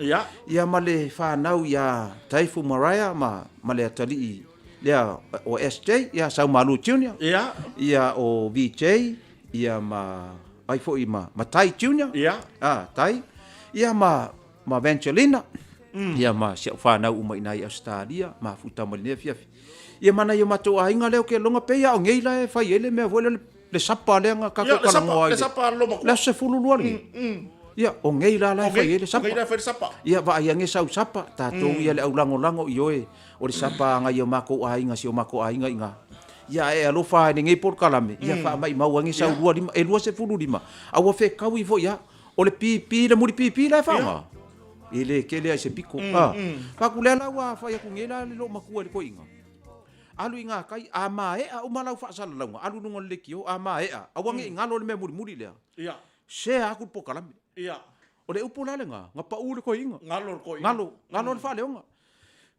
ia ma le fanau ia Taifu Maraea ma ma le atalii lea o SJ, ia Saumalu Junior, ia o VJ, ia ma ai foi ma ma Tai Junior, a Tai, ia ma ma Vangelina, ia ma si au fanau uma i ina i Ausetalia, mafuta mai i lenei afiafi. Ia ma nai o matou aiga lea ou te iloga pei lava o nei la e fai ai le mea foi lea le sapa lea na tatou talanoa ai i le aso 12 lenei. Ia, o nei la la e fai ai le sapa. Ia, vaai ane sau sapa, tatou ia le au lagolago, ioe, o le sapa a nai o matou aiga, si o matou aiga i ina. Ia, ae alofa i lenei polokalame, ia faamaimau ane sau 25, e 25, a ua fetaui foi lava. O le pipi, le mulipipi la e faaaoga. E le tele ai se piko. Mm, ah. Mm. Faku lea la ua fai atu nei la le loomatua i le toeaina. Alu i ngā kai, a maea uma lau faasalalauga, alu i luga o le leitio, a maea, aua ne i galo le mea mulimuli lea. Ia. Share atu le polokalame. Ia. O le upu la lena, na pau le toeaina. Galo le toeaina. Galo, galo le faaleoga.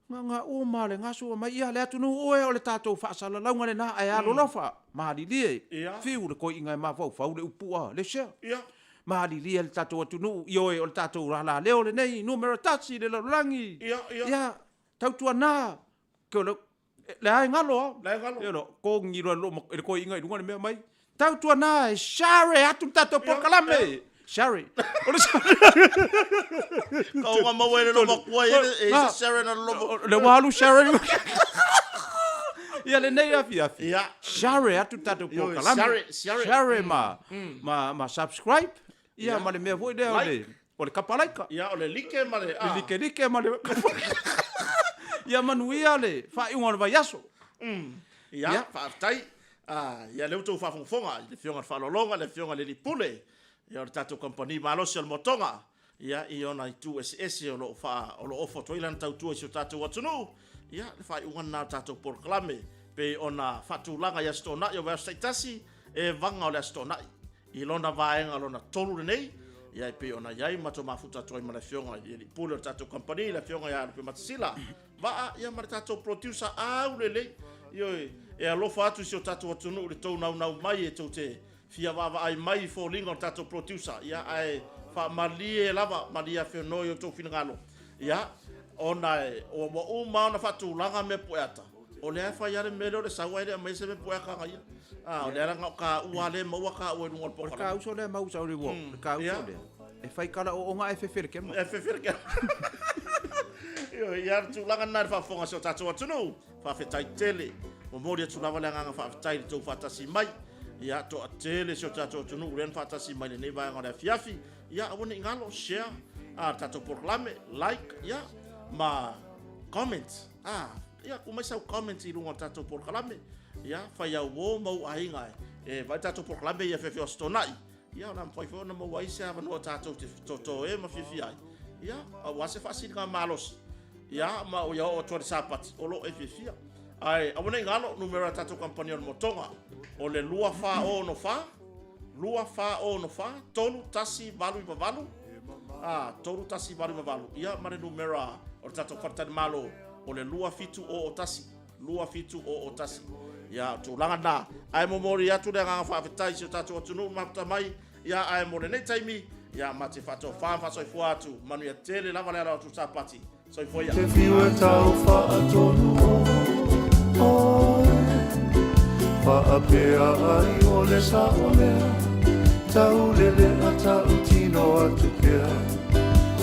Na na uma le gasu mai, ia le atunuu oe o le tatou faasalalauga lena, ae alolofa, malilie, Ia. fiu le toeaina e mafaufau le upu a le share. Ia. Malilie le tatou atunuu, ioe, o le tatou alaleo lenei, numera tasi i le lalolagi. Ia, ia. Ia, tautuana, ke o le, le ai galo a. Le ai galo. Ia, no, kogi loa e le toeaina i luga le mea mai. Tautuana, e share atu le tatou polokalame. Share. O le share. Kaunga maua e le lomatua e se share na lomo. Le ua alu share. Ia lenei afiafi. Ia. Share atu le tatou polokalame. Share, share. Share ma, ma, ma subscribe. Ia, ma le mea foi lea o le, o le kapalaika. Ia, o le like ma le... Le like like ma le... Ia manuia le faaiuga o le vaiaso. Ia, faafetai. Ia, lea ua outou faafogafoga i le Afioga i le Faaaloaloga, le Afioga i le Alii Pule, ia, o le tatou kamupani malosi o le Motoga, ia, i ona itu eseese o lo o faa, o lo o ofo atu ai lana tautua i si o tatou atunuu. Ia, le faaiuga lena o le tatou polokalame, pei ona faatulaga i Aso Toonai o vaiaso taitasi, e vaga o le Aso Toonai i lona vaega lona tolu lenei, ia, e pei ona i ai matou mafuta atu ai ma le Afioga i le Alii Pule o le tatou kamupani, le Afioga ia Lupematasila Vaa, ia ma le tatou producer aulelei, ioe, e alofa atu i si o tatou atunuu i le tou naunau mai e tou te fia vaavaai mai i foliga o le tatou producer, ia, ae faamalie lava, malie afenoa i o tou finagalo, ia, ona e, ua uma ona faatulaga mea pueata. O lea e fai lava le mea lea o le sau ae le aumaia se mea puea kagaia. A, o lea leaga o kaua lea e maua kaua i luga o le O le polokalame. kauso lea mau sau le ua, le kauso lea. E fai kala ooga ae fefe le kema. E fefe le kema. Ioe, ia le tulaga lena i le faafofoga a si o tatou atunuu. Faafetai tele. Momoli atu lava le agaga faafetai i le tou faatasi mai. Ia, toatele si o tatou atunuu lea na faatasi mai i lenei vaega o le afiafi. Ia, aua ne i galo, share a le tatou polokalame, like, ia, ma comment. Ah, ia, tuu mai sau comment i luga o le tatou polokalame. Ia, fai au uo ma ou aiga e vaai le tatou polokalame i afiafi o Aso Toonai. Ia, o le a mafai foi ona maua ai se avanoa tatou te totoe ma fiafia ai. Ia, aua se faasiliga malosi. Ia, ma ia oo atu ai le Sapati, o lo o e fiafia. Ae aua ne i galo, numera a tatou kamupani o le Motoga, o le 2464 2464 3188, a, 3188, ia, ma le numera o le tatou faletalimalo, o le 2701. 2701. Ia, o tulaga na. Ae momoli atu le agaga faafetai i si o tatou atunuu na mafuta mai. Ia, ae mo lenei taimi, ia, ma te faatofa ma faasoifua atu. Manuia tele lava le alo atu Sapati. Soifua ia. Te whiu e tau whaatonu o oe Whaapea ai o le sao lea Taulele a tau tino atu pea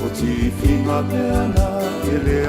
O tiwhinga mea na e le.